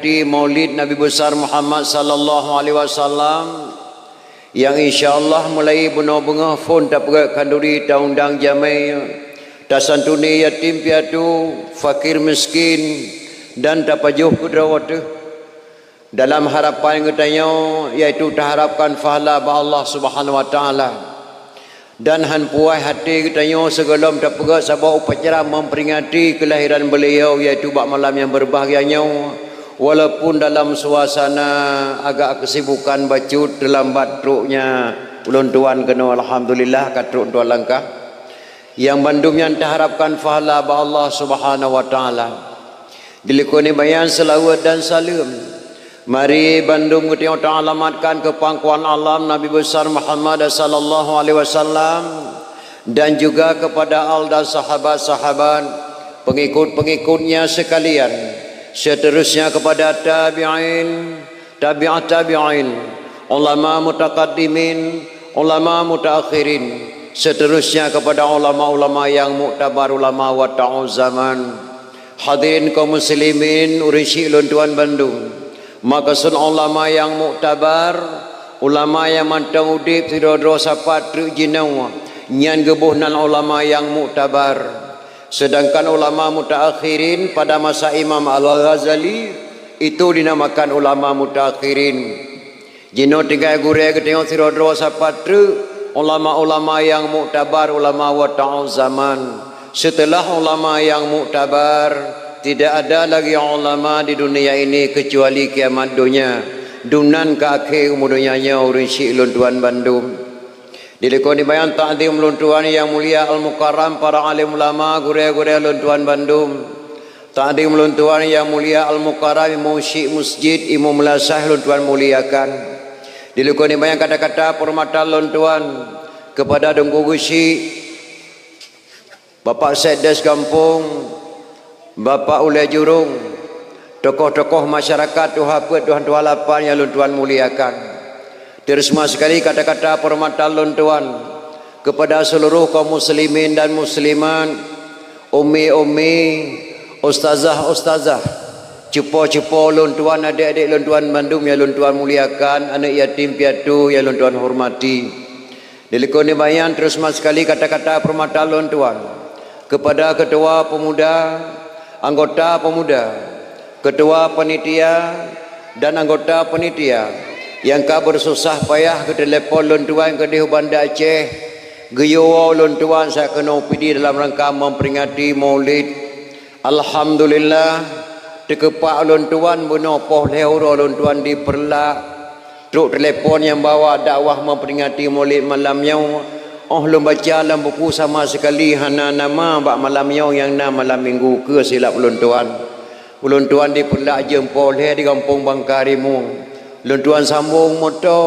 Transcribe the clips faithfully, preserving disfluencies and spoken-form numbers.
Di Maulid Nabi Besar Muhammad sallallahu alaihi wasallam, nyang insya Allah mulai bunoe beungoh phon tapeugét khanduri, taundang jamé, tasantuni yatim piatu, fakir miskin, dan tapajoh keu droe teuh. Dalam harapan geutanyoe, yaitu taharapkan pahala bak Allah Subhanahu wa Taala. Dan han puas até geutanyoe sigohlom tapeugét saboh upacara memperingati kelahiran beliau, yaitu bak malam nyang berbahagia nyoe, walaupun dalam suasana agak kesibukan bacut, teulambat troknya ulôn tuan keunoe, alhamdulillah ka trok tuan langkah. Nyang bandum nyan taharapkan pahala bak Allah Subhanahu wa Taala. Dilikoni bayan seulaweuet dan saleuem. Mari bandum geutanyoe taalamatkan keu pangkuan alam Nabi Besar Muhammad sallallahu alaihi wasallam, dan juga kepada al dan sahabat-sahabat, pengikut-pengikutnya sekalian, seterusnya kepada tabi'in, tabi'at tabi'in, ulama mutaqaddimin, ulama mutaakhirin, seterusnya kepada ulama-ulama yang muktabar, ulama wata'u zaman. Hadirin kaum muslimin, ureuëng syiek lôn tuan bandum. Maksud ulama nyang muktabar, ulama nyang mantong udeb sidroe-droe sapat treuk jinoe, nyan geuboh nan ulama nyang muktabar. Sedangkan ulama mutaakhirin pada masa Imam Al-Ghazali, itu dinamakan ulama mutaakhirin. Jinoe tinggai gurée geutanyoe sidroe-droe sapat treuk, ulama-ulama nyang muktabar, ulama wata'u zaman. Setelah ulama nyang muktabar, tidak ada lagi ulama di dunia ini kecuali kiamat donya. Dumnan ka akhé umu donya nyoe, ureuëng syiek lôn tuan bandum. Dilikoni bayan takzim lôn tuan nyang mulia Al-Mukarram, para alim ulama, gurée-gurée lôn tuan bandum. Takzim lôn tuan nyang mulia Al-Mukarram, imum syiek masjid, imum madrasah lôn tuan muliakan. Dilikoni bayan kata-kata penghormatan lôn tuan kepada Teungku Geuchik, Bapak Sekdes Gampông, Bapak Ulée Jurong, tokoh-tokoh masyarakat, tuha peuet, tuha-tuha lapan nyang lôn tuan muliakan. Teureuseumah sekali kata-kata penghormatan lôn tuan kepada seluruh kaum muslimin dan muslimat, ummi-ummi, ustazah-ustazah, cupo-cupo lôn tuan, adék-adék lôn tuan bandum nyang lôn tuan muliakan, aneuëk yatim piatu nyang lôn tuan hormati. Dilikoni bayan teureuseumah sekali kata-kata penghormatan lôn tuan kepada ketua pemuda, anggota pemuda, ketua panitia, dan anggota panitia nyang ka beususah payah geutelepon lôn tuan keudeh u Banda Aceh, geuyue woe lôn tuan sa keunoe pidi dalam rangka memperingati Maulid. Alhamdulillah, teukeupak lôn tuan bunoe poh lhée uroe lôn tuan di Peureulak. Trok telepon nyang bawa dakwah memperingati Maulid malam nyoe, óh lôn baca lam buku sama sekali hana nama bak malam nyoe nyang na malam Minggu keu silap ulôn tuan. Ulôn tuan di Peureulak jeuem poh lhée di Gampông Bangka Rimueng. Lôn tuan sambong moto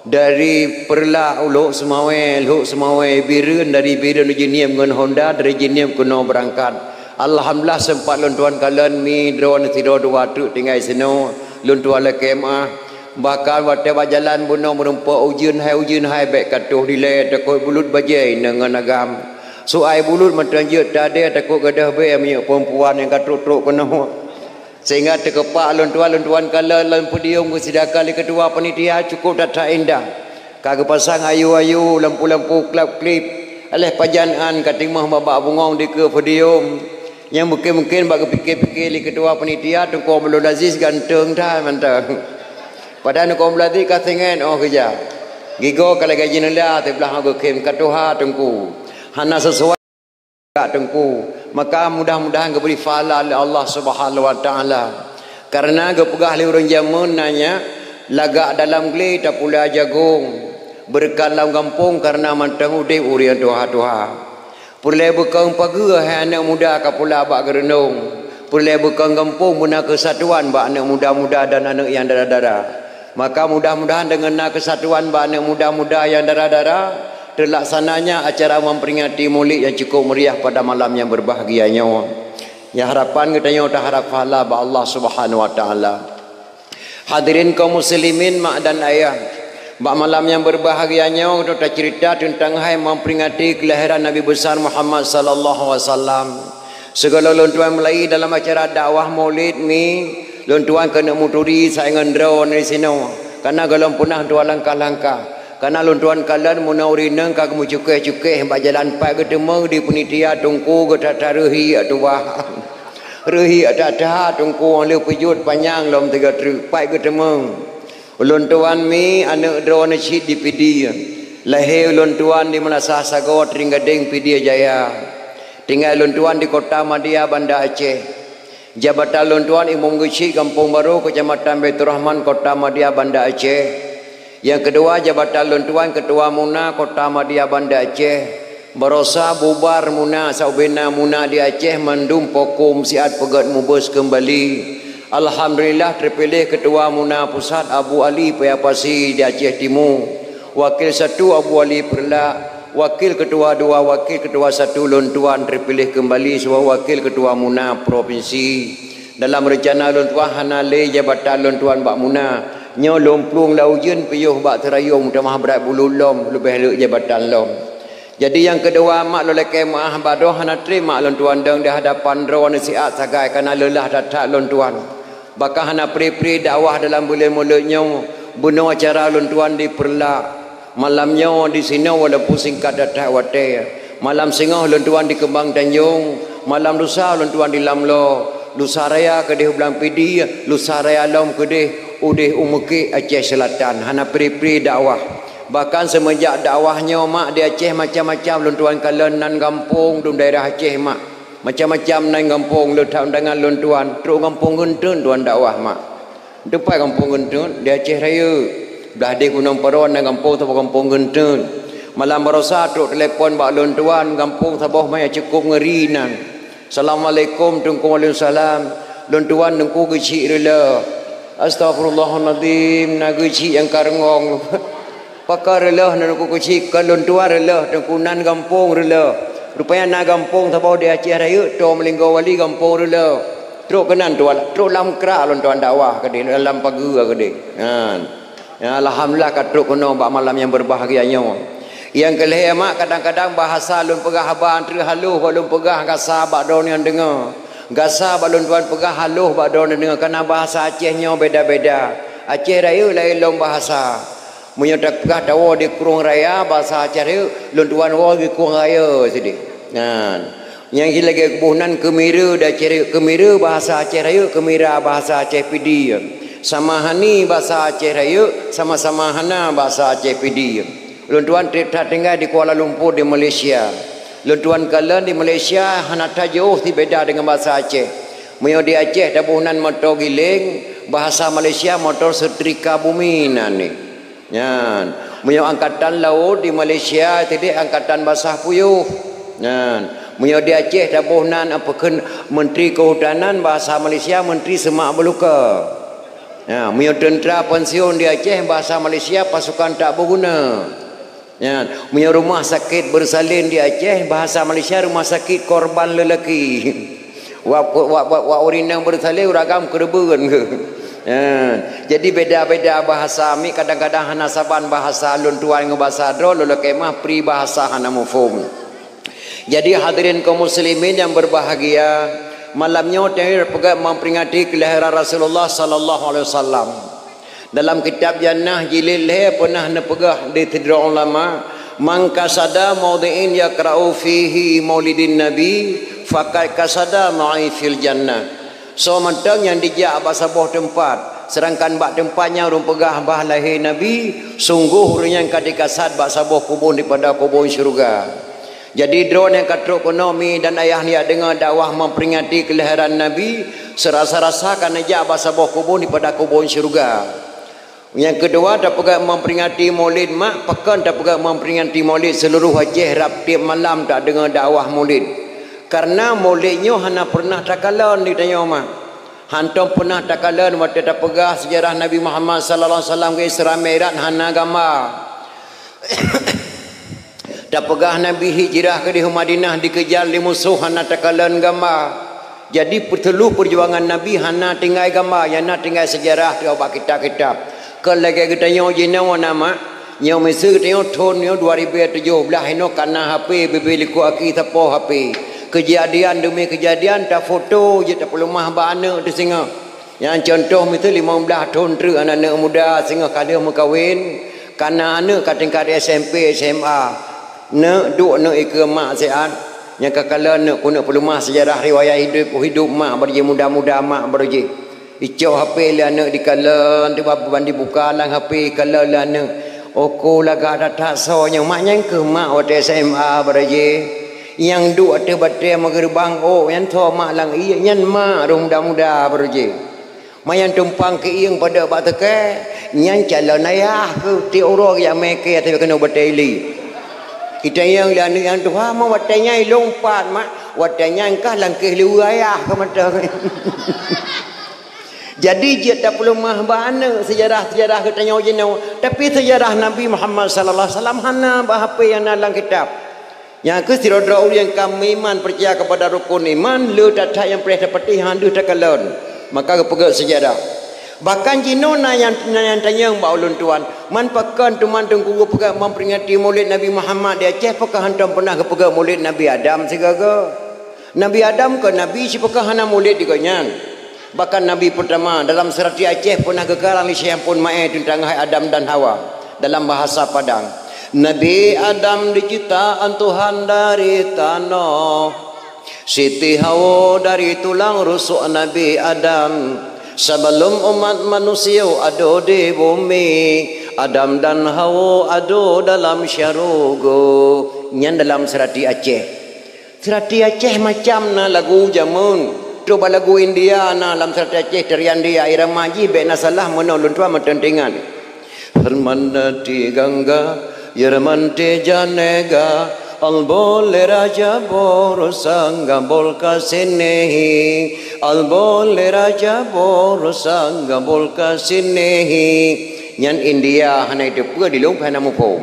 dari Peureulak u Lhok Seumawée, Lhok Seumawée Bireuen, dari Bireuen u Jeuniem ngon honda dari Jeuniem keunoe beurangkat. Alhamdulillah sempat lôn tuan kalon mi droeneuh sidroe dua treuk tinggai sinoe, lôn tuan lakée meuáh. Bahkan watée bak jalan bunoe meurumpok ujeuen hai, ujeuen hai bék ka toh dilée, takot bulut bajée inong ngon agam. Su ai bulut mantong jeuet tadée, takot gadôh bée minyeuk peurempuan nyang ka trok-trok keunoe. Sehingga teukeupak lôn tuan, lôn tuan kalon lam podium geusidaka lé ketua panitia cukup that-that indah. Ka geupasang ayu-ayu, lampu-lampu klap-klip, aléh pajan án ka timoh babah bungöng dikeue podium. Nyang mungken-mungken bak geupike-pike lé ketua panitia Teungku Abdul Aziz ganteng that mantong. Padahai Teungku Abdul Aziz ka singoh óh keujak. Gigoe ka lagée jeuneula siblah geukhem ka tuha Teungku. Hana sesuai Teungku. Maka mudah-mudahan geubri pahala lé Allah Subhanahu wa Taala. Karena geupeugah lé ureuëng jameun nanya, lagak dalam glé tapula jagong, beureukat lam gampông karena mantong udeb ureuëng tuha-tuha. Peureulée beukong pageue hai aneuëk muda ka pula bak geureunong. Peureulée beukong gampông beuna keusatuan bak aneuëk muda-muda dan aneuëk nyang dara-dara. Maka mudah-mudahan deungon na keusatuan bak aneuëk muda-muda nyang dara-dara, teulaksananya acara memperingati Maulid nyang cukup meriah pada malam nyang berbahagia nyoe. Nyang harapan geutanyoe taharap pahala bak Allah Subhanahu wa Taala. Hadirin kaum muslimin mak dan ayah, bak malam nyang berbahagia nyoe geutanyoe taceurita teuntang hai memperingati kelahiran Nabi Besar Muhammad sallallahu alaihi wasallam. Sigohlom lôn tuan mulai dalam acara dakwah Maulid mi Lôn tuan keuneuk meuturi saingon droeneuh disinoe, kareuna gohlom peunah dua langkah-langkah. Kareuna lôn tuan kalon meunoe ureueng inong ka geumeucukeh-cukeh bak jalan, pat geuteumeung di peunitia teungku geutata reuhi ateueh bah. Reuhi ateueh teungku nyang lheueh peujeuet panyang lom tiga treuk, pat geuteumeung. Ulôn tuan mi aneuëk droeneuh cit di Pidie. Lahé ulôn tuan di Meulasah Sagoe, Trienggadeng, Pidie Jaya. Tinggai lôn tuan di Kota Madia, Banda Aceh. Jabatan lôn tuan Imum Geuchik Gampông Barô, Keucamatan Baiturrahman, Kota Madia, Banda Aceh. Nyang keudua, jabatan lôn tuan Keutua Muna Kota Madia, Banda Aceh. Barosa bubar Muna, saubena Muna di Aceh mandum pokum siat peugét mubeuet keumbali. Alhamdulillah, teupiléh Keutua Muna Pusat Abu Ali Paya Pasi di Aceh Timu. Wakil satu Abu Ali Peureulak. Wakil keutua dua, wakil keutua satu lôn tuan teupiléh keumbali sibagoe wakil keutua Muna propinsi. Dalam reuncana lôn tuan hana lé jabatan lôn tuan bak Muna. Nyoe lôn plueng lam ujeuen piôh bak seurayong, tamah brat buleuen lom leubeh le jabatan lom. Jadi nyang keudua, mak lôn lakée meuáh bak droe hana treb mak lôn tuan dong di hadapan droeneuh siat sagai kareuna lelah that-that lôn tuan. Bahkan hana pri-pri dakwah dalam buleuen mulod nyoe, bunoe acara lôn tuan di Peureulak. Malam nyoe disinoe walaupun singkat that-that watée. Malam singoh lôn tuan di Keumbang Tanjong, malam lusa lôn tuan di Lamlo, lusa raya keudeh u Blang Pidie, lusa raya lom keudeh udeh u Meukek, Aceh Seulatan. Hana pri-pri dakwah. Bahkan seumeujak dakwah nyoe mak di Aceh macam-macam lôn tuan kalon, nan gampông dum daerah Aceh mak. Macam-macam nan gampông le that undangan lôn tuan, trok gampông Geunteuen tuan dakwah mak. Teumpat gampông Geunteuen di Aceh Rayeuk. Blah deh Gunong Padon na gampông saboh gampông Geunteuen. Malam barosa trok telepon bak lôn tuan, gampông saboh maya cukôp ngeuri nan. "Assalamualaikum Teungku." "Waalaikumsalam." "Lôn tuan Teungku Geuchik Reuleuh." "Astagfirullahalazim, na Geuchik nyang ka reungong." "Pakon Reuleuh na Teungku Geuchik?" "Kon lôn tuan Reuleuh Teungku, nan gampông Reuleuh." Rupanya na gampông saboh di Aceh Rayeuk, toe meulinggoe wali gampông Reuleuh. Trok keunan tuan, trok lam krak lôn tuan dakwah keudeh, lam pageue keudeh. Nyan. Ya, alhamdulillah ka trok keunoe bak malam nyang beubahgia nyoe. Nyang keu lhée mak, kadang-kadang bahasa lôn peugah haba treuk haloh bak lôn peugah gasa bak droeneuh nyang deungoe. Gasa bak lôn tuan peugah haloh bak droeneuh nyang deungoe, kareuna bahasa Aceh nyoe beda-beda. Aceh Rayeuk laén lom bahasa. Meunyoe tapeugah tawoe di Krueng Raya, bahasa Aceh Rayeuk, lôn tuan woe di Krueng Raya sideh. Nyan. Nyang jih lagée keuboh nan keumira di Aceh Rayeuk. Keumira bahasa Aceh Rayeuk, keumira bahasa Aceh Pidie. Sama hani bahasa Aceh Rayeuk, sama-sama hana bahasa Aceh Pidie. Lôn tuan treb that tinggai di Kuala Lumpur di Malaysia. Lôn tuan kalon di Malaysia hana that jiôh sibeda deungon bahasa Aceh. Meunyoe di Aceh taboh nan moto giléng, bahasa Malaysia motor setrika bumi nan ni. Nyan, meunyoe angkatan laôt di Malaysia, sideh angkatan basah puyôh. Nyan, meunyoe di Aceh taboh nan, apa kheun, Menteri Kehutanan, bahasa Malaysia Menteri Semak Belukée. Nyan, meunyoe teuntra pensiun di Aceh, bahasa Malaysia pasukan tak berguna. Nyan, meunyoe rumah sakit bersalin di Aceh, bahasa Malaysia rumah sakit korban lelaki. Wak, wak, wak, wak ureueng inong beureusalin, ureueng agam keureubeuen keuh. Ha, jadi beda-beda bahasa. Mi kadang-kadang hana saban bahasa lôn tuan ngon bahasa droe, lôn lakée meuáh peribahasa hana muphom. Jadi hadirin kaum muslimin yang berbahagia, malam nyoe tanyoe peugah memperingati kelahiran Rasulullah sallallahu alaihi wasallam. Dalam kitab Jannah jilid lhée pernah neupeugah di sidroe ulama, "Man qasada maudhi'in yaqra'u fihi maulidin nabi, faqad qasada ma'i fil jannah." Soe mantong nyang dijak bak saboh teumpat, seudangkan bak teumpat nyan ureueng peugah bah lahé Nabi, sunggoh ureueng nyan ka dikasad bak saboh kubon dipada kubon syeuruga. Jadi droeneuh ka trok keunoe mi dan ayah neujak deungoe dakwah memperingati kelahiran Nabi, seurasa-rasa ka neujak bak saboh kubon dipada kubon syeuruga. Nyang keudua, tapeugah memperingati Maulid mak, pakon tapeugah memperingati Maulid, seuluroh Aceh rab tieb malam tadeungoe dakwah Maulid. Kareuna Maulid nyoe hana pernah takalon di tanyoe mak. Hántom pernah takalon watée tapeugah seujarah Nabi Muhammad sallallahu alaihi wasallam keu Isra Mi'raj hana gamba. Tapeugah Nabi hijrah keudeh u Madinah dikejar lé musoh hana takalon gamba. Jadi, peuteuloh peujuangan Nabi hana tinggai gamba, nyang na tinggai seujarah teuh bak kitab-kitab. Kon lagée geutanyoe jinoe na mak, nyoe miseue geutanyoe thon nyoe dua ribée tujoh blaih inoe ka na H P, bibée likot aki sapoh H P. Keujadian deumi keujadian tafoto jeuet tapeuleumah bak aneuëk teuh singoh. Nyang contoh miseue limong blaih thon treuk aneuk muda singoh ka lheueh meukawen, kana aneuk ka tingkat S M P, S M A, neuk duek neuk ikeue mak siat, nyang ka kalon neuk keuneuk peuleumah seujarah riwayat hidup, hidup mak baro jih, muda-muda mak baro jih. Icok H P lé aneuk dikalon, tiba ban dibuka lam H P kalon lé aneuk. Oko lagak that-that soe nyoe, mak nyan keuh mak watée S M A baro jih. Nyang duek ateueh batée meugeuribang ôk nyan soe mak lam ié, nyan mak rhueng muda-muda baro jih. Manyang tumpang keuieng padub bak teuke, nyan calon ayah keuh tiep uroe jak mé kée ateueh keunoe batée ili. Itanyong lé aneuk nyang tuha, "Ma watée nyan ilôn pat, mak?" "Watée nyan kah lam kéh liweue ayah keuh mantong." Jadi jeuet tapeuleumah bak aneuk seujarah-seujarah geutanyoe jinoe, tapi seujarah Nabi Muhammad sallallahu alaihi wasallam hana bak H P nyang na lam kitab. Nyang kheueh sidroe-droe ureuëng ka meuiman, peucaya keupada rukon iman, le that-that nyang preh tapatéh han deuh takalon, maka geupeugét seujarah. Bahkan jinoe na nyang, na nyang tanyong bak ulôn tuan, man pakon teuma Teungku geupeugét memperingati Maulid Nabi Muhammad di Aceh, pakon hántom peunah geupeugét Maulid Nabi Adam sigoe-goe? Nabi Adam kon nabi, sipakon hana maulid di gobnyan. Bahkan nabi peurtama dalam seurati Aceh peunah geukarang lé Syekh Ampon Maé teuntang hai Adam dan Hawa dalam bahasa Padang. Nabi Adam diciptaan Tuhan dari tanoh. Siti Hawa dari tulang rusuk Nabi Adam. Sebelum umat manusia ada di bumi, Adam dan Hawa ada dalam syurga. Nyan dalam seurati Aceh. Seurati Aceh macam na lagu jameun. Trok bak lagu India na lam seurati Aceh, tarian dia, irama jih bék na salah meunoe lôn tuan meuteuntingan. Harman ti gangga, yarman ti janega, albole raja bor sangga bolka sinehi, albole raja bor sangga bolka sinehi. Nyan India hana iteupeue di lôn hana muphom.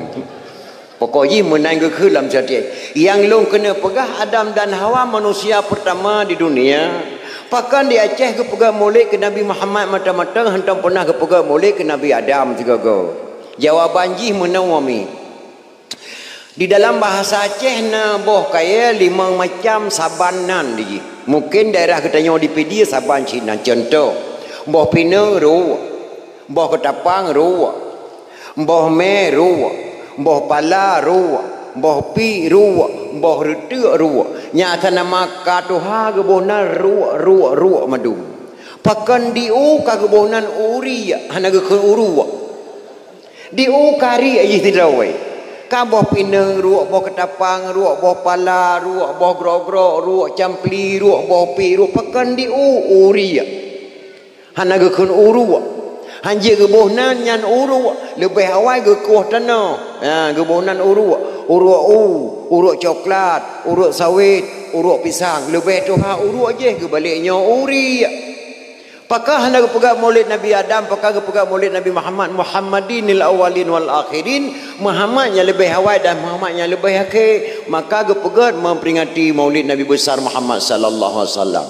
Pokok jih meunan geukheun lam seurati. Nyang lôn keuneuk peugah, Adam dan Hawa manusia peurtama di dunia. Pakon di Aceh geupeugét maulid keu Nabi Muhammad mantong-mantong, hántom peunah geupeugét maulid keu Nabi Adam sigoe-goe? Jawaban jih meunoe mi. Di dalam bahasa Aceh na boh kayée limong macam saban nan di jih. Mungkin daerah geutanyoe di Pidie saban cit nan. Contoh, boh pineung ruek, boh keutapang ruek, boh mé ruek, boh pala ruek, boh piek ruek, boh reuteuk ruek. Nyan asai nama ka tuha geuboh nan ruek, ruek, ruek mandum. Pakon di u ka geuboh nan uriek, hana geukheun uruek. Di u ka riek jih sidroe. Ka boh pineung ruek, boh keutapang ruek, boh pala ruek, boh grok-grok ruek, campli ruek, boh piek ruek, pakon di u uriek. Hana geukheun uruek. Hanjeuet geuboh nan nyan uruek, leubeh awai geukoh tanoh. Ha, geuboh nan uruek. Uruek u, uruek coklat, uruek sawét, uruek pisang. Leubeh tuha uruek jih geubalek nyoe uriek. Pakon hana geupeugét maulid Nabi Adam, pakon geupeugét maulid Nabi Muhammad, Muhammadinil awwalin wal akhirin, Muhammad nyang leubeh awai dan Muhammad nyang leubeh akhé, maka geupeugét memperingati maulid Nabi besar Muhammad sallallahu alaihi wasallam.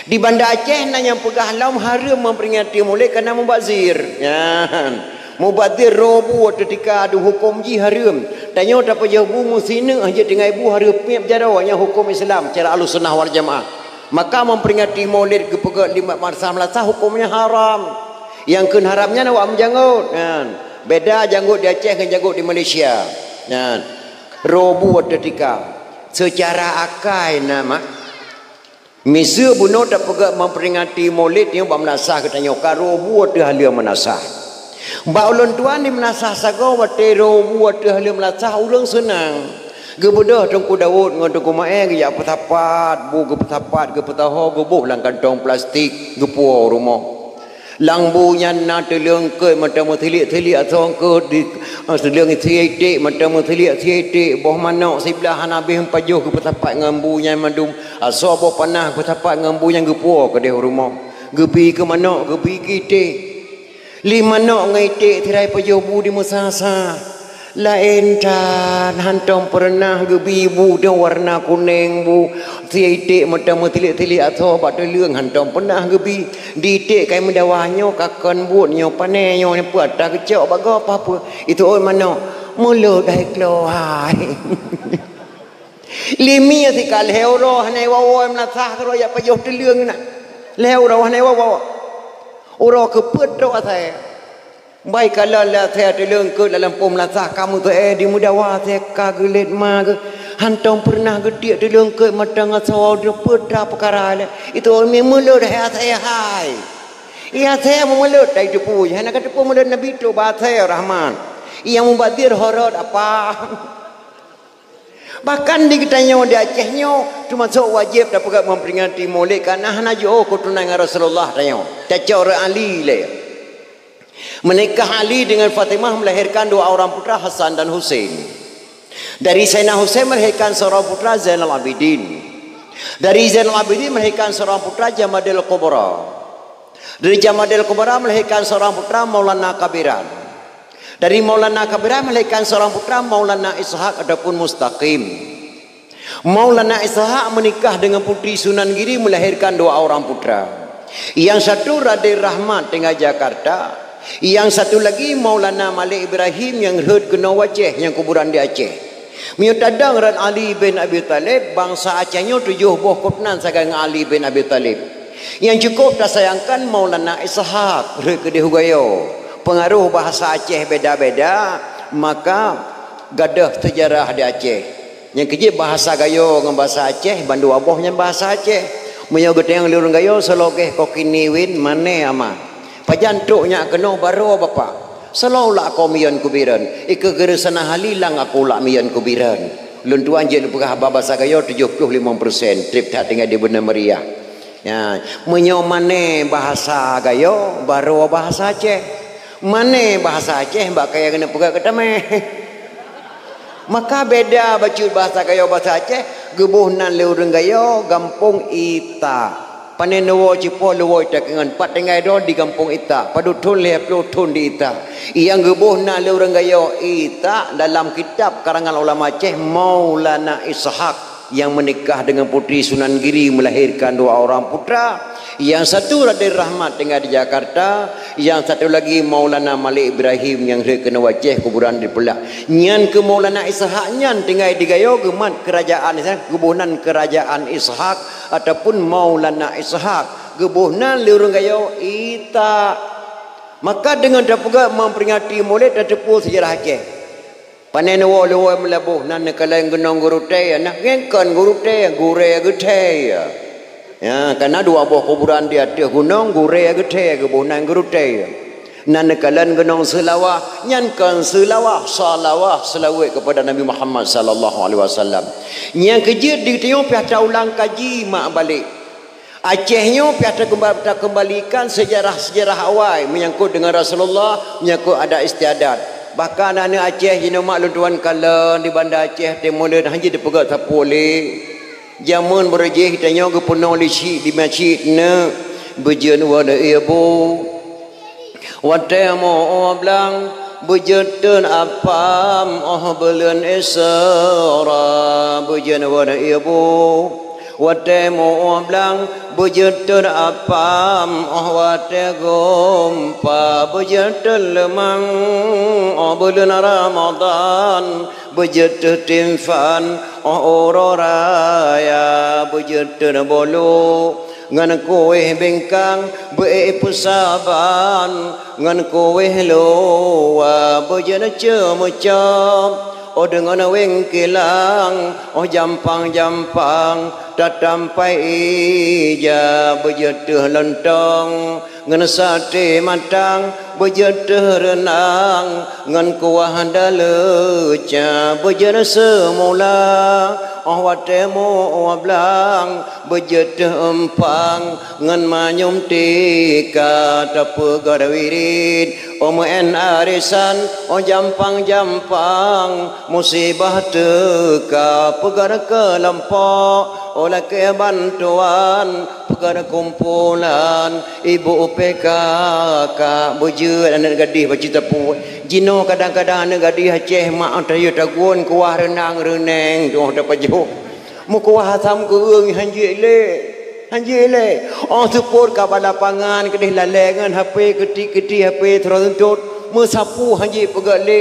Di Banda Aceh na nyang peugah lom hareuem memperingati maulid karena mubazir. Nyan. Mubazir roh bu teutika adu huköm jih hareuem. Tanyoe tapajoh bu meusineuk hanjeuet tinggai bu hareuem piep jaroe, nyan huköm Islam cara Ahlussunnah wal Jamaah. Maka memperingati maulid geupeugét di madrasah meulasah hukömnya haram. Nyang kheun haram nyan awak meujanggot. Nyan. Beda janggot di Aceh ngon janggot di Malaysia. Nyan. Roh bu teutika. Seucara akai na mak. Miseue bunoe tapeugét memperingati maulid nyoe bak meunasah geutanyoe ka roh bu ateueh haleue meunasah. Bak ulôn tuan di meunasah sagoe watée roh bu ateueh haleue meunasah ureuëng seunang. Geubeudôh Teungku Daud ngon Teungku Maé geujak peusapat, bu geupeusapat, geupeusaho, geuboh lam kantong plastik, geupuwoe u rumoh. Lam bu nyan na teuleueng keuet mantong meusiliek-siliek asoe keuet di, eh, teuleueng sie iték mantong meusiliek sie iték, boh manök siblah hana habéh meupajoh geupeusapat ngon bu nyan mandum. Asoe boh panah geupeusapat ngon bu nyan geupuwoe keudeh u rumoh. Geubi keu manök, geubi keu iték. Lé manök ngon iték sira jipajoh bu di meusa-sa. Laén that hántom peureunah geubi bu nyang warna kuneng bu. Sie iték mantong meusiliek-siliek asoe bak teuleueng hántom peureunah geubi. Di iték kai meudawa nyoe ka kon buet nyoe pané nyoe peue ata geucok bak gob apa peue. Itu ôn manök. Mulo dai klo hai. Limi sika lhée uroe hana iwoe-woe meunasah keudroe jak pajoh teuleueng na. Lhée uroe hana iwoe-woe. Uroe keu peuet trok asèe. Bai kalon lé asèe teuleungkot lam lampôh meulasah ka meuseu'èh di meudawa asèe ka geulet ma geuh. Hantom peureunah geutiek teuleungkot mantong asoe peuet tra peukara lé. Itu mi meulot hai asèe hai. Iya asèe meulot tai teupeu, hana ka teupeu meulot Nabi tu ba asèe Rahman. Iya mubazir horot apa? Bahkan di geutanyoe di Aceh nyoe, teumasok wajéb tapeugah memperingati Maulid, karena hana jiôh keuturonan ngon Rasulullah tanyoe. Tacok rot Ali lé. Menikah Ali dengan Fatimah melahirkan dua orang putra, Hasan dan Husein. Dari Sayyidina Husein melahirkan seorang putra, Zainal Abidin. Dari Zainal Abidin melahirkan seorang putra, Jamadil Kubra. Dari Jamadil Kubra melahirkan seorang putra, Maulana Kabiran. Dari Maulana Kabiran melahirkan seorang putra, Maulana Ishak ataupun Mustaqim. Maulana Ishak menikah dengan Putri Sunan Giri, melahirkan dua orang putra. Yang satu Raden Rahmat tinggal Jakarta, yang satu lagi Maulana Malik Ibrahim nyang rhot keunoe u Aceh, nyang kuburan di Aceh. Meunyoe tadong rot Ali bin Abi Thalib, bansa Aceh nyoe tujoh boh keuturonan sagai ngon Ali bin Abi Thalib. Nyang cukup tasayangkan Maulana Ishak rhot keudeh u Gayo. Peungaroh bahasa Aceh beda-beda, maka gadôh seujarah di Aceh. Nyang keujeuet bahasa Gayo ngon bahasa Aceh, bandua boh nyan bahasa Aceh. Meunyoe geutanyong lé ureueng Gayo, "Seulogeh kokini win mané ama?" Pajan trok nyak keunoe baroe bapak? Seulaweulah akoe miyeuen kubireuen, ikeue geureusanah halilang aku lak miyeuen kubireuen. Lôn tuan jeuet lôn peugah haba basa Gayo tujoh ploh limong persen, treb that tinggai di Beuna Meriah. Ya, meunyoe mané bahasa Gayo, baroe bahasa Aceh. Mané bahasa Aceh bak kayée keuneuk peugah keu tameh. Maka beda bacut bahasa Gayo bahasa Aceh, geuboh nan lé ureueng Gayo gampông Ita. Pane neuwoe cipoh leuwoe takeungon, pat tinggai droe di gampông Ita, padub thon lhèe ploh thon di Ita. Nyang geuboh nan lé ureueng Gayo Ita dalam kitab karangan ulama Aceh Maulana Ishak yang menikah dengan Putri Sunan Giri melahirkan dua orang putra. Yang satu Raden Rahmat tinggal di Jakarta, yang satu lagi Maulana Malik Ibrahim nyang rhot keunoe u Aceh kuburan di Peulah. Nyan keu Maulana Ishak nyan tinggai di Gayo geumat kerajaan Ishak, geuboh nan kerajaan Ishak ataupun Maulana Ishak. Geuboh nan lé ureueng Gayo Ita. Maka deungon tapeugah memperingati Maulid tateupeue seujarah Aceh. Pane neuwoe leuwoe meulaboh nan neukalon gunong gurutée, nah ngen kon gurutée, gurée geuthée. Ya, kana dua boh kuburan di ateueh gunong, gurée geuthée geuboh nan gurutée. Nan neukalon gunong Seulawah, nyan kon Seulawah, salawah, seulaweuet kepada Nabi Muhammad sallallahu alaihi wasallam. Nyang keujeuet di tanyoe piah taulang kaji mak balek. Aceh nyoe piah takeumbal-, takeumbalikan seujarah-seujarah awai meunyangkot deungon Rasulullah, meunyangkot adat istiadat. Bahkan aneuk Aceh jinoe mak lôn tuan kalon di Banda Aceh Timur Leueng hana jipeugah sapeue lé. Jameun beureuh jih tanyoe geupeunoh lé syiek di masjid na beujeuet wan ibu. Watée meu-ueh blang beujeuet teun apam óh buleuen Isra beujeuet wan ibu. Watée meu-ueh blang beujeuet teun apam óh watée gumpa beujeuet teun leumang óh buleuen Ramadhan beujeuet teuh timphan óh uroe raya beujeuet teun bolu. Ngon kueh bingkang beu-ék peusaban, ngon kueh luwa beujeuet ceumeujom, óh deungon wéng kilang, óh jampang-jampang, tatampai ija beujeuet teuh lontong, ngon saté matang beujeuet teuh reunang, ngon kuah daleuca beujeuet seumula, óh watée meu-ueh blang beujeuet teuh eumpang, ngon manyum tika tapeugét wirit, óh meu'én arisan, óh jampang-jampang, musibah teuka peugét keulompok, óh lakée bantuan peugét kumpulan, ibu PKK beujeuet aneuk gadih bacut tapuet. Jinoe kadang-kadang aneuk gadih Aceh mak tayue tagun kuah reunang reuneng tuh tapajoh. Meukuah asam keueung han jeuet lé. Han jeuet lé. Óh seupôt ka bak lapangan keudeh lalée ngon HP keuti-keuti HP seurah suntot. Meusapu han jeuet peugét lé.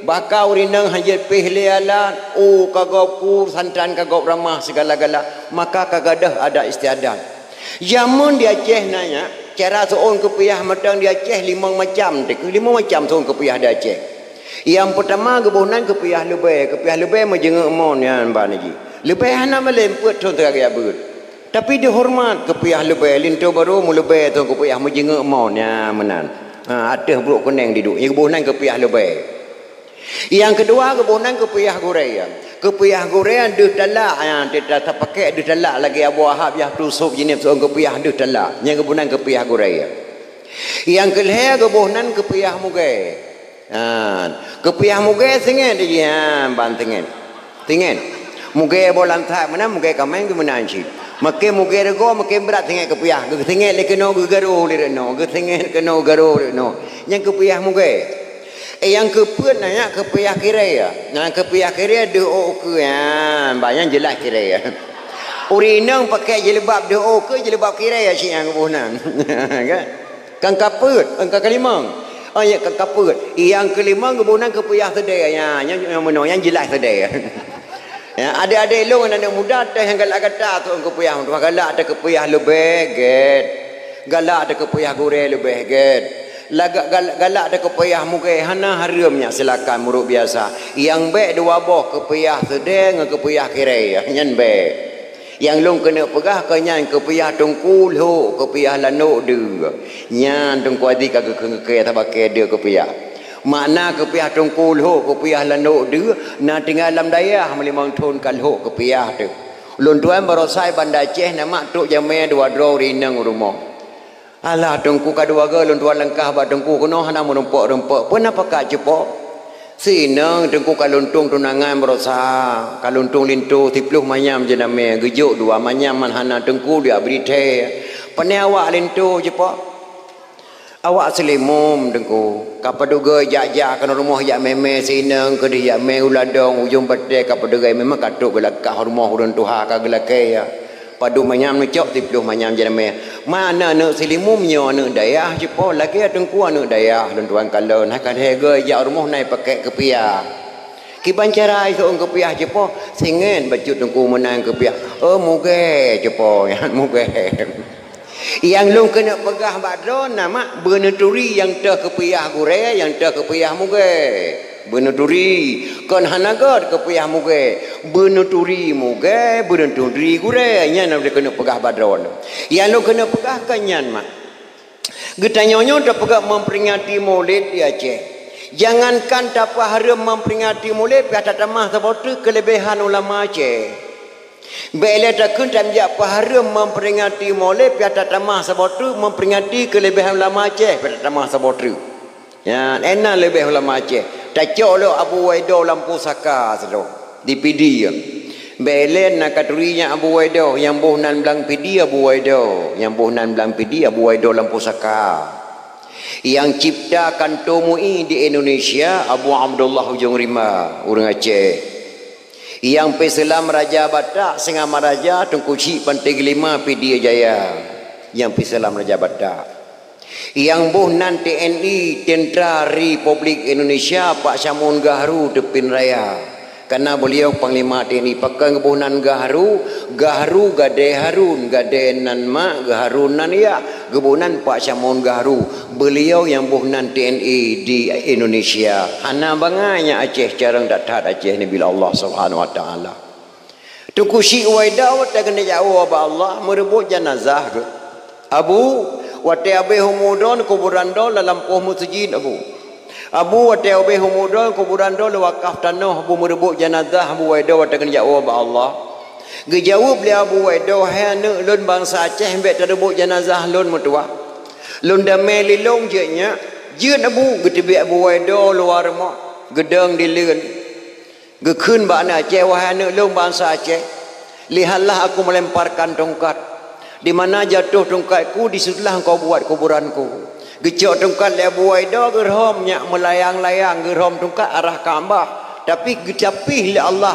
Baka ureueng inong han jeuet péh lé alat. Oh ka gob ku santran ka gob ramah sigala-gala. Maka ka gadôh adat istiadat. Jameun di Aceh na nyak, Cara seuôn keupiah mantong di Aceh limong macam, teuk limong macam seuôn keupiah di Aceh. Nyang peutama geuboh nan keupiah leubeh, keupiah leubeh meujeungeuk mon nyan ban jih. Leubeh hana malém peuet thon teuragak beuet. Tapi dihoreumat keupiah leubeh, linto barô meuleubeh seuôn keupiah meujeungeuk mon nyan meunan. Ha, ateueh brôk keuneng diduek, nyang geuboh nan keupiah leubeh. Nyang keudua geuboh nan keupiah gurée. Keupiah gurée deuh talak, nyan teuta tapakée deuh talak lagée Abu Wahab yah tu sôb jinéh seuôn keupiah deuh talak. Nyang geuboh nan keupiah gurée. Nyang keulhée geuboh nan keupiah mugée. Ha, keupiah mugée singet jih, ha, ban singet. Singet. Mugée boh lansat meunan, mugée kaméng geuh meunan cit. Makin mugée reugoe, makin brat singet keupiah. Geusinget lé keunoe geugarô lé reunoe, geusinget keunoe garô lé reunoe. Nyang keupiah mugée. Eh, nyang keupeuet na nyak keupiah kirée. Nyang keupiah kirée deuh ôk ukeue, ha, ban nyan jeulaih kirée. Ureueng inong pakée jilbab deuh ôk ukeue, jilbab kirée cit nyang geuboh nan. Kan? Kan kapeuet, kan kalimong. Oh ya, kan kapeuet. Nyang keulimong geuboh nan keupiah seudée, ya, nyang, nyang meunoe, nyang jeulaih seudée. Ya, adék-adék lôn aneuk muda teuh nyang galak gata seuôn keupiah, galak teuh keupiah leubeh gét. Galak teuh keupiah gurée leubeh gét. Lagak gal-, galak teuh keupiah mugée hana hareuem nyan silakan meurok biasa. Nyang bék dua boh keupiah seudée ngon keupiah kirée, nyan bék. Nyang lôn keuneuk peugah keu nyan keupiah teungku lhok, keupiah lanok deuh. Nyan teungku azi ka geukheun keu sabakée deuh keupiah. Makna keupiah teungku lhok, keupiah lanok deuh, na tinggai lam dayah meulimong thon ka lhok keupiah teuh. Lôn tuan barosa i Banda Aceh na mak trok jamé dua droe ureueng inong u rumoh. Alah teungku ka dua goe lôn tuan langkah bak teungku keunoe hana meurumpok-rumpok. Peue na pakat cupo? Si inong teungku ka lôn tueng tunangan barosa, ka lôn tueng linto siploh manyam jeunamé, geujok dua manyam man hana teungku jak bri thée. Pane awak linto cupo? Awak seulimum teungku. Ka padub goe jak-jak keunoe rumoh jak mé-mé si inong keudeh jak mé u ladong ujong batée ka padub goe memang ka trok geulakah rumoh ureueng tuha ka geulakée. Padub manyam neucok siploh manyam jeunamé. Ma aneuk-aneuk seulimum nyoe aneuk dayah cupo lagée teungku aneuk dayah lôn tuan kalon. Hai ka lhée goe jak rumoh na i pakét keupiah. Kiban cara i seuôn keupiah cupo, singet bacut teungku meunan keupiah. Oh mugée cupo nyan mugée. Nyang lôn keuneuk peugah bak droe na mak beuneuturi nyang teuh keupiah gurée, nyang teuh keupiah mugée. Beuneuturi, kon hana gét keupiah mugée. Beuneuturi mugée, beuneuturi gurée, nyan lôn keuneuk peugah bak droe. Nyang lôn keuneuk peugah kon nyan mak. Geutanyoe nyoe tapeugah memperingati Maulid di Aceh. Jangankan tapeuhareuem memperingati Maulid, pih tatamah saboh treuk keuleubehan ulama Aceh. Bék lé takheun tamjak peuhareuem memperingati Maulid, pih tatamah saboh treuk memperingati keuleubehan ulama Aceh, pih tatamah saboh treuk. Nyan, éh na leubeh ulama Aceh. Tacok lom Abu Waido lam pusaka sidroe di Pidie. Bék lé na katuri nyan Abu Waido, nyang boh nan blang Pidie Abu Waido, nyang boh nan blang Pidie Abu Waido lam pusaka. Nyang cipta kanto MUI di Indonesia Abu Abdullah Ujong Rimba, ureueng Aceh. Nyang peuseulam Raja Batak Singamaraja Teungku Chik Pantai Geulima Pidie Jaya, nyang peuseulam Raja Batak. Nyang boh nan T N I, Tentara Republik Indonesia, Pak Syamun Gahru Teupin Raya. Kana beuliau Panglima T N I, pakon geuboh nan Gahru, Gahru gadée Harun, gadée nan mak, Geuharun nan yah, geuboh nan Pak Syamun Gahru. Beuliau nyang boh nan T N I di Indonesia. Hana bangai nyan Aceh, carông that-that Aceh neubi lé Allah Subhanahu Wa Taala. Teungku Chik Waido watée geuneuk jak woe bak Allah meureubot janazah geuh. Abu, watée habéh umu droe kuburan droe lam lampôh meuseujid Abu. Abu, watée habéh umu droe kuburan droe lôn wakaf tanoh Abu meureubot janazah Abu Waido watée geuneuk jak woe bak Allah. Geujaweueb lé Abu Waido, "Hai aneuk lôn bansa Aceh, bék tareubot janazah lôn meutuwah. Lôn damé lé lôn jeuet nyak." Jeuet Abu, geuteubiet Abu Waido luwa rumoh, geudong dileuen. Geukheun bak aneuk Aceh, "Wahai aneuk lôn bansa Aceh, lihatlah aku melemparkan tongkat. Di mana jatuh tongkatku, di situlah engkau buat kuburanku." Geucok tongkat lé Abu Waido, geurhom nyak meulayang-layang, geurhom tongkat arah Ka'bah. Tapi geutapih lé Allah,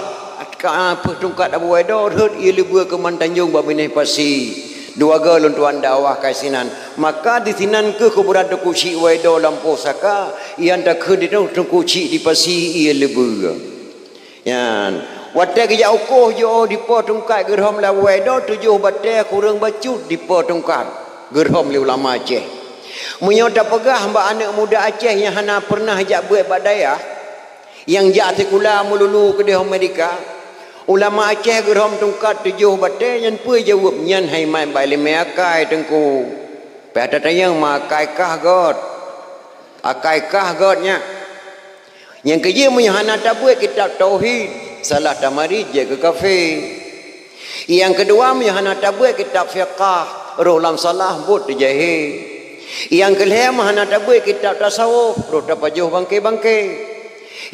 ka-, peuet tongkat Abu Waido rhot ié leubeue keu meutanjong bak binéh pasi. Dua goe lôn tuan dakwah ka sinan. Maka di sinan kheueh kuburan Teungku Chik Waido lam pusaka, nyang takheun di Teungku Chik di pasi ié leubeue. Nyan, watée geujak ukoh jiôh dipo tungkat geurhom lé Abu Waido, tujoh batée kureueng bacut dipo tungkat. Geurhom lé ulama Aceh. Meunyoe tapeugah bak aneuk muda Aceh nyang hana peureunah jak beuet bak dayah, nyang jak sikula meululu keudeh Amerika, ulama Aceh geurhom tungkat tujoh batée, nyan peue jaweueb nyan hai mat bak ileumé akai, Teungku. Pih tatanyong ma akai kah göt. Akai kah göt nyan. Nyang keujeuet, meunyoe hana tabeuet kitab tauhid, salah tamarit jeuet keu kafé. Nyang keudua, meunyoe hana tabeuet kitab fiqah, roh lam salah buet teujahé. Nyang keulhée, meunyoe hana tabeuet kitab tasawuf, roh tapajoh bangke-bangke.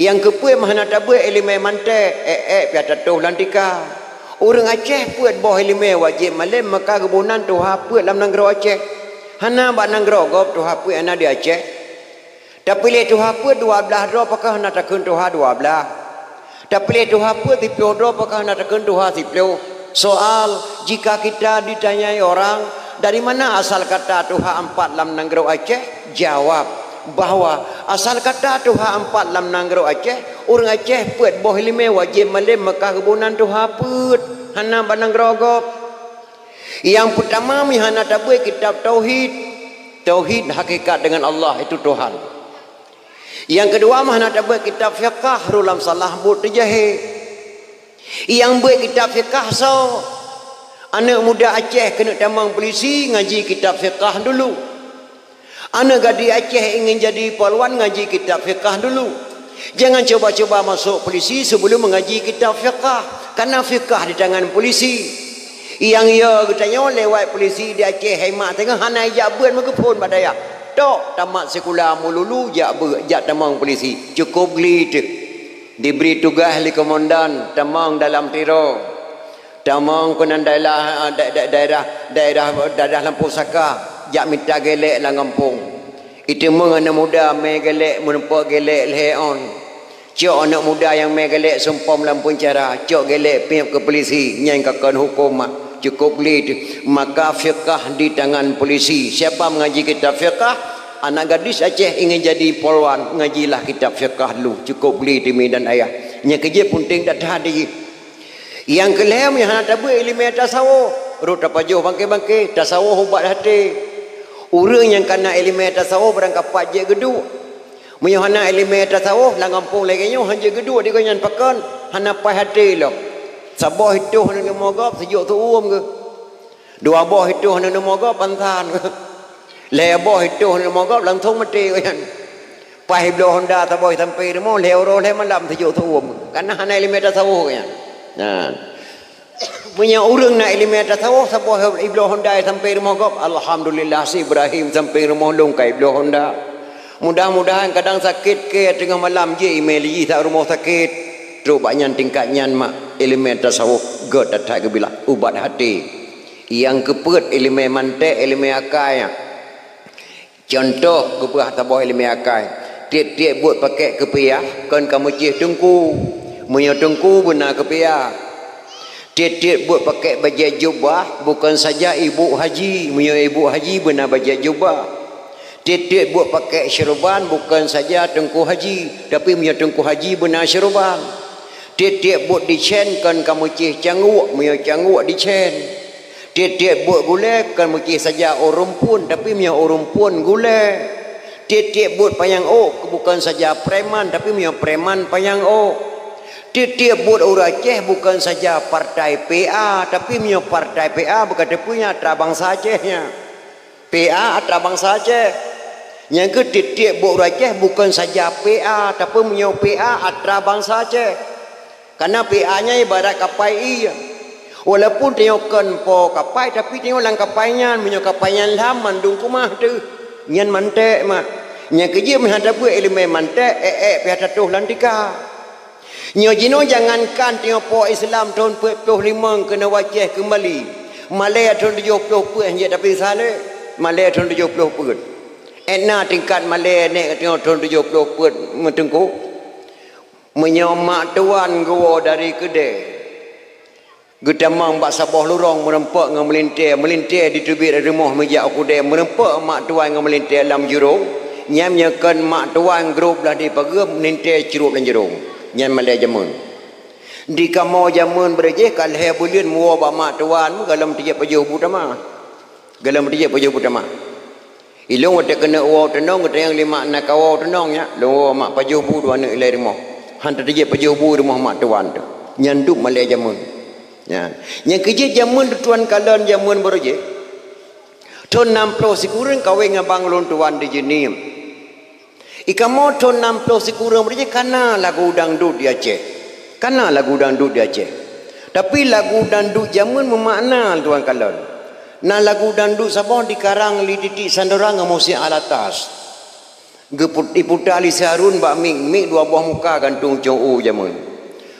Nyang keupeuet, meunyoe hana tabeuet ileumé mantek, ék-ék pih tatoh lam tika. Ureuëng Aceh peuet boh ileumé wajéb malém, maka geuboh nan tuha peuet lam nanggroe Aceh. Hana bak nanggroe gob tuha peuet hana di Aceh. Tapiléh tuha peuet dua blaih droe, pakon hana takheun tuha dua blaih? Tapiléh tuha peuet siploh droe, pakon hana takheun tuha siploh? Soal, jika kita ditanyai orang, "Dari mana asal kata tuha empat lam nanggroe Aceh?" Jawab bahwa asal kata tuha empat lam nanggroe Aceh, ureuëng Aceh peuet boh ileumé wajéb malém, maka geuboh nan tuha peuet, hana bak nanggroe gob. Nyang peutama, meunyoe hana tabeuet kitab tauhid, tauhid hakikat dengan Allah, itu Tuhan. Nyang keudua, meunyoe hana tabeuet kitab fiqah, roh lam salah buet teujahé. Nyang beuet kitab fiqah soe? Aneuk muda Aceh keuneuk tamong polisi, ngaji kitab fiqah dulu. Aneuk gadis Aceh ingin jadi polwan, ngaji kitab fiqah dulu. Jangan cuba-cuba masuk polisi sebelum mengaji kitab fiqah, karena fiqah di tangan polisi. Nyang yo geutanyoe lewat polisi di Aceh, hai mak, teungoh hana jak beuet meugeuphon bak dayah. Tok tamat sikula meululu jak beuet, jak tamong polisi. Cukup gli teuh. Diberi tugas lé komandan tamong dalam tiro. Tamong keunan daerah, da-, da-, daerah, daerah, daerah Lampôh Saka, jak mita gélek lam gampông. Iteumeung aneuk muda mé gélek, meureumpok gélek lhée ôn. Cok aneuk muda nyang mé gélek sumpom lam peuncara, cok gélek piep keu polisi, nyan ka kon huköm mak. Cukup gli teuh. Maka fiqah di tangan polisi. Siapa mengaji kitab fiqah? Anak gadis Aceh ingin jadi polwan, ngajilah kitab fiqah dulu. Cukup gli teuh mi dan ayah. Nyang keujeuet peunteng that that jih. Nyang keulhée, meunyoe hana tabeuet ileumé tasawuf, rot tapajoh bangke-bangke, tasawuf ubat até. Ureuëng nyang kana ileumé tasawuf barangkapat jeuet geuduek. Meunyoe hana ileumé tasawuf, lam gampông lagée nyoe hana jeuet geuduek di gobnyan, pakon? Hana paih até lom. Saboh itoh hana neumoe gob, sijok teuuem geuh. Dua boh itoh hana neumoe gob, pansan geuh. Lhée boh itoh hana neumoe gob, langsong maté gobnyan. Paih ibloe honda saboh sampai rumoh, lhée uroe lhée malam sijok teuuem. Karena hana ileumé tasawuf nyan. Nah. Meunyoe ureuëng na ileumé tasawuf, saboh ibloe honda sampai rumoh gob, alhamdulillah, si Ibrahim sampai rumoh lôn ka ibloe honda. Mudah-mudahan kadang sakét kée teungoh malam jih imé liji sak rumoh sakét. Trok bak nyan tingkat nyan mak ileumé tasawuf gét that that geubilang ubat até. Nyang keupeuet ileumé mantek, ileumé akai nyan. Cuntoh geupeugah saboh ileumé akai, tieb-tieb buet pakèk keupiah kon ka meucéh teungku, meunyoe teungku beuna keupiah. Tieb-tieb buet pakèk bajée jubah bukon saja ibu haji, meunyoe ibu haji beuna bajée jubah. Tieb-tieb buet pakèk syeuruban bukon saja teungku haji, tapi meunyoe teungku haji beuna syeuruban. Tieb-tieb buet dicén kon ka meucéh cangguk, meunyoe cangguk dicén. Tieb-tieb buet gulée kon meucéh saja ureuëng phon, tapi meunyoe ureuëng phon gulée. Tieb-tieb buet panyang ôk bukon saja preman, tapi meunyoe preman panyang ôk. Tieb-tieb buet ureuëng Aceh bukon saja partai P A, tapi meunyoe partai P A bukon teupeu nyan atra bansa Aceh nyan. P A atra bansa Aceh. Nyang keu tieb-tieb buet ureuëng Aceh bukon saja P A, tapi meunyoe P A atra bansa Aceh. Karena P A nyan ibarat kapai ie. Walaupun tanyoe kon po kapai, tapi tanyoe lam kapai nyan, meunyoe kapai nyan lham mandum keumah teuh. Nyan mantek mak. Nyang keujeuet meuhan tabeuet ileumé mantek, ék-ék pih tatoh lam tika. Nyoe jinoe jangankan tanyoe po Islam thon peuet ploh limong keunoe u Aceh keumbali. Malée thon tujoh ploh peuet hanjeuet tapi saleh. Malée thon tujoh ploh peuet. Ék na tingkat malée nèk tanyoe thon tujoh ploh peuet meuteungku. Meunyoe mak tuan geuwoe dari keudée, geutamong bak saboh lurong meureumpok ngon meulintée, meulintée diteubiet rumoh meujak u keudée, meureumpok mak tuan ngon meulintée lam jurông, nyan meunyoe kon mak tuan grob lah dipageue, meulintée crueb lam jurông. Nyan malée jameun. Di kamoe jameun beureuh jih ka lhée buleuen meuwoe bak mak tuan, meugalom tijak pajoh bu tamah. Galom teujieb pajoh bu teuma. Ilong watée keuneuk woe teunong, geutanyong lé mak na kawoe teunong nyan, lôn woe mak pajoh bu dua aneuk ilée rumoh. Han teujieb pajoh bu rumoh mak tuan teuh. Nyan dum malée jameun. Nyan. Nyang keujieb jameun tuan kalon jameun baroe jih. Thon nam ploh sikureueng kawé ngon bang lôn tuan di Jeunieb. Ikamoe thon nam ploh sikureueng baroe jih kana lagu dangdut di Aceh. Kana lagu dangdut di Aceh. Tapi lagu dangdut jameun meumakna tuan kalon. Na lagu dangdut saboh dikarang lé Titik Sandorang ngon Musi Alatas. Geuput-, iputa lé si Harun bak mik, mik dua boh muka gantung cong u jameun.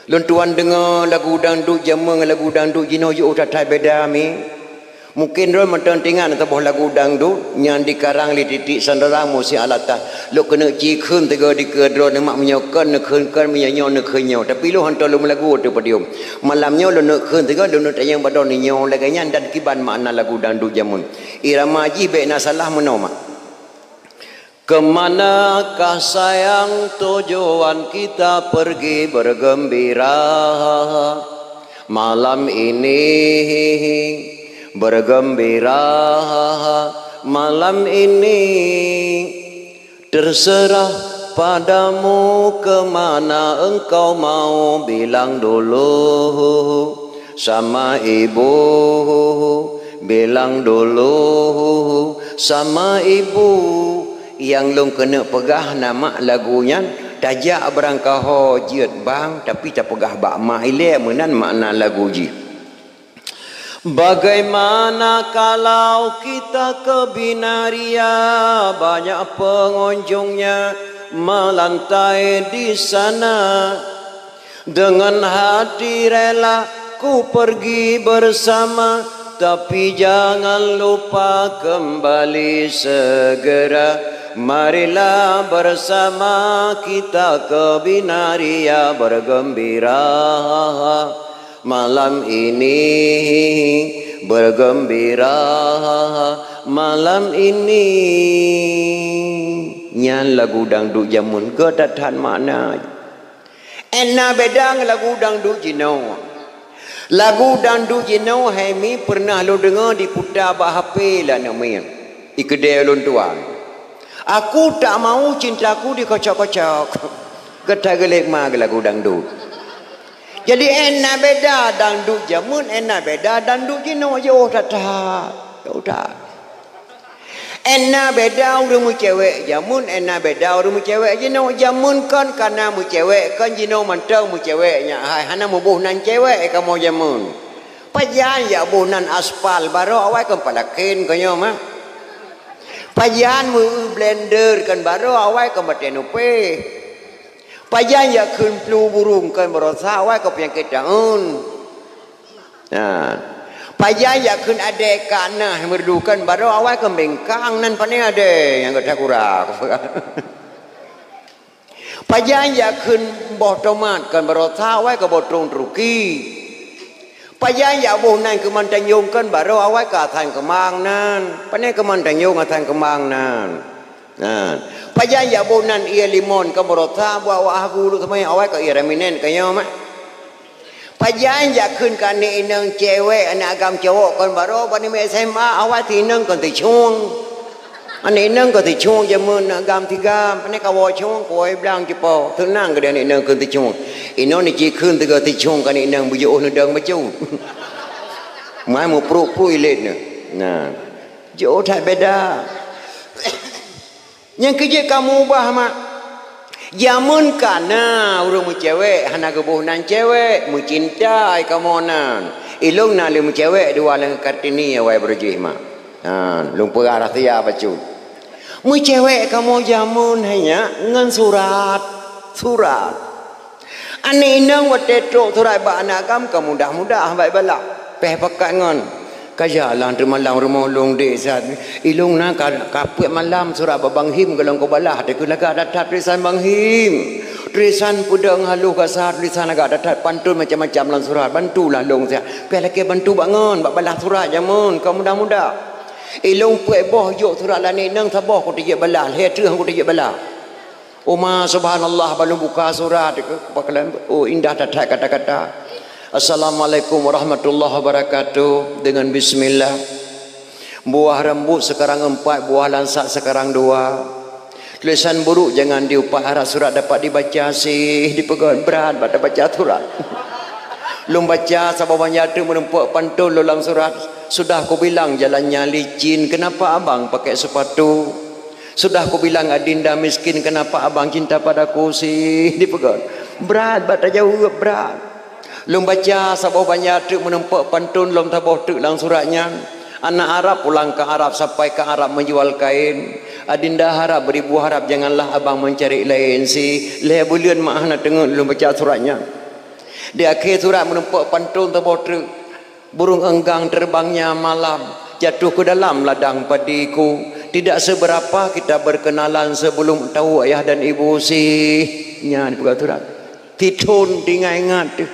Lôn tuan deungoe lagu dangdut jameun ngon lagu dangdut jinoe jiôh that-that beda mi. Mungken droe mantong teuingat saboh lagu dangdut nyang dikarang lé Titik Sandorang Musi Alatas. Lôn keuneuk ci kheun sigoe dikeue droe neumak meunyoe kon neukheun kon, meunyoe nyoe neukheun nyoe. Tapi lôn hantom lôn meulagu ateueh podium. Malam nyoe lôn neuk kheun sigoe, lôn neuk tanyong bak droe nyoe lagée nyan dan kiban makna lagu dangdut jameun. Irama jih bék na salah meunoe mak. Kemanakah sayang tujuan kita pergi bergembira? Malam ini bergembira, malam ini terserah padamu kemana engkau mau bilang dulu sama ibu, bilang dulu sama ibu. Nyang lôn keuneuk peugah na mak lagu nyan, tajak beurangkaho jeuet bang, tapi tapeugah bak mak ilée meunan makna lagu jih. Bagaimana kalau kita ke Binaria, banyak pengunjungnya melantai di sana. Dengan hati rela ku pergi bersama, tapi jangan lupa kembali segera. Marilah bersama kita ke Binaria bergembira. Malam ini bergembira, malam ini. Nyan lagu dangdut jameun, geuh that-that makna. Ena beda ngon lagu dangdut jinoe. Lagu dangdut jinoe hai mi pernah lôn deungoe diputa bak H P lé aneuk miet. Ikeudée lôn tuan. Aku tak mau cintaku dikocok-kocok. Geuta geulék ma lagu dangdut. Jadi ena beda dangdut jameun, ena beda dangdut jinoe, jiôh that-that. Jiôh that. Ena beda ureuëng meucewek jameun, ena beda ureuëng meucewek jinoe. Jameun kon kana meucewek, kon jinoe mantong meucewek nyak hai, hana meuboh nan cewek kamoe jameun. Pajan jak boh nan aspal baroe awai kon palaken konyoe mah. Pajan meu blender kon baroe awai kon batée nupeh. Pajan jak kheun plu burung kon baroe sa awai kon peunyakét daun. Nah, pajan jak kheun adée ka nah meureudu kon baroe awai kon bengkang nan pane adée nyang gata gura. Pajan jak kheun boh tomat kon baroe sa awai kon boh trong Turki. Pajan jak boh nan keuman tanjong kon baroe awai kon asan keumang nan. Pane keuman tanjong asan keumang nan. Nah, pajan jak boh nan ie limon kon baroe sa buat awak hagu luk seumai awai kon ie raminen konyoe mah. Pajan jak kheun keu aneuk inong cewek, aneuk agam cowok kon baroe bak nibak S M A, awai si inong kon si cueng. Aneuk inong kon si cueng jameun, aneuk agam si gam, pane kawoe cueng, kawoe blang cipo. Seunang keudeh aneuk inong kon si cueng. Inong ni ci kheun sigoe si cueng keu aneuk inong beujiôh neudong bacut. Mai meupruk-pruk ilét nyoe. Nah. Jiôh that beda. Nyang keujeuet kamoe ubah mak. Jameun kana ureuëng meucewek hana geuboh nan cewek, meucinta ai kamoe nan. Ilong na lé meucewek dua lam Kartini awai beureujoh mak. Ha, lôn peugah rahsia bacut. Meucewek kamoe jameun hai nyak ngon surat. Surat. Aneuk inong watée trok surat bak aneuk agam ka mudah-mudah bak balah. Péh pakat ngon. Ka jalan teumalam rumoh lôn dek sat. Ilong na ka, ka peuet malam surat bak Bang Him golom kubalah. Teukeu lagak that-that tulisan Bang Him. Tulisan peudong halôh gasa, tulisan lagak that-that pantôn macam-macam lam surat. Bantulah lôn siat. Péh lakée bantu bak ngon, bak balah surat jameun ka mudah-mudah. Ilong peuet boh jok surat lé aneuk inong saboh kuteujeuet balah, lhée treueh kuteujeuet balah. Uma subhanallah ban lôn buka surat, oh indah that-that kata-kata. Assalamualaikum warahmatullahi wabarakatuh. Dengan bismillah. Buah rambut sekarang empat, buah langsat sekarang dua. Tulisan buruk jangan diupat, harap surat dapat dibaca sih, dipeugah brat bak tabaca surat. Lôn baca saboh banyak teuk meurumpok pantôn lôn lam surat. Sudah kubilang jalannya licin, kenapa abang pakai sepatu? Sudah kubilang adinda miskin, kenapa abang cinta padaku sih, dipeugah. Brat bak tajaweueb, brat. Lôn baca saboh banyak teuk meurumpok pantôn lom saboh teuk lam surat nyan. Anak Arab pulang ke Arab, sampai ke Arab menjual kain. Adinda harap beribu harap, janganlah abang mencari lain sih. Lhée buleuen mak hana teungeut lôn baca surat nyan. Di akhé surat meurumpok pantôn saboh teuk. Burung enggang terbangnya malam, jatuh ke dalam ladang padiku. Tidak seberapa kita berkenalan sebelum tahu ayah dan ibu sih. Nyan dipeugah surat. Tithon teuingat-ingat teuh.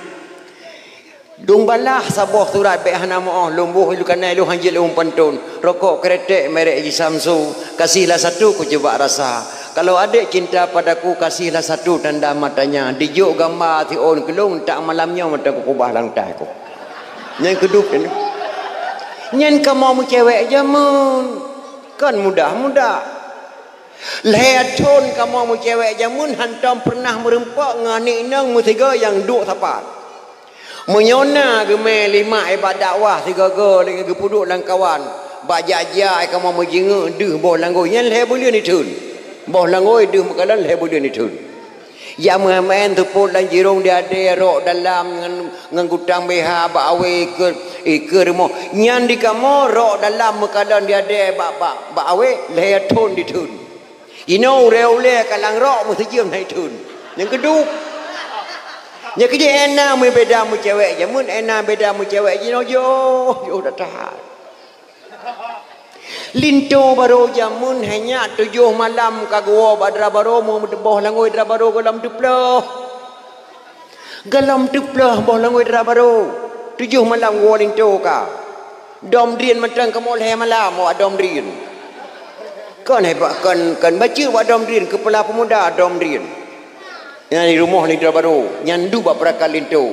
Dong balah saboh surat bék hana meu'oh, lôn boh ilu kanai lôn hanjeuet lôn pantôn. Rokok kretek merek Jisamsu, kasihlah satu kucoba rasa. Kalau adek cinta padaku, kasihlah satu tanda matanya. Dijok gamba siôn keulong, tak malam nyoe mantong kukubah lam tah ku. Nyan keuduk nyan. Nyan kamoe meucewek jameun. Kon mudah-mudah. Lhée thon kamoe meucewek jameun hantom peureunah meurumpok ngon aneuk inong meusigoe nyang duek sapat. Meunyoe na geumé lima ibadat dakwah sigoe-goe lagée geupeuduek lam kawan, bak jak-jak kamoe meujeungeuk deuh boh langgôi nyan lhée buleuen itheun. Boh langgôi deuh meukalon lhée buleuen itheun. Jak meumaén seupôt lam jirong di adée rok dalam ngon, ngon gutang B H bak awé ikeue, ikeue rumoh. Nyan di kamoe rok dalam meukalon di adée bak, bak, bak awé lhée thon ditheun. Inoe ulée-ulée kalang rok meusijeuem hai theun. Nyang keudua. Nyang keujeuet ena meubeda meucewek jameun, ena beda meucewek jinoe jiôh, jiôh that-that. Linto barô jameun hai nyak tujoh malam ka geuwoe bak dara barô, meu-, boh langgôi dara barô gohlom teuploh. Gohlom teuploh boh langgôi dara barô. Tujoh malam geuwoe linto ka. Dom drien mantong kamoe lhée malam wak dom drien. Kon hebat, kon, kon bacut wak dom drien, keupala peumuda dom drien. Nyan di rumoh lé dara barô, nyan duek bak peurakan linto.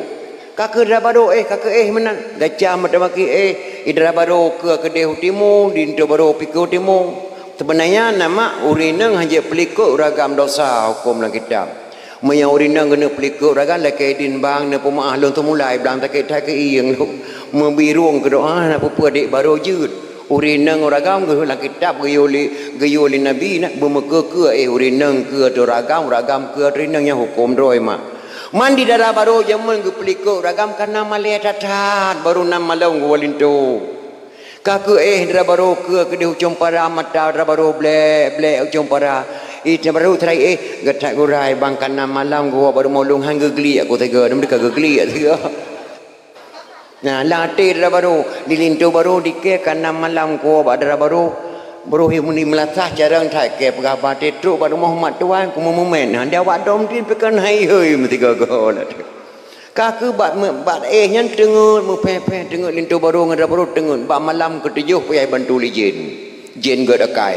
Ka keuh dara barô, eh, ka keuh, eh, meunan. Gacah meutamaki, eh, i dara barô keue keudeh u timu, di linto barô pih keue u timu. Seubeunanya na mak ureueng inong hanjeuet peulikot ureueng agam dosa huköm lam kitab. Meunyoe ureueng inong geuneuk peulikot ureueng agam lakée idin bang, neupeumeu'ah lôn teumulai blang sakét that keu ieng lôn. Meubirong keu doa na peue-peue dek barô jeuet. Ureueng inong ureueng agam geuhôi lam kitab geuyue lé, geuyue lé Nabi na beumeukeue-keue, eh, ureueng inong keue ateueh ureueng agam, ureueng agam keue ateueh ureueng inong, nyan huköm droe mak. Man di dara barô jameun geupeulikot ureueng agam ka na malée that-that, barô nam malom geuwoe linto. Ka keuh, eh, dara barô keue keudeh u cong para, mata dara barô blek-blek u cong para. Ih, dara barô teurai, eh, geuthat geurai bang ka nam malam geuwoe bak rumoh lôn han geugliek ku teuga, nam ka geugliek teuga. Nah, lam até dara barô, di linto barô dikée ka nam malam kuwoe bak dara barô. Barô hi meunan meulasah carông that kée peugah bak até trok bak rumoh mak tuan ku meumeumen. Nah, di awak dom tin pih kon hai-hoi meusigoe-goe lah. Ka keuh bak me-, bak éh nyan teungeut meupéh-péh, teungeut linto barô ngon dara barô teungeut. Bak malam keutujoh payah bantu lé jén. Jén gét akai.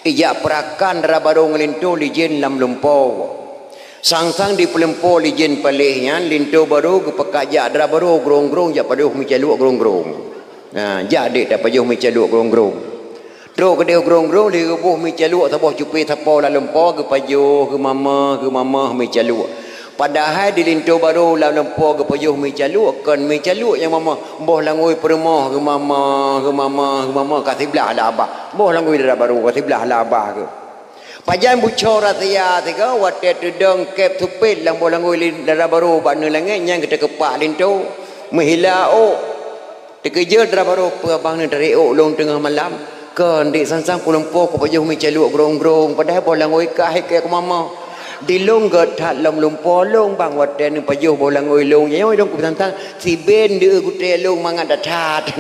Ijak peurakan dara barô ngon linto lé jén lam lumpo. Sang-sang di peulumpo lé jén paléh nyan, linto barô geupeugah jak dara barô grong-grong jak pajoh meucaluek grong-grong. Ha, jak dek tapajoh meucaluek grong-grong. Trok keudeh grong-grong lheueh geuboh meucaluek saboh cupé sapo lam lumpo geupajoh, geumamah, geumamah meucaluek. Padahai di linto barô lam lumpo geupajoh meucaluek kon meucaluek nyang mamah, boh langôi peurumoh geumamah, geumamah, geumamah ka siblah lam abah. Boh langôi dara barô ka siblah lam abah geuh. Pajan buco rasia sigoe watée teudong kép supet lam boh langôi lin-, dara barô bak neulangét nyang geuteukeupak linto meuhila ôk. Teukeujot dara barô peue abang neutarek ôk lôn teungoh malam. Kon dek sang-sang peulumpo kupajoh meucaluek grong-grong padahai boh langôi kah ikée keumama. Di lôn gét that lom lumpo lôn bang watée neupajoh boh langôi lôn nyoe lôn kupeusang-sang siben deuh gutée lôn mangat that-that.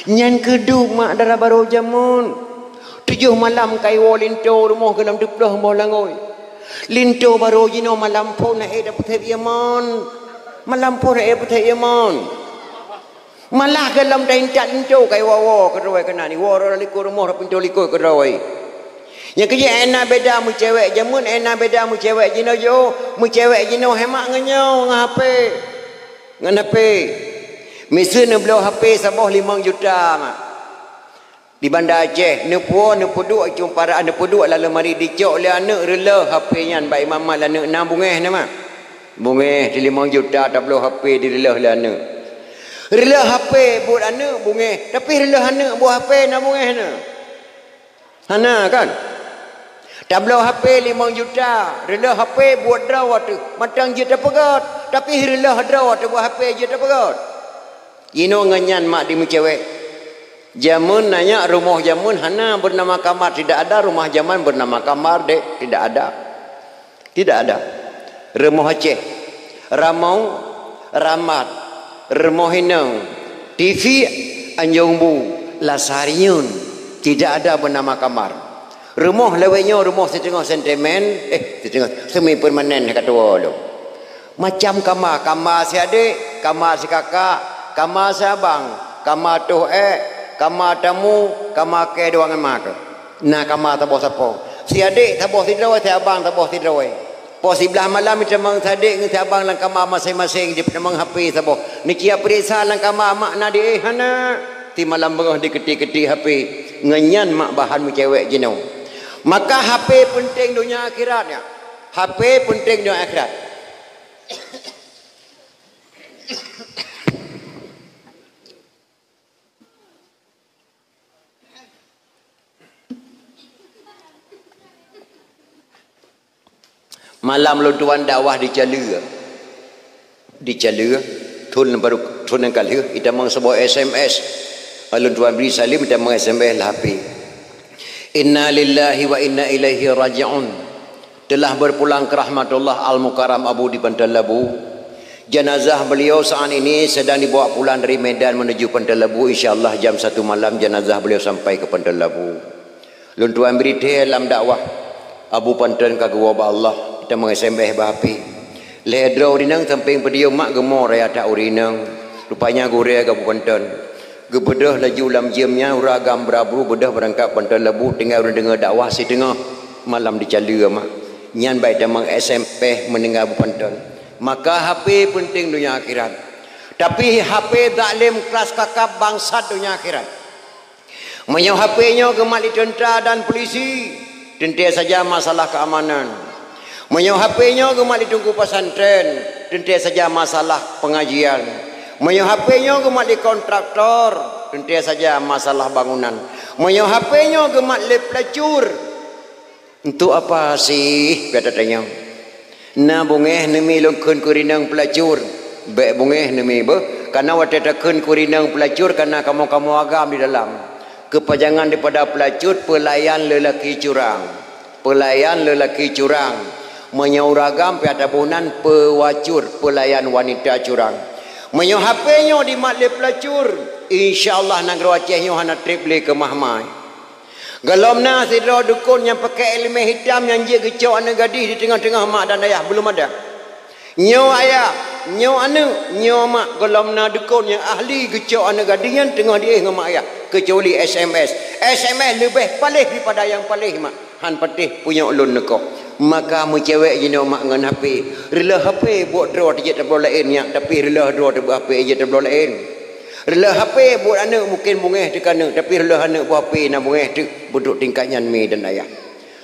Nyan keuh duek mak dara barô jameun. Tujoh malam ka iwoe linto rumoh gohlom teuploh boh langôi. Linto barô jinoe malam phon na éh dapeuthép ié mon. Malam phon na éh dapeuthép ié mon. Malah gohlom taintat linto ka iwoe-woe keudroe keunan iwoe rot likot rumoh rot pintoe likot keudroe. Nyang keujeuet éh na beda meucewek jameun, éh na beda meucewek jinoe jiôh, meucewek jinoe hemat ngon nyoe ngon H P. Ngon H P. Miseue neubloe H P saboh limong juta mak. Di Banda Aceh, neupuwoe, neupeuduek, cuma parak neupeuduek lam leumari, dicok lé aneuk, reulôh H P nyan bak Imam Mat lé aneuk, na beungéh na, Mak? Beungéh, di limong juta tabloe H P direulôh lé aneuk. Reulôh H P buet aneuk beungéh, tapi reulôh aneuk buet H P na beungéh na? Hana kan? Tabloe H P limong juta, reulôh H P buet droe teuh, mantong jeuet tapeugöt, tapi reulôh droe teuh buet H P jeuet tapeugöt. Jinoe ngon nyan mak dimeucewek. Jameun na nyak rumoh jameun hana bernama kamar, tidak ada rumah zaman bernama kamar, dek, tidak ada. Tidak ada. Rumoh Aceh, ramong, ramat, rumoh inong, T V, anjong bu, lasariun. Tidak ada bernama kamar. Rumoh lawét nyoe rumoh siteungoh sentimen, eh, siteungoh semi permanen ka tuwoe lom. Macam kama, kama si adek, kama si kakak, kama si abang, kama toh ék, kama tamu, kama kée dua ngon ma keuh. Na kama saboh sapo. Si adek saboh sidroe, si abang saboh sidroe. Po siblaih malam jitamong si adek ngon si abang lam kama maséng-maséng, jipeutamong H P saboh. Neuciap peuriksa lam kama mak na di éh hana. Ti malam beungoh diketik-ketik H P. Ngon nyan mak bahan meucewek jinoe. Maka H P peunteng donya akhirat nyan. H P peunteng donya akhirat. Malam lôn tuan dakwah di Caleue. Di Caleue, thôn baru, thôn nyang ka lheueh, jitamong saboh S M S. Lôn tuan bri saleuem, jitamong S M S lam H P. Inna lillahi wa inna ilaihi raji'un. Telah berpulang ke rahmatullah Al-Mukarram Abu di Panton Labu. Jenazah beliau saat ini sedang dibawa pulang dari Medan menuju Panton Labu. Insya Allah jam satu malam jenazah beliau sampai ke Panton Labu. Lôn tuan bri thée lam dakwah, Abu Panton ka geuwoe bak Allah, jitamong S M S bak H P. Lhée droe ureueng inong sampéng podium mak geumo raya that ureueng inong. Rupanya gurée keu Abu Panton. Geubeudôh laju lam jeuem nyan, ureueng agam beurabru beudôh beurangkat Panton Labu, tinggai ureueng deungoe dakwah siteungoh malam di Caleue mak. Nyan bak jitamong S M S meuninggai Abu Panton. Maka H P peunteng donya akhirat. Tapi H P zalim keras kakap bangsat donya akhirat. Meunyoe H P nyoe geumat lé teuntra dan polisi, teuntée saja masalah keamanan. Meunyoe H P nyoe geumat lé teungku pesantren, teuntée saja masalah pengajian. Meunyoe H P nyoe geumat lé kontraktor, teuntée saja masalah bangunan. Meunyoe H P nyoe geumat lé pelacur, untuk apa sih, gata tanyong? Na beungéh neumi lôn kheun keu ureueng inong pelacur? Bék beungéh neumi beuh, kareuna watée takheun keu ureueng inong pelacur, kareuna kamoe-kamoe agam di dalam. Keupanjangan daripada pelacur, peulayan lelaki curang. Peulayan lelaki curang. Meunyoe ureueng agam pih ata boh nan, pewacur, peulayan wanita curang. Meunyoe H P nyoe dimat lé pelacur, insya Allah nanggroe Aceh nyoe hana treb lé keumah-mah. Gohlom na sidroe dukon nyang pakèk iéleumèe hitam nyang jeuet geucok aneuk gadih di teungoh-teungoh mak dan ayah, belum ada. Nyoe ayah, nyoe aneuk, nyoe mak, gohlom na dukon nyang ahli geucok aneuk gadih nyan teungoh diéh ngon mak ayah, keucuali S M S. S M S leubeh paléh daripada nyang paléh mak. Han patéh punyok lôn neukoh. Maka meucewek jinoe mak ngon H P. Reuloh H P buet droe teujeuet tabloe laén nyak, tapi reuloh droe teuh buet H P jeuet tabloe laén. Reuloh H P buet aneuk mungken beungèh teuh keu aneuk, tapi reuloh aneuk buet H P na beungèh teuh, beuduek tingkat nyan mi dan ayah.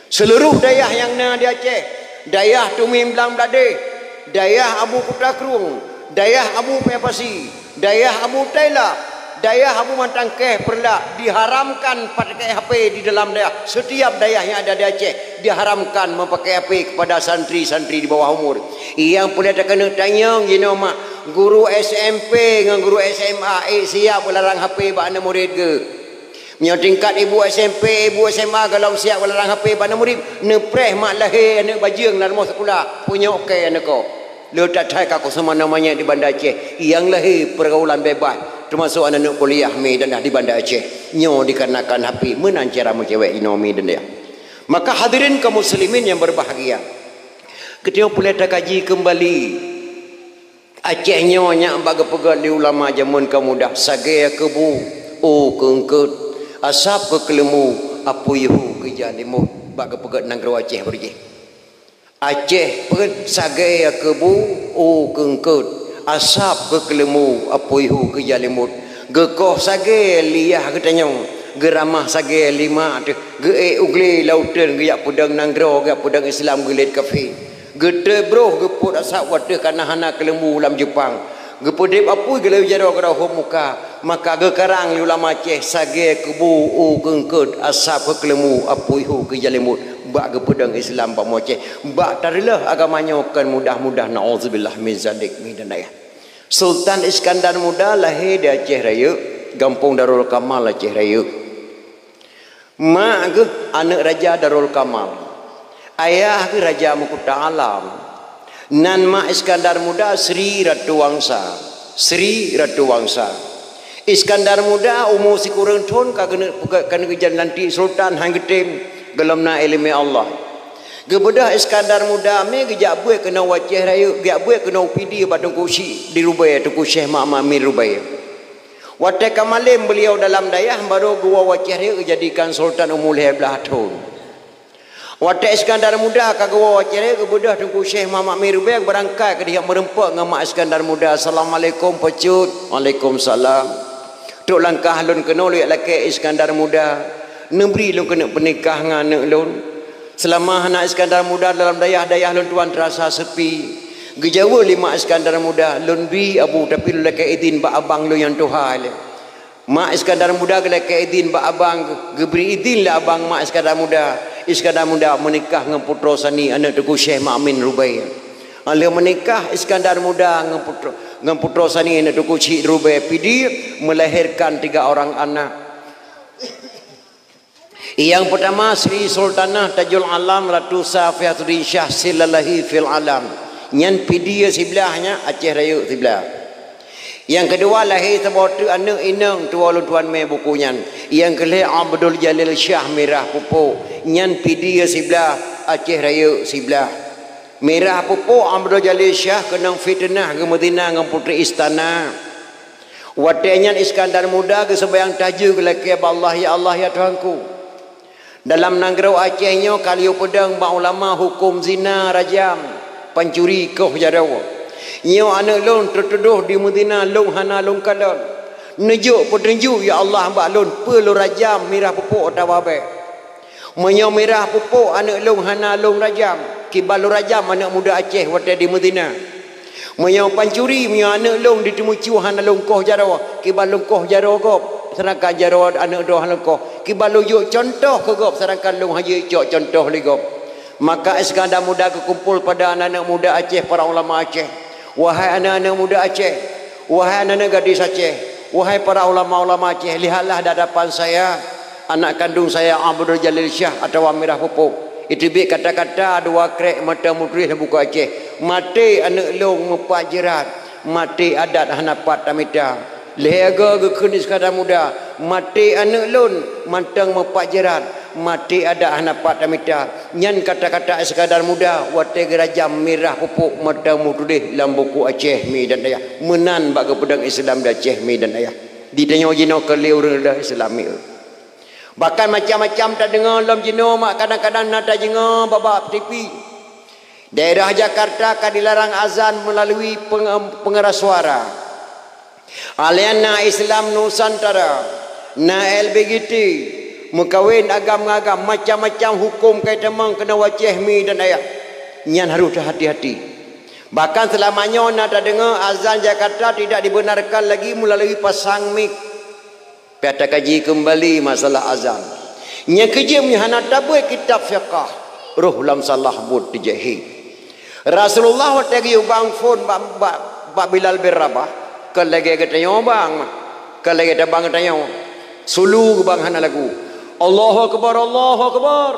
Seuluruh dayah nyang na di Aceh, dayah Tumi Blang Bladeh, dayah Abu Kuta Krueng, dayah Abu Paya Pasi, dayah Abu Taila, dayah Abu Mantangkeh Peureulak diharamkan pakai H P di dalam dayah. Setiap dayah yang ada di Aceh diharamkan memakai H P kepada santri-santri di bawah umur. Nyang peureulèe takeuneuk tanyong jinoe mak, guru S M P ngon guru S M A ék siap beularang H P bak aneuk murit geuh. Meunyoe tingkat ibu S M P, ibu S M A gohlom siap beularang H P bak aneuk murit, neupreh mak lahé aneuk bajeueng lam rumoh sikula, punyok kèe aneuk ko. Le that hai ka kuseumana manyét di Banda Aceh, nyang lahé peurgaulan bebas, teumasok aneuk-aneuk kuliah mi dan di Banda Aceh. Nyoe dikarenakan H P meunan cara meucewek jinoe mi dan ayah. Maka hadirin kaum muslimin yang berbahagia, geutanyoe peureulèe takaji keumbali. Aceh nyoe nyak bak geupeugöt lé ulama jameun ka mudah, sagèe keu bu, ôk keu eungkôt, asab keu keuleumbu, apui hu keu jalimot, bak geupeugöt nanggroe Aceh beurijih. Aceh peuet sagèe keu bu, ôk keu eungkôt, asab keu keuleumbu, apui hu keu jalimot. Geukoh sagèe liyah geutanyoe, Geuramah sagée lima teuh, geuék u glé lauteuen, geujak peudong nanggroe, geujak peudong Islam, geulét kafé. Geuteuh broh geupot asab wateuh kana hana keuleumbu lam Jeupang. Geupeudeb apui geuleu jaroe keudroe hom muka, maka geukarang lé ulama Aceh sagée keubu u keungkot asab keu keuleumbu apui hu keu jalémot bak geupeudong Islam bak Aceh. Bak tareuleuh agama nyoe kon mudah-mudah, naudzubillah min zalik, mi dan ayah. Sultan Iskandar Muda lahé di Aceh Rayeuk, gampông Darul Kamal, Aceh Rayeuk. Mak geuh aneuëk Raja Darul Kamal. Ayah geuh Raja Meukuta Alam. Nan mak Iskandar Muda Sri Ratu Wangsa. Sri Ratu Wangsa. Iskandar Muda umu sikureueng thon ka keuneuk, ka keuneuk geujan lantik sultan, han geutem, gohlom na iéleumé Allah. Geubeudôh Iskandar Muda mé geujak buet keunoe u Aceh Rayeuk, geujak buet keunoe u Pidie bak Teungku Syik di Rubée, Teungku Syekh Muhammad Amin Rubée. Watée ka malém beuliau dalam dayah, barô geuwoe u Aceh Rayeuk geujadikan sultan umu lhée blaih thon. Watée Iskandar Muda ka geuwoe u Aceh Rayeuk, geubeudôh Teungku Syekh Muhammad Amin Rubée beurangkat keudeh jak meureumpok ngon mak Iskandar Muda. "Assalamualaikum, Peucut." "Waalaikumsalam." "Trok langkah lôn keunoe lôn jak lakée Iskandar Muda. Neubri lôn keuneuk peunikah ngon aneuëk lôn." Seulama hana Iskandar Muda dalam dayah, dayah lôn tuan teurasa seupi. Geujaweueb lé mak Iskandar Muda, "Lôn bi, Abu, tapi lôn lakée idhin bak abang lôn nyang tuha ilée." Mak Iskandar Muda geulakée idhin bak abang, geubri idhin lé abang mak Iskandar Muda. Iskandar Muda meunikah ngon Putroe Sani, aneuëk Teungku Syekh Muhammad Amin Rubée. Lheueh meunikah Iskandar Muda ngon Putroe, ngon Putroe Sani, aneuëk Teungku Syik Rubée, Pidie, melahirkan tiga orang anak. Nyang peutama Sri Sultanah Tajul Alam Ratu Safiatuddin Syah Silalahi fil Alam. Nyan Pidie siblaih nyan, Aceh Rayeuk siblaih. Nyang keudua lahé saboh teuk aneuëk inong, tuwoe lôn tuan mé buku nyan. Nyang keulhée Abdul Jalil Syah Mirah Pupuk. Nyan Pidie siblaih, Aceh Rayeuk siblaih. Mirah Pupuk Abdul Jalil Syah keunong fiteunah geumeuzina ngon putri istana. Watée nyan Iskandar Muda geuseumbahyang tahajud geulakée bak Allah, "Ya Allah, ya Tuhanku, dalam nanggroe Aceh nyoe ka lheueh peudong bak ulama huköm zina rajam, pancuri koh jaroe. Nyoe aneuëk lôn teutudoh jimeuzina, lôn hana lôn kalon. Neujok peutunjuk, ya Allah, bak lôn peue lôn rajam, Mirah Pupuk atawa bék. Meunyoe Mirah Pupuk aneuëk lôn hana lôn rajam, kiban lôn rajam aneuëk muda Aceh watée jimeuzina. Meunyoe pancuri, meunyoe aneuëk lôn jiteumeucue hana lôn koh jaroe, kiban lôn koh jaroe gob, seudangkan jaroe aneuëk droe hana lôn koh, kiban lôn jok cuntoh keu gob, seudangkan lôn hana jicok cuntoh lé gob." Maka Iskandar Muda geukumpol pada aneuëk-aneuëk muda Aceh, para ulama Aceh. "Wahai aneuëk-aneuëk muda Aceh, wahai aneuëk gadis Aceh, wahai para ulama-ulama Aceh, lihatlah di hadapan saya, anak kandung saya Abdul Jalil Syah atawa Mirah Pupuk. Iteubiet kata-kata dua krek mata meutuléh lam buku Aceh. Maté aneuëk lôn meupat jeurat, maté adat hana pat tamita." Lhée goe geukheun Iskandar Muda, "Maté aneuëk lôn mantong meupat jeurat, maté adat hana pat tamita." Nyan kata-kata Iskandar Muda watée geurajam Mirah Pupuk mantong meutuléh lam buku Aceh, mi dan ayah. Meunan bak geupeudong Islam di Aceh, mi dan ayah. Di tanyoe jinoe keu lé ureuëng reudah Islam, mi. Bahkan macam-macam tadeungoe lom jinoe, mak, kadang-kadang na tadeungoe bak-bak T V. Daerah Jakarta ka dilarang azan melalui penge-, pengeras suara. Alian na Islam Nusantara, na L B G T, meukawen agam ngon agam, macam-macam huköm ka itamong keunoe u Aceh, mi dan ayah. Nyan harôh teuhati-hati. Bahkan seulama nyoe na tadeungoe azan Jakarta tidak dibenarkan lagi melalui pasang mik. Pih takaji keumbali masalah azan. Nyang keujeuet, meunyoe hana tabeuet kitab fiqah, roh lam salah buet teujeuhet. Rasulullah watée geuyue bang phon bak, bak, bak Bilal bin Rabah, kon lagée geutanyoe bang, kon lagée tabang geutanyoe. Sulu geubang hana lagu. "Allahu Akbar, Allahu Akbar.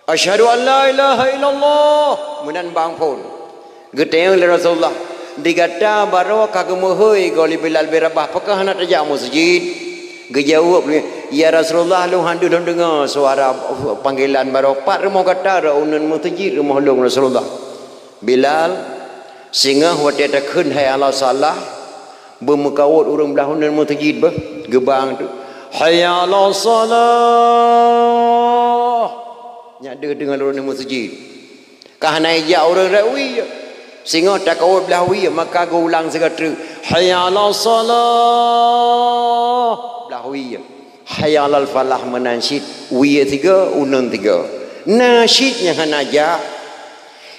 Asyhadu an la ilaha illallah." Meunan bang phon. Geutanyong lé Rasulullah, "Di gata baroe ka geumeuhôi goe lé Bilal bin Rabah, pakon hana tajak meuseujid?" Geujaweueb lé, "Ya Rasulullah, lôn hana lôn deungoe suara panggilan baroe. Pat rumoh gata?" "Rot uneuen meuseujid rumoh lôn, Rasulullah." "Bilal, singoh watée takheun 'Hayya 'alas shalah', beumeukaôt ureuëng blaih uneuen meuseujid beuh." Geubang teuk, "Hayya 'alas shalah." Nyak deuh deungon ureuëng meuseujid. Ka hana ijak ureuëng rot wie. Singoh takaôt blaih wie, maka geuulang sigoe treuk, "Hayya 'alas shalah." Blaih wie. Hayya 'alal falah meunan cit, wie tiga, uneun tiga. Na cit nyang hana jak.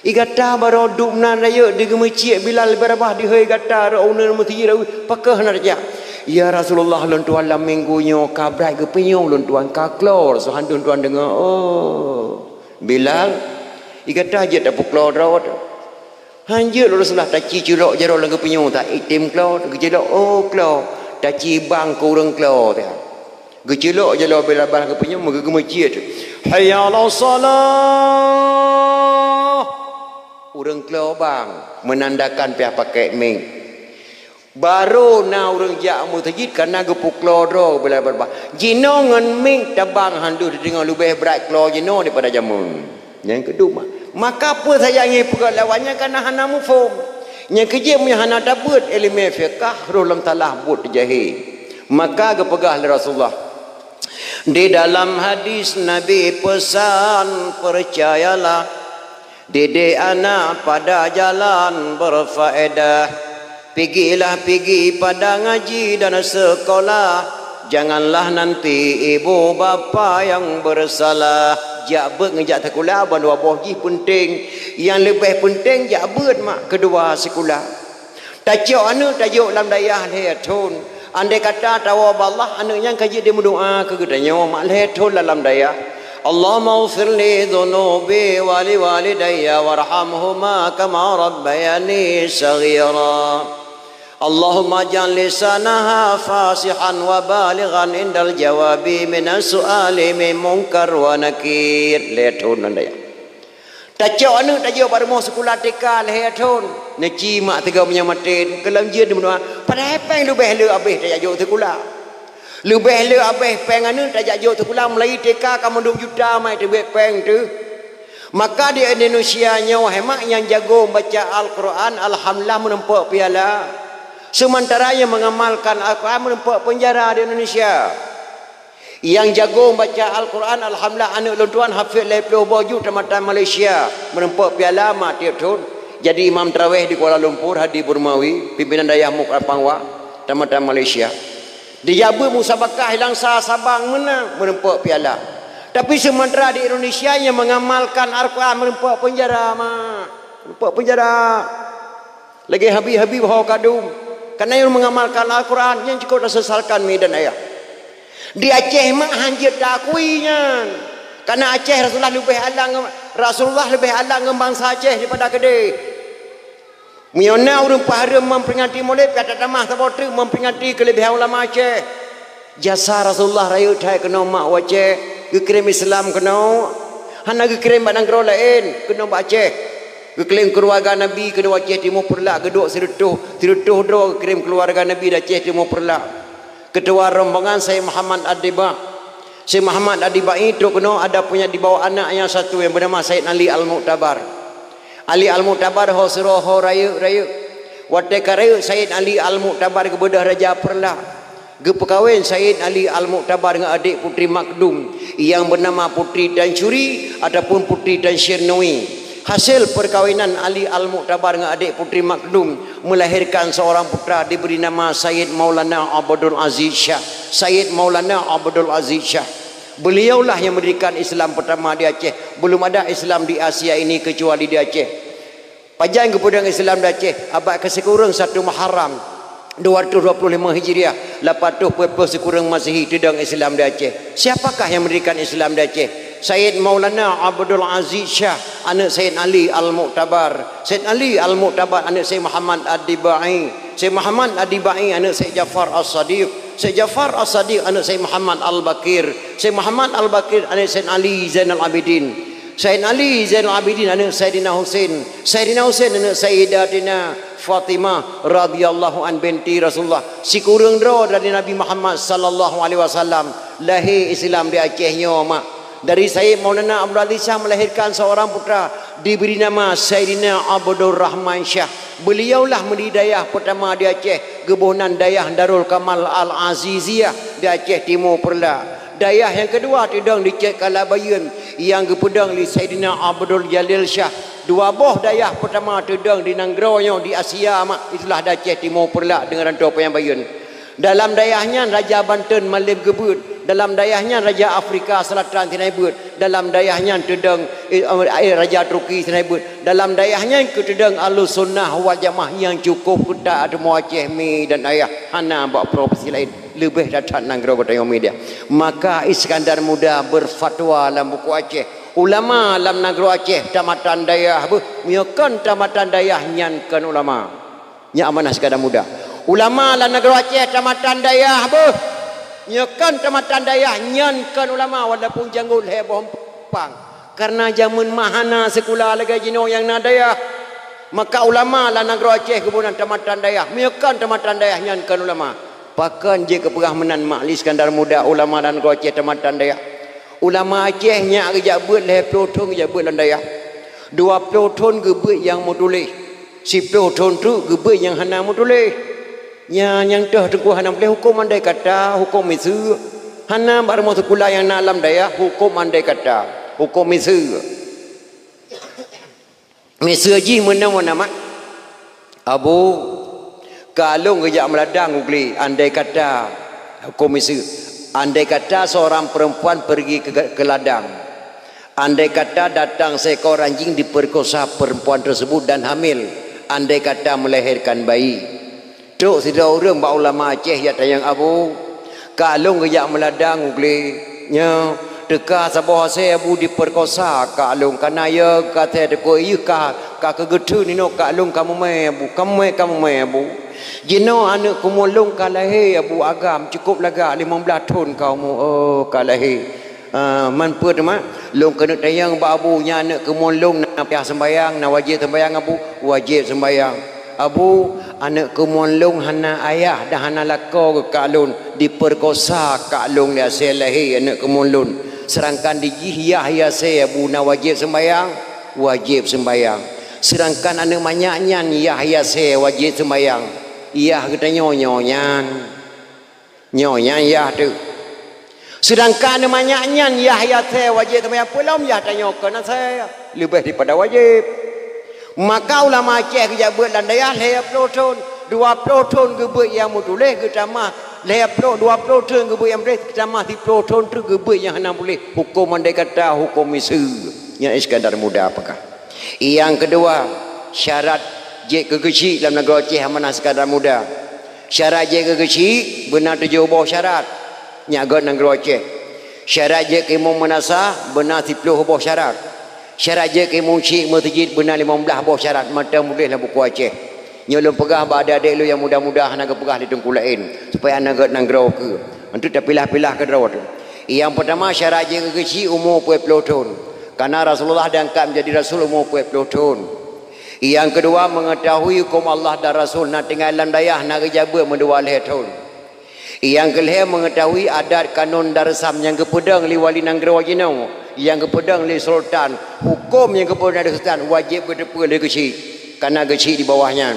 I gata barô duek meunan rayeuk di geumeuciek Bilal leubeh rabah dihôi gata rot uneun meusijiroe, pakon hana jak? Ya Rasulullah, lôn tuan lam minggu nyoe ka brat geupeunyueng lôn tuan ka kloe, soe han lôn tuan deungoe. Oh, Bilal, i gata jeuet tapeukloe droe. Hanjeuet lôn Rasulullah taci culok jaroe lam geupeunyueng ta item kloe, geuculok, oh, kloe, taci bang keu ureuëng kloe ta. Geuculok jaroe Bilal bang geupeunyueng, meugeumeuciet. Hayya 'alas shalah. Ureuëng kloe bang, meunandakan piah pakai mik. Barô na ureuëng jak meuseujid kana geupukloe droe Bilal bang. Jinoe ngon mik tabang han deuh dideungoe leubeh brat kloe jinoe daripada jameun. Nyang keudua, maka peue saja nyang peugah lawan nyan kana hana muphom. Nyang keujeuet meunyoe hana tabeuet iéleumé fiqah, roh lam salah buet teujahe. Maka geupeugah lé Rasulullah, di dalam hadis Nabi pesan, percayalah, didik anak pada jalan berfaedah. Pigilah pigi pada ngaji dan sekolah. Janganlah nanti ibu bapa yang bersalah. Jak beuet ngon jak sikula ban dua boh jih peunteng. Nyang leubeh peunteng jak beuet mak, keudua sikula. Tacok aneuëk tajok lam dayah lhée thon. Andai kata tawoe bak Allah, aneuëk nyan ka jeuet dimeudoá keu geutanyoe mak lhée thon lam dayah. Allahumma ighfir li dzunubi wa li walidayya warhamhuma kama rabbayani shaghira. Allahumma ij'al lisanaha fasihan wa balighan indal jawabi minas su'ali min munkar wa nakir. Lhée thon lam dayah. Tacok aneuëk tajok bak rumoh sikula T K lhée thon. Neuci mak teuga meunyoe maté, keu lam jeuet dimeudoá. Padahai péng leubeh le abéh tajak jok sikula. Leubeh le abéh péng aneuëk tajak jok sikula, mulai T K ka mandum juta mai teubiet péng teuh. Maka di Indonesia nyoe hai mak nyang jago baca Al-Quran, alhamdulillah, meurumpok piala. Seumantara nyang mengamalkan Al-Quran meurumpok peunjara di Indonesia. Nyang jago baca Al-Quran, alhamdulillah, aneuëk lôn tuan hafid lhée ploh boh juz tamatan Malaysia, meurumpok piala mak tieb thon. Jadi imam taraweh di Kuala Lumpur, Hadi Burmawi, pimpinan dayah Muk Al Pangwa, tamatan Malaysia. Dijak beuet musabakah i Langsa, Sabang, meunang, meurumpok piala. Tapi seumantara di Indonesia nyang mengamalkan Al-Quran meurumpok peunjara mak. Meurumpok peunjara. Lagée Habib-Habib ho ka dum. Kana nyang mengamalkan Al-Quran, nyang cukop tasesalkan mi dan ayah. Di Aceh mak han jeuet taakui nyan. Kana Aceh Rasulullah leubeh alang, Rasulullah leubeh alang ngon bansa Aceh daripada keudeh. Meunyoe na ureuëng peuhareuem memperingati Maulid, pih tatamah saboh teuk memperingati keuleubeh ulama Aceh. Jasa Rasulullah rayeuk that keunoe mak u Aceh, geukirém Islam keunoe. Hana geukirém bak nanggroe laén, keunoe bak Aceh. Geukirém keuluwarga Nabi keunoe Aceh Timu Peureulak, geuduek sireutôh, sireutôh droe geukirém keuluwarga Nabi di Aceh Timu Peureulak. Keutua rombongan Said Muhammad Ad-Diba. Said Muhammad Ad-Dibai trok keunoe ada punya dibawa anak nyang satu nyang beunama Said Ali Al-Mu'tabar. Ali Al-Mu'tabar ho sidroe ho rayeuk-rayeuk. Watée ka rayeuk Said Ali Al-Mu'tabar geubeudôh Raja Peureulak. Geupeukawen Said Ali Al-Mu'tabar ngon adék Putri Makdum nyang beunama Putri Tansuri ataupun Putri Tansyirnui. Hasil peukawinan Ali Al-Mu'tabar ngon adék Putri Makdum melahirkan seorang putra diberi nama Said Maulana Abdul Aziz Syah. Said Maulana Abdul Aziz Syah. Beliaulah yang mendirikan Islam pertama di Aceh. Belum ada Islam di Asia ini kecuali di Aceh. Pajan geupeudong Islam di Aceh? Abad keusikureueng satu Muharram, dua ratus dua puluh lima Hijriah, lapan ratus peuet ploh sikureueng Masehi teudong Islam di Aceh. Siapakah yang mendirikan Islam di Aceh? Said Maulana Abdul Aziz Syah, aneuk Said Ali Al-Mu'tabar. Said Ali Al-Mu'tabar, aneuk Said Muhammad Ad-Dibai. Said Muhammad Ad-Dibai, aneuk Said Jafar As-Sadiq. Said Jafar As-Sadiq, aneuk Said Muhammad Al-Baqir. Said Muhammad Al-Baqir, aneuk Said Ali Zainal Abidin. Said Ali Zainal Abidin, aneuk Saidina Husain. Saidina Husain, aneuk Saidatina Fatimah radhiyallahu an binti Rasulullah. Sikureueng droe dari Nabi Muhammad sallallahu alaihi wasallam lahé Islam di Aceh nyoe, mak. Dari Said Maulana Abdul Aziz Syah melahirkan seorang putra, diberi nama Saidina Abdul Rahman Syah. Beliaulah mendiri dayah pertama di Aceh, geuboh nan Dayah Darul Kamal Al-Aziziyah di Aceh Timu Peureulak. Dayah nyang keudua teudong di Cot Kalabayeuen nyang geupeudong lé Saidina Abdul Jalil Syah. Dua boh dayah pertama teudong di nanggroe nyoe di Asia, mak, itulah di Aceh Timu Peureulak deungon Ranto Panyang Bayeuen. Dalam dayah nyan Raja Banten malem geubeuet, Dalam dayah nyan raja Afrika Selatan sinai beuet, dalam dayah nyan teudong, eh, eh, raja Turki sinai beuet, dalam dayah nyan keuteudong Ahlussunnah wal Jamaah nyang cukup ketat ateueh Aceh, Mi dan Ayah, hana bak provinsi laén, leubeh that-that nanggroe geutanyoe Mi dan Ayah. Maka Iskandar Muda berfatwa lam buku Aceh, ulama lam nanggroe Aceh tamatan dayah beuh, meunyoe kon tamatan dayah nyan kon ulama. Nyan amanah Iskandar Muda. Ulama lam nanggroe Aceh tamatan dayah beuh. Nyoe kon tamatan dayah, nyan kon ulama walaupun janggot lhée boh pang. Karena jameun ma hana sikula lagée jinoe nyang na dayah. Maka ulama lam nanggroe Aceh geuboh nan tamatan dayah. Nyoe kon tamatan dayah, nyan kon ulama. Pakon jeuet keupeugah meunan mak lé Iskandar Muda ulama lam nanggroe Aceh tamatan dayah? Ulama Aceh nyak geujak beuet lhée ploh thon geujak beuet lam dayah. Dua ploh thon geubeuet nyang meutuléh. Siploh thon treuk geubeuet nyang hana meutuléh. Nyan nyang toh teungku hana meutuléh hukôm andai kata, hukôm miseue. Hana bak rumoh sikula nyang na lam dayah hukôm andai kata, hukôm miseue. Miseue jih meunoe nama, Abu, ka lôn geujak meuladang u glé, andai kata, hukôm miseue, andai kata seorang perempuan pergi ke, ke ladang, andai kata datang seekor anjing diperkosa perempuan tersebut dan hamil, andai kata melahirkan bayi. Trok sidroe ureuëng bak ulama Aceh jak tanyong, Abu, ka lôn geujak meuladang u glé. Nyoe, teuka saboh asée Abu diperkosa ka lôn, kana yö ka asée teukôi yeuh ka, ka keugeutheun inoe ka lôn ka mumé Abu, ka mumé, ka mumé Abu. Jinoe aneuëk keumuen lôn ka lahé Abu, agam, cukup lagak limong blaih thon ka umu, oh, ka lahé. Ah, man peue teuma? Lôn keuneuk tanyong bak Abu, nyan aneuëk keumuen lôn na piah seumbayang, na wajéb seumbayang Abu? Wajéb seumbayang. Abu, aneuëk keumuen lôn hana ayah dan hana lakoe geuh ka lôn, diperkosa ka lôn lé asée lahé aneuëk keumuen lôn. Seudangkan di jih yah asée Abu na wajéb seumbayang? Wajéb seumbayang. Seudangkan aneuëk manyak nyan yah asée wajéb seumbayang? Yah geutanyoe nyoe nyan. Nyoe nyan yah teuh. Seudangkan manyak nyan yah asée wajéb seumbayang, peulom yah tanyoe kon asée, leubeh daripada wajéb. Maka ulama Aceh geujak beuet lam dayah lhée ploh thon, dua ploh thon geubeuet nyang meutuléh geutamah lhée ploh, dua ploh thon geubeuet nyang meutuléh geutamah siploh thon treuk geubeuet nyang hana meutuléh, hukôm andai kata, hukôm miseue. Nyan Iskandar Muda peugah. Nyang keudua, syarat jeuet keu geuchik lam nanggroe Aceh amanah Iskandar Muda. Syarat jeuet keu geuchik beuna tujoh boh syarat. Nyak göt nanggroe Aceh. Syarat jeuet keu imeum meunasah beuna siploh boh syarat. Syarat jeuet keu imeum chik meuseujid beuna limong blaih boh syarat mantong meutuléh lam buku Aceh. Nyoe lôn peugah bak adék-adék lôn nyang muda-muda hana geupeugah lé teungku laén, supaya hana göt nanggroe keu. Untuk tapilah-pilah keudroe teuh. Nyang peurtama syarat jeuet keu geuchik umu peuet ploh thon. Karena Rasulullah diangkat menjadi rasul umu peuet ploh thon. Nyang keudua, mengetahui hukum Allah dan Rasul na tinggai lam dayah na geujak beuet meudua lhée thon. Nyang keulhée, mengetahui adat kanun dan reusam nyang geupeudong lé wali nanggroe jinoe, nyang geupeudong lé sultan, huköm nyang geupeudong lé sultan wajéb geuteupeue lé geuchik, kana geuchik di bawah nyan.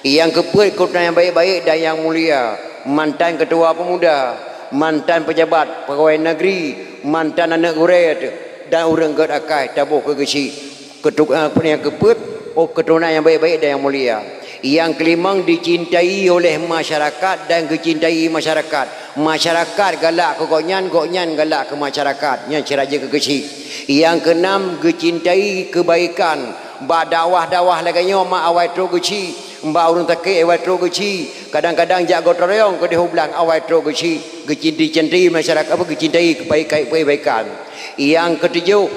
Nyang keupeuet, keturunan nyang baik-baik dan nyang mulia, mantan keutua peumuda, mantan peujabat, peugawée nagri, mantan aneuëk gurée, dan ureuëng gét akai taboh keu geuchik. Keutu-, eh, apa nyang keupeuet, oh, keturunan nyang baik-baik dan nyang mulia. Nyang keulimong, dicintai oleh masyarakat dan geucintai masyarakat. Masyarakat galak keu gobnyan, gobnyan galak keu masyarakat. Nyan syarat jeuet keu geuchik. Nyang keunam, geucintai keubaikan. Bak dakwah-dakwah lagée nyoe mak awai trok geuchik, bak ureuëng sakét awai trok geuchik, kadang-kadang jak gotong royong keudeh u blang awai trok geuchik, geucintai-cintai masyarakat, apa, geucintai keubaikan-keubaikan. Nyang keutujoh,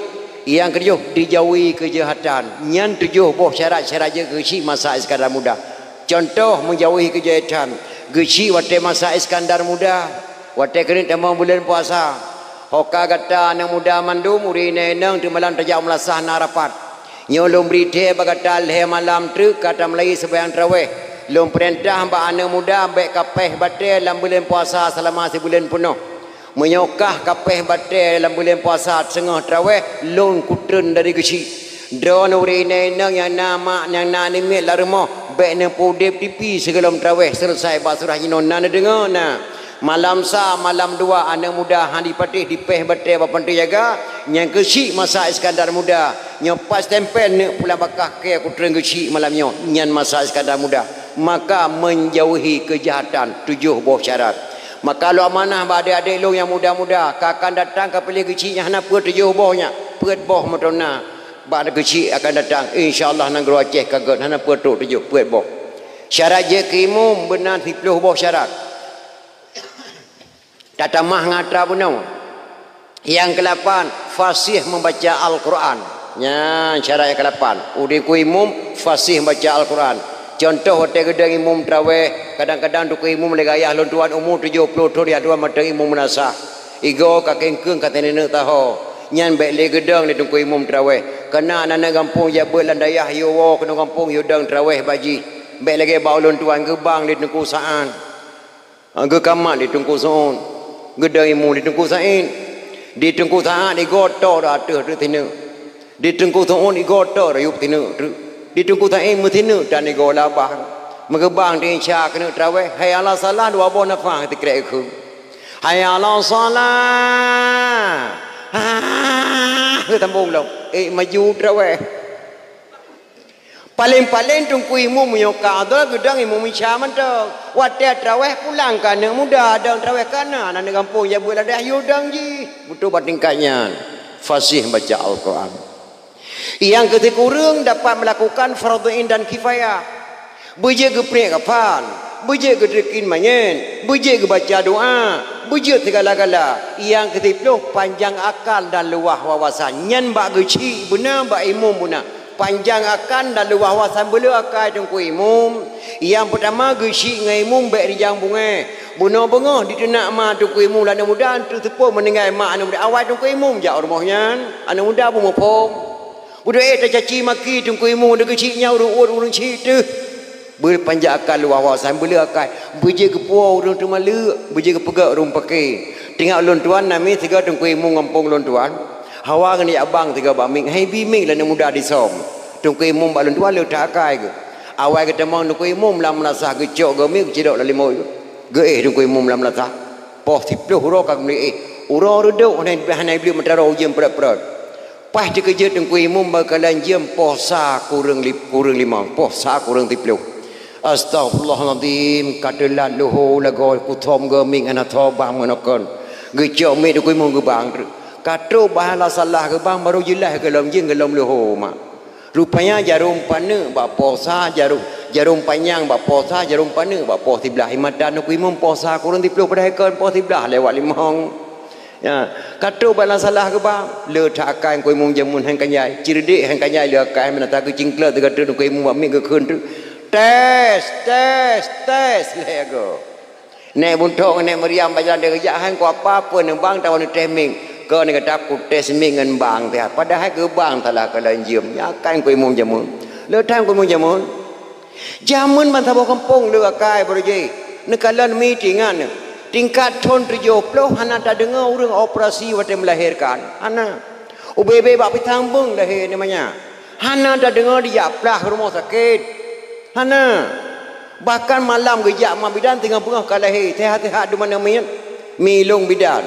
nyang keutujoh, dijauhi keujahatan. Nyan tujoh boh syarat-syarat jeuet keu geuchik masa Iskandar Muda. Contoh, meujauhi keujahatan. Geuchik watée masa Iskandar Muda, watée keuneuk tamong buleuen puasa. Ho ka gata aneuëk muda mandum, ureuëng inong-inong, teuma lam tajak meulasah na rapat. Nyoe lôn bri thée bak gata lhée malam treuk ka tameulai seumayang tarawéh. Lôn peurintah bak aneuëk muda bék ka péh batée lam buleuen puasa seulama sibuleuen peunoh. Meunyoe kah ka péh batée lam buleuen puasa teungoh tarawéh, lôn kutreun dari geuchik. Droeneuh ureuëng inong-inong nyang na mak nyang na aneuk miet lam rumoh, bék neupeuudeb tipi sigohlom tarawéh seuleusai bak surah jinoe na neudeungoe na. Malam sa, malam dua aneuëk muda hana jipatéh jipéh batée bak panteue jaga, nyang keuchik masa Iskandar Muda. Nyoe pat stempel neuk pulang bak kah kée kutreun geuchik malam nyoe, nyan masa Iskandar Muda. Maka menjauhi keujahatan, tujoh boh syarat. Maka lôn amanah bak adék-adék lôn nyang muda-muda, ka akan datang ka piléh geuchik nyan hana peuet tujoh boh nyan, peuet boh meuteuna bak geuchik akan datang. Insya Allah nanggroe Aceh ka gét hana peuet trok tujoh, peuet boh. Syarat jeuet keu imum beuna siplôh boh syarat. Tatamah ngon atra bunoe. Nyang keulapan, fasih membaca Al-Quran. Nyan syarat nyang keulapan. Udeb keu imum, fasih membaca Al-Quran. Contoh, watée geudong imum trawéh, kadang-kadang teungku imum lé gayah lôn tuan umu tujoh ploh thon, ya tuan mantong imum meunasah. Igoe ka kengkeung ka teuneuk taho. Nyan bék lé geudong lé teungku imum trawéh. Kana aneuk gampông jak beuet lam dayah yue woe keunoe gampông yue dong trawéh bak jih. Bék lagée bak ulôn tuan geubang lé Teungku Sa'ad. Geukamat di Teungku Sa'ad, geudong imum di Teungku Sa'ad. Di Teungku Sa'ad igoe toh ateueh teuk sineuk. Di Teungku Sa'ad igoe toh yup sineuk teuk. Di Teungku Sa'ad meusineuk tan igoe labah. Meugeubang di insya keuneuk trawéh, hai Allah salah dua boh nafah sikrek keu. Hai Allah salah. Ha, geutambong lom. Eh, maju trawéh. Paleng-paleng teungku imum meunyoe ka adhan geudong imum isya mantong. Watée trawéh pulang keu aneuk muda dong trawéh kana aneuk gampông nyang beuet ladeh yue dong jih. Beutôi bak tingkat nyan. Fasih baca Al-Quran. Nyang keusikureueng dapat melakukan fardhu ain dan kifayah. Beujeuet geupriek kafan, beujeuet geudeukin manyét, beujeuet geubaca doa, beujeuet sigala-gala. Nyang keusiploh, panjang akal dan luwah wawasan. Nyan bak geuchik beuna, bak imum beuna. Panjang akal dan luwah wawasan, beuleue akai teungku imum. Nyang peutama, geuchik ngon imum bék rijang bungée. Bunoe beungoh diteunak ma teungku imum lé aneuk muda, teuteupeue meuninggai ma aneuk muda. Awai teungku imum jak u rumoh nyan, aneuk muda beumuphom. Beudôh ék tacaci maki teungku imum, deuh geuchik nyan ureuëng uet ureuëng chik teuh. Beupanjang akai luwah wawasan, beuleue akai. Beujeuet geupuwoe ureuëng teuma leuk, beujeuet geupeugét ureuëng paké. Teuingat ulôn tuan na miet sigoe teungku imum gampông ulôn tuan. Hawa ngon jak bang sigoe bak miet, hai bi miet lé aneuk muda disöm. Teungku imum bak ulôn tuan le that akai geuh. Awai geutamong teungku imum lam meunasah geucok geuh miet geucidok lam limoi geuh. Geuéh teungku imum lam meunasah. Poh siploh uroe ka geumeuéh. Uroe reudok hana, hana iblih meutarô ujeuen prot-prot. Paih teukeujeuet teungku imum bak kalon jeuem poh sa kureueng li-, kureueng limong, poh sa kureueng siploh. Astaghfirullahalazim, ka teulat luho lagoe kusöm geuh miet hana tho bang meunoe kon. Geucok miet teungku imum geubang. Ka trok bah la salah geubang baru jeulaih gohlom jeuem gohlom luho mak. Rupanya jarom paneuk bak poh sa, jarom, jarom panyang bak poh sa, jarom paneuk bak poh siblaih. Mata teungku imum poh sa kureueng siploh padahai kon poh siblaih lewat limong. Ya, ka trok bak la salah geubang, le that akai teungku imum jameun han kanyai, ceureudek han kanyai le akai, meunan that geucingkleut teuka teuk teungku imum bak miet geukheun teuk. Tes, tes, tes, lhée go. Nèk Buntok ngon Nèk Maryam bak jalan deuh geujak, han kuapa peue neubang tawoe neutés miet. Keu neuk gata kutés miet ngon bang teuh. Padahai geubang salah kalon jeuem. Nyan akai teungku imum jameun. Le that teungku imum jameun. Jameun ban saboh gampông le akai baroe jih. Neukalon miet ingat neuh. Tingkat thon tujoh ploh hana tadeungoe ureuëng operasi watée meulahérkan. Hana. Ubé-bé bak pisang beung lahé neuh manyak. Hana tadeungoe dijak plah rumoh sakét. Hana. Bahkan malam geujak ma bidan teungoh beungoh ka lahé, seuhat-seuhat dumana miet, milong bidan.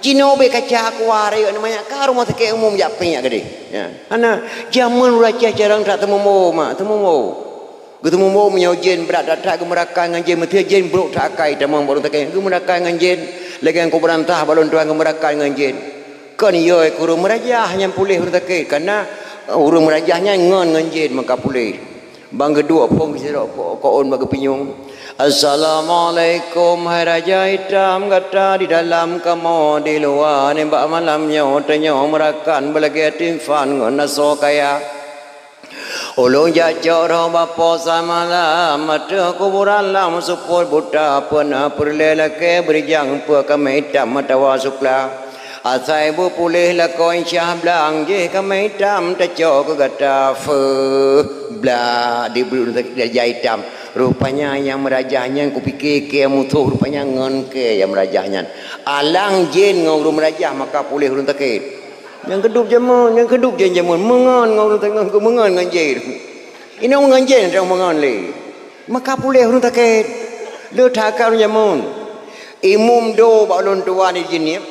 Jinoe ubé kaca kuah rayeuk neuh manyak ka rumoh sakét umum jak péng jak gadeh. Ya. Hana. Jameun ureuëng Aceh carông that teumeumo mak, teumeumo. Geuteumeumo meunyoe jén brat that-that geumeurakah ngon jén, meuteue jén brok that akai tamong bak ureuëng sakét. Geumeurakah ngon jén, lagée nyang kubeurantah bak lôn tuan geumeurakah ngon jén. Kon yôi keu ureuëng meurajah nyang puléh ureuëng sakét, kana ureuëng meurajah nyan ngon ngon jén meuka puléh. Bang geuduek phon geusidroe ko-, ko-, ôn bak geupinyueng. Assalamualaikum, hai Raja Itam, gata di dalam kamoe di luwa, nibak malam nyoe tanyoe meurakan beulagée timphan ngon asoe kaya. Ulôn jak cok roh bak poh sa malam, ateueh kuburan lam seupôt buta, peue na peureulée lakée beurijang, peue kamé itam atawa sukla. Asai beupuléh lakoe syah blang, jih kamé itam tacok keu gata, feuh, blah, di beureun Raja Itam. Rupanya nyang meurajah nyan kupike kée musoh, rupanya ngon kée nyang meurajah nyan. Alang jén ngon ureuëng meurajah maka puléh ureuëng sakét. Nyang keudub jameun, nyang keudub jén jameun, meungon ngon ureuëng tengah, meungon ngon jén. Inong ngon jén teuh meungon lé. Maka puléh ureuëng sakét. Le that akai ureuëng jameun. Imum do bak ulôn tuan di Jeunieb.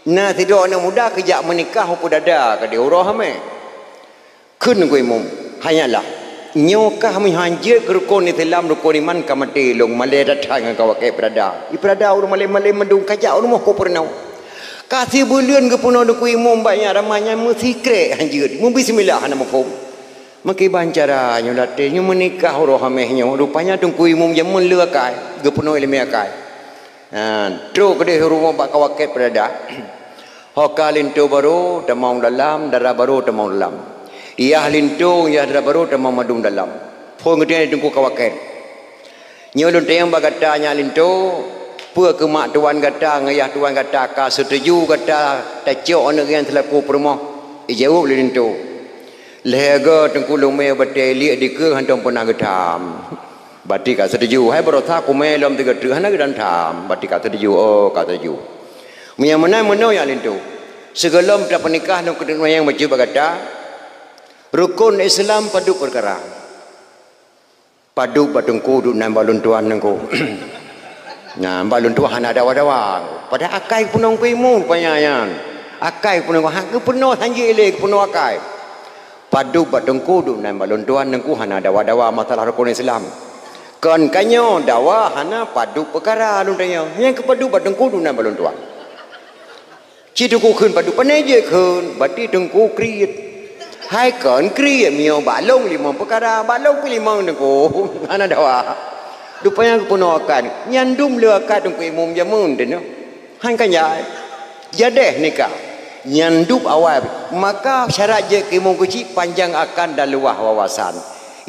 Na sidroe aneuk muda keujak meunikah u Peudada keudeh uroe hamé. Kheun keu imum, "Hanyalah." Nyoe kah meuhanjeuet keu rukon Islam, rukon iman ka maté lôn, malée that-that ngon ka wakée peurada. Ipeurada ureuëng malée-malée mandum, ka jak u rumoh keu peurunoe. Ka sibuleuen geupeurunoe Teungku Imum bak nyan, ramai nyan meusikrek hanjeuet, meubismillah hana muphom. Meukiban cara nyoe laté nyoe meunikah uroe Hameh nyoe, rupanya Teungku Imum jameun le akai, geupeurunoe lé mé akai. Ha, trok keudeh u rumoh bak ka wakée peurada. Ho ka linto barô tamong dalam, dara barô tamong dalam. Yah linto, yah dara barô tamong mandum dalam. Phon geutanyoe teungku ka wakée. Nyoe lôn tanyong bak gata nyak linto, peue keu mak tuan gata ngon yah tuan gata ka seutuju gata tacok aneuëk geuh nyan seulaku peurumoh? Ijaweueb lé linto, lhée goe teungku lôn mé batée liek dikeue hántom peunah geutham. Bati ka seutuju, hai baroesa kumé lom tiga treuk hana geudan tham, bati ka seutuju, oh ka seutuju. Meunyoe meunan meunoe nyak linto, sigohlom tapeunikah lôn keuneuk nanyong bacut bak gata, rukon Islam padub peukara. Padub bak teungku duek nan bak lôn tuan teungku. Nah, bak lôn tuan hana dawa-dawa. Padahai akai peunoh Teungku Imum rupanya nyan. Akai peunoh, hana geupeunoh hanjeuet lé geupeunoh akai. Padub bak teungku duek nan bak lôn tuan teungku hana dawa-dawa masalah rukon Islam. Kon ka nyoe dawa hana padub peukara lôn tanyong. Nyang keu padub bak teungku duek nan bak lôn tuan. Cit teungku kheun padub, pane jeuet kheun, bati teungku kriet. Hai kon kriet, meunyoe bak lôn limong peukara, bak lôn pih limong teungku. Hana dawa. Rupanya geupeunoh akai. Nyan dum le akai Teungku Imum jameun teuh nyoe. Han ka jai. Jadeh nikah. Nyan dum awai. Maka syarat jeuet keu imum keuchik panjang akan dan luwah wawasan.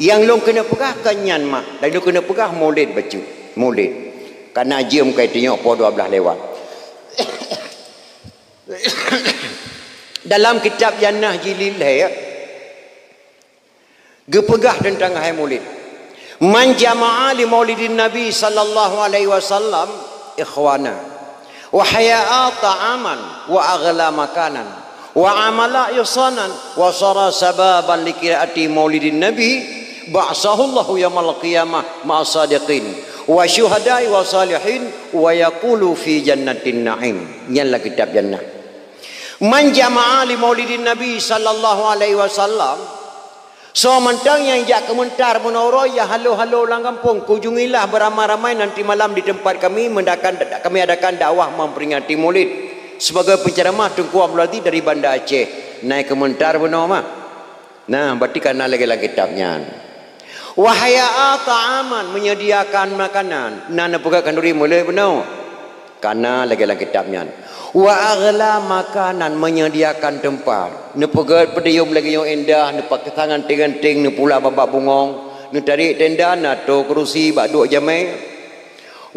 Nyang lôn keuneuk peugah kon nyan mak, dan lôn keuneuk peugah mulod bacut. Mulod. Kana jeuem kai teunyoe poh dua blaih lewat. Dalam kitab Jannah jilid lhée, geupeugah teuntang hai mulod, "Man jama'a li maulidin Nabi sallallahu alaihi wasallam ikhwana, wa hayya'a ta'aman, wa aghla makanan, wa amala ihsanan, wa sara sababan li qiraati maulidin Nabi, ba'atsahullahu yaumal qiyamah ma'as sadiqin, wa syuhada'i wa salihin, wa yaqulu fi jannatin na'im." Nyan lam kitab Jannah. "Man jama'a li maulidin Nabi sallallahu alaihi wasallam," soe mantong nyang jak keumeuntar meunoe uroe, ya halo-halo lam gampông, kunjungilah beramai-ramai nanti malam di tempat kami mendakan, kami adakan dakwah memperingati Maulid. Sebagai penceramah Teungku Abdul Aziz dari Banda Aceh, na keumeuntar meunoe mah. Nah, berarti kana lagée lam kitab nyan. "Wa hayya'a ta'aman," menyediakan makanan. Na neupeugah khanduri mulod bunoe. Kana lagée lam kitab nyan. "Wa aghla makanan," menyediakan teumpat. Neupeugét peudiyôm lagée nyoe indah, neupaksa ganteng-ganteng, neupula babah bungong, neutarék tenda, neuatoe keurusi bak duek jamé.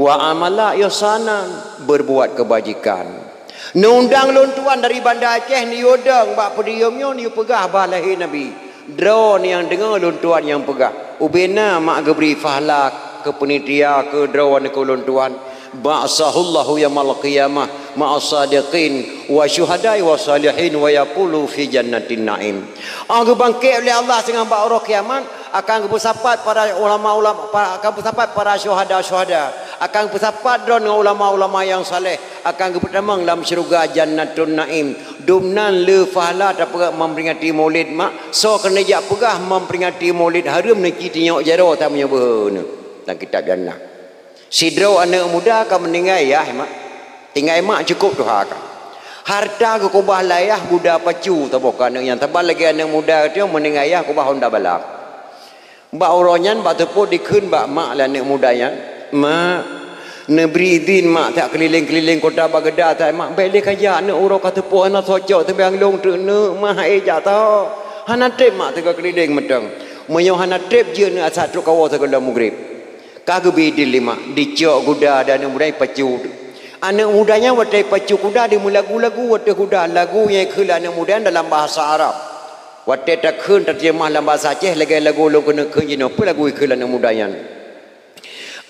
"Wa amala ihsanan," berbuat kebajikan. Neuundang lôn tuan dari Banda Aceh, neuyue dong bak peudiyôm nyoe, neuyue peugah bah lahé Nabi. Droeneuh nyang deungoe lôn tuan nyang peugah, ubena mak geubri pahala keu peunitia keu droeneuh keu lôn tuan. "Ba'atsahullahu yaumal qiyamah ma'as sadiqin wa syuhada'i wa salihin wa yaqulu fi jannatin na'im." Oh geubangkét lé Allah singoh bak uroe kiamat, akan geupeusapat para ulama-ulama, pa-, akan geupeusapat para syuhada-syuhada, akan geupeusapat droe ngon ulama-ulama nyang saleh, akan geupeutamong lam syeuruga Jannatun Naim. Dum nan le pahala tapeugah memperingati Maulid mak, soe keuneuk jak peugah memperingati Maulid hareuem neuci tinyok jaroe tameunyoe beuhe neuh. Lam kitab Jannah. Sidroe aneuëk muda ka meuninggai yah mak. Tinggai mak cukôp tuha ka. Harta geukubah lé ayah guda pacu saboh keu aneuëk nyan, saban lagée aneuëk muda teuh meuninggai yah kubah honda balap. Bak uroe nyan bak teupôt dikheun bak mak lé aneuëk muda nyan, "Mak, neubri idhin mak that keulileng-keulileng kota Bageda that mak, bék lé kajak aneuëk uroe ka teupôt hana socok teubiang lôn teuk neuëk mak hai jak tho. Hana treb mak teuka keulileng mantong. Meunyoe hana treb jeuet neuëk asat trok kawoe sigohlom mugreb." Ka geubri idhin lé mak, dicok guda dan aneuëk muda pacu. Aneuëk muda nyan watée pacu kuda dimeulagu-lagu watée kuda, lagu nyang ikheun lé aneuëk muda nyan dalam bahasa Arab. Watée takheun tateurjemah lam bahasa Aceh lagée lagu lôn keuneuk kheun jinoe, peue lagu ikheun lé aneuëk muda nyan?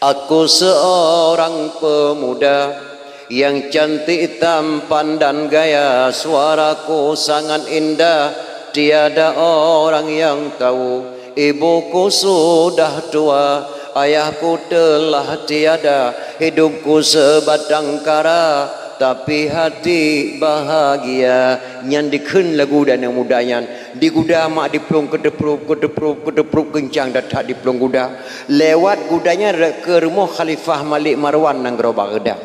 Aku seorang pemuda yang cantik tampan dan gaya, suaraku sangat indah, tiada orang yang tahu. Ibuku sudah tua, ayahku telah tiada, hidupku sebatang kara. Tapi hati bahagia. Nyan dikheun lagu di aneuk muda nyan. Di guda mak diplueng keuteuprop, keuteuprop, keuteuprop, keuncang that-that diplueng guda. Lewat guda nyan rot keu rumoh Khalifah Malik Marwan nanggroe Baghdad.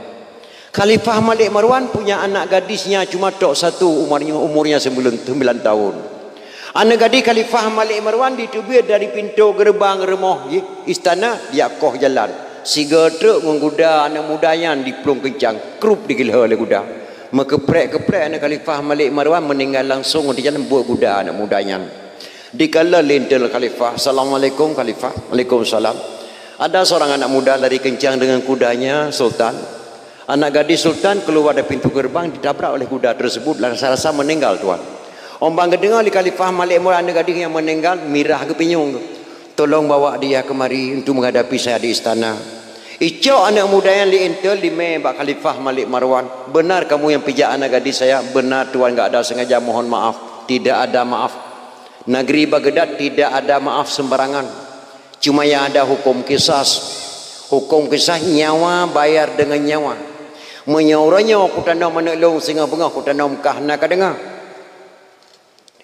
Khalifah Malik Marwan punya anak gadisnya cuma tok satu, umurnya, umurnya sembilan, sembilan tahun. Aneuk gadis Khalifah Malik Marwan diteubiet dari pintoe geureubang rumoh jih, istana, jak koh jalan. Sigoe treuk ngon guda aneuk muda nyan diplueng keuncang, krup digeulhô lé guda. Meukeuprek-keuprek aneuk Khalifah Malik Marwan meuninggai langsong di jalan buet guda aneuk muda nyan. Dikalon lé intel Khalifah, "Assalamualaikum Khalifah." "Waalaikumsalam." "Ada seorang anak muda lari kencang dengan kudanya, Sultan. Anak gadis Sultan keluar dari pintu gerbang ditabrak oleh kuda tersebut dan rasa-rasa meninggal, Tuan." Óh ban geudeungoe lé Khalifah Malik Marwan aneuk gadis nyang meuninggal, mirah geupinyueng. "Tolong bawa dia kemari untuk menghadapi saya di istana." Icok aneuk muda nyan lé intel dimé bak Khalifah Malik Marwan. "Benar kamu yang pijak anak gadis saya?" "Benar, Tuan, enggak ada sengaja, mohon maaf." "Tidak ada maaf. Negeri Baghdad tidak ada maaf sembarangan. Cuma yang ada hukum kisas. Hukum kisas, nyawa bayar dengan nyawa. Meunyoe uroe nyoe kutanom aneuk lôn singoh beungoh kutanom kah, na kadeungoe?"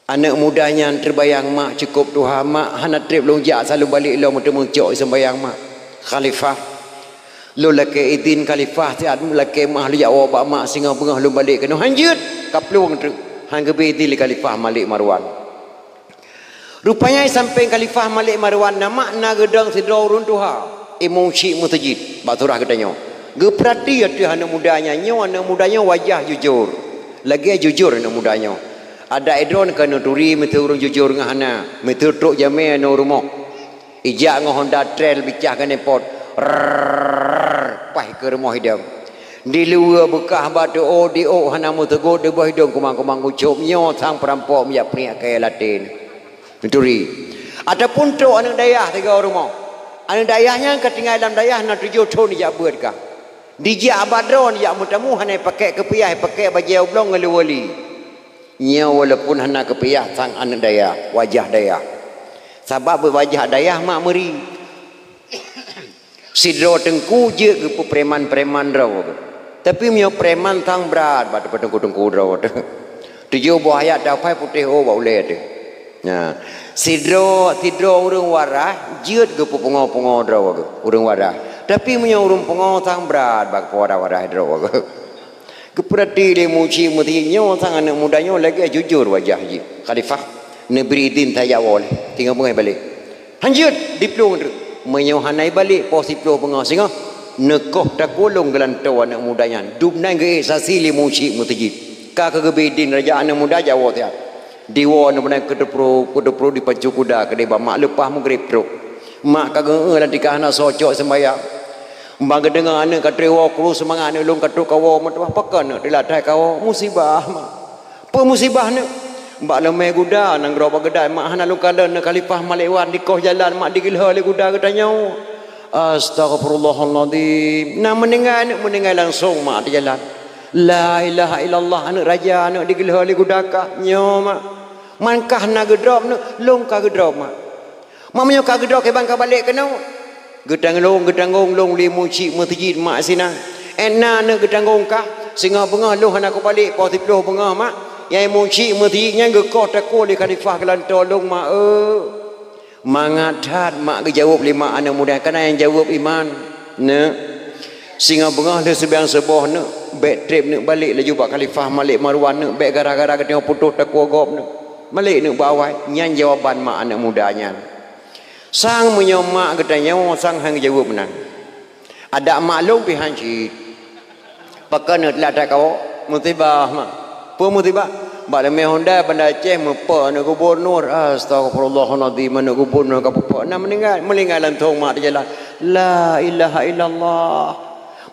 Aneuk muda nyan teubayang, "Mak, cukôp tuha, Mak, hana treb lôn jak, asai lôn balek lom, meuteumé cok seumbayang, Mak." "Khalifah, lôn lakée idhin Khalifah, siat lakée meuah lôn jak woe bak mak singoh beungoh lôn balek keunoe." "Hanjeuet, kaplueng treuk." Han geubri idhin lé Khalifah Malik Marwan. Rupanya sampéng Khalifah Malik Marwan na mak na geudong sidroe ureuëng tuha, imum syik meuseujid bak surah geutanyoe. Geupeurati ateueh aneuk muda nyan, nyoe aneuk muda nyoe wajah jujur. Lagée jujur aneuk muda nyoe. Adak droe ka neuturi miseue ureuëng jujur ngon hana, miseue trok jamé aneuk rumoh. Ijak ngon Honda Trail bicah keuneupot. Rrrr, paih keu rumoh idong. Di luwa beukah batu ôk di ôk hana meuteugôt di boh idong kumang-kumang ucôb nyoe sang peurampok meujak peuriak kayée laten. Neuturi. Ataupun trok aneuk dayah sigoe rumoh. Aneuk dayah nyan ka tinggai lam dayah na tujoh thon ijak beuet ka. Dijak bak droe ijak meutamu hana ipakék keupiah, ipakék bajée ublong ngon leuwali. Nyoe walaupun hana keupiah sang aneuk dayah, wajah dayah. Sabab wajah dayah mak meuri. Sidroe teungku jeuet geupeu preman-preman droe geuh. Tapi meunyoe preman sang brat bak teungku-teungku droe teuh. Tujoh boh ayat dapai putéh ôk bak ulée teuh. Nah, sidroe, sidroe ureuëng waras jeuet geupeu pungo-pungo droe geuh, ureuëng waras. Tapi meunyoe ureuëng pungo sang brat bak keu waras-waras droe geuh. Geupeurati lé muci meuti nyoe sang aneuk muda nyoe lagée jujur wajah jih. Khalifah, neubri idhin tajak woe lé, singoh beungoh balek. Hanjeuet diplueng treuk. Meunyoe hana ibalek poh siplôh beungoh singoh, neukoh takulông geulantoe aneuk muda nyan. Dub nan geuék sasi lé muci meuseujid. Ka keugeubri idhin raja aneuk muda jak woe siat. Diwoe aneuk muda keudeuprôh, keudeuprôh dipacu kuda keudeh bak mak leupah meugreb trok. Mak ka geueu lam tika hana soe cok seumbayang. Ban geudeungoe aneuk ka trok woe, kru seumangat aneuk lôn ka trok kawoe meutuwah, pakon aneuk teulat that kawoe, musibah mak. Peue musibah aneuk? Bak leumé guda nanggroe Baghdad mak hana lôn kalon aneuk Khalifah Malik Wan dikoh jalan mak digeulhô lé guda geutanyoe. Astaghfirullahalazim. Na meuninggai aneuk meuninggai langsong mak di jalan. La ilaha illallah aneuk raja aneuk digeulhô lé guda kah nyoe mak. Man kah na geudrob aneuk lôn ka geudrob mak. Mak meunyoe ka geudrob kiban ka balek keunoe. Geutanggong, geutanggong lôn lé muci meuseujid mak sinan. Éh na aneuk geutanggong kah, singoh beungoh lôn hana kubalek poh siplôh beungoh mak. Nyang muci meuseujid nyan geukoh takue lé khalifah geulantoe lôn mak eu. Mangat that mak geujaweueb lé mak aneuk muda, kana nyang jaweueb iman. Neuk. Singoh beungoh lheueh seubiang suboh neuk, bék treb neuk balek laju bak khalifah Malik Marwan neuk, bék gara-gara geutanyoe putôh takue gob neuk. Balek neuk bak awai, nyan jawaban mak aneuk muda nyan. Sang meunyoe mak geutanyoe sang han geujaweueb meunan. Adak mak lôn pih han cit. Pakon neuk teulat that kawoe? Musibah mak. Peue musibah? Bak leumé Honda Banda Aceh meupo aneuk gubunur. Astaghfirullahalazim, aneuk gubunur ka peupo. Na meuninggai, meuninggai langsong mak di jalan. La ilaha illallah.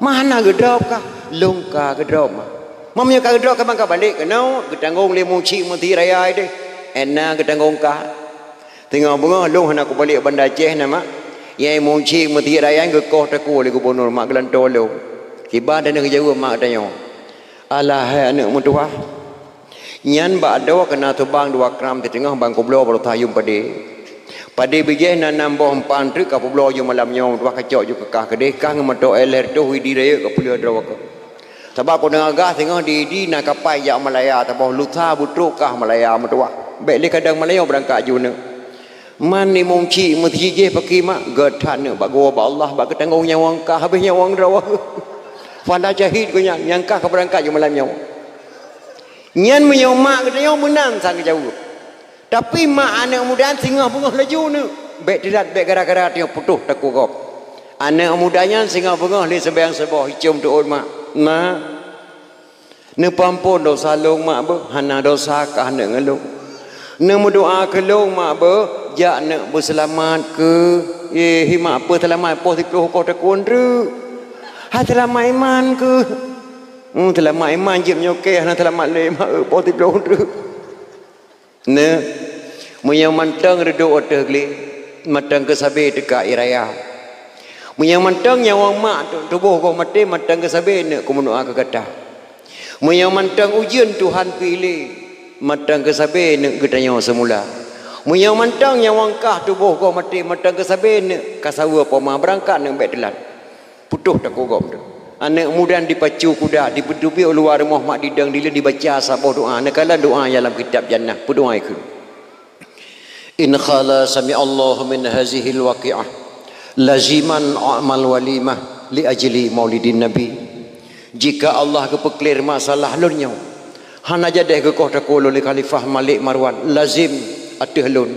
Mak hana geudrob kah? Lôn ka geudrob mak. Mak meunyoe ka geudrob ka ban ka balek keunoe, geutanggong lé muci meuti raya deh. Éh na geutanggong kah? Singoh beungoh lôn hana kubalek Banda Aceh na mak. Nyang muci meuti raya geukoh takue lé gubunur mak geulantoe lôn. Kiban dan geujaweueb mak tanyoe. Alah hai aneuk meutuwah. Nyan bak droe keuna teubang dua kram siteungoh ban kubloe baroe tayue padé. Padé bijéh na nam boh empan treuk ka peubloe ju malam nyoe meutuwah kacok ju keukah keudeh kah ngon meutoe lhèe reutôh widi rayeuk ka peuleueh droe keuh. Sabab ku deungoe gah singoh di, di na kapai jak Malaya, saboh lusa beutrok kah Malaya meutuwah. Bèk lé kadang Malaya beurangkat ju neuk. Man imum chik meuseujid jih pakri mak, geuh that neuk bak geuwoe bak Allah, bak geutanggong nyawöng kah, habéh nyawöng droe. Fala syahid geuh nyan, nyang kah ka beurangkat ju malam nyoe. Nyan meunyoe mak geutanyoe meunan sang geujaweueb. Tapi mak aneuk muda nyan singoh beungoh laju neuk. Bèk teulat, bèk gara-gara tanyoe putôh takue gob. Aneuk muda nyan singoh beungoh lé seubayang suboh, icôm teuôt mak. Mak, neupeuampôn dosa lôn mak beuh, hana dosa kah neuk ngon lôn. Neumeudoa keu lôn mak beuh, jak neuk beuseulamat keu, eh, hi mak peue seulamat poh siplôh koh takue treuk. Hai seulamat iman keuh. Hmm, seulamat iman jeuet nyoe kèe, hana seulamat lé mak, eh, poh siplôh treuk. Neuk, meunyoe mantong reudôk ateueh glé, mantong keusabe teuka ie raya. Meunyoe mantong nyawöng mak tu-, tuboh goh maté, mantong keusabe neuk kumeudoa keu gata. Meunyoe mantong ujeuen Tuhan piléh, mantong keusabe neuk geutanyoe seumula. Meunyoe mantong nyawöng kah tuboh goh maté, mantong keusabe neuk ka saweue poma beurangkat neuk bèk teulat. Putôh takue gob tu. Aneuk muda nyan dipacu kuda, dipeuteubiet u luwa rumoh mak didong dileuen dibaca saboh doa. Neukalon doa nyang lam kitab Jannah, peudoa ikheun. In khala sami'allahu min hazihil waqi'ah laziman a'mal walimah li ajli maulidin nabi. Jika Allah geupeuklir masalah lôn nyoe, hana jadeh geukoh takue lôn lé Khalifah Malik Marwan, lazim ateueh lôn.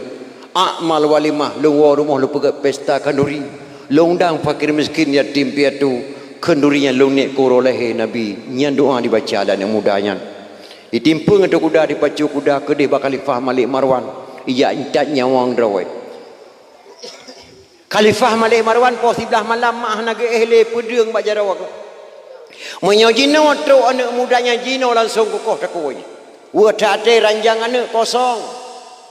A'mal walimah, lôn woe rumoh lôn peugét pesta khanduri. Lôn undang fakir miskin, yatim piatu, khanduri nyan lôn niet keu uroe lahé Nabi. Nyan doa dibaca lé aneuk muda nyan. Ditimpeu ngon kuda, dipacu kuda keudeh bak Khalifah Malik Marwan. Ijak intat nyawöng droe. Khalifah Malik Marwan poh siblaih malam mak hana geuéh lé peudeueng bak jaroe. Meunyoe jinoe trok aneuk muda nyan, jinoe langsong kukoh takue. Weueh that até ranjang aneuk kosong.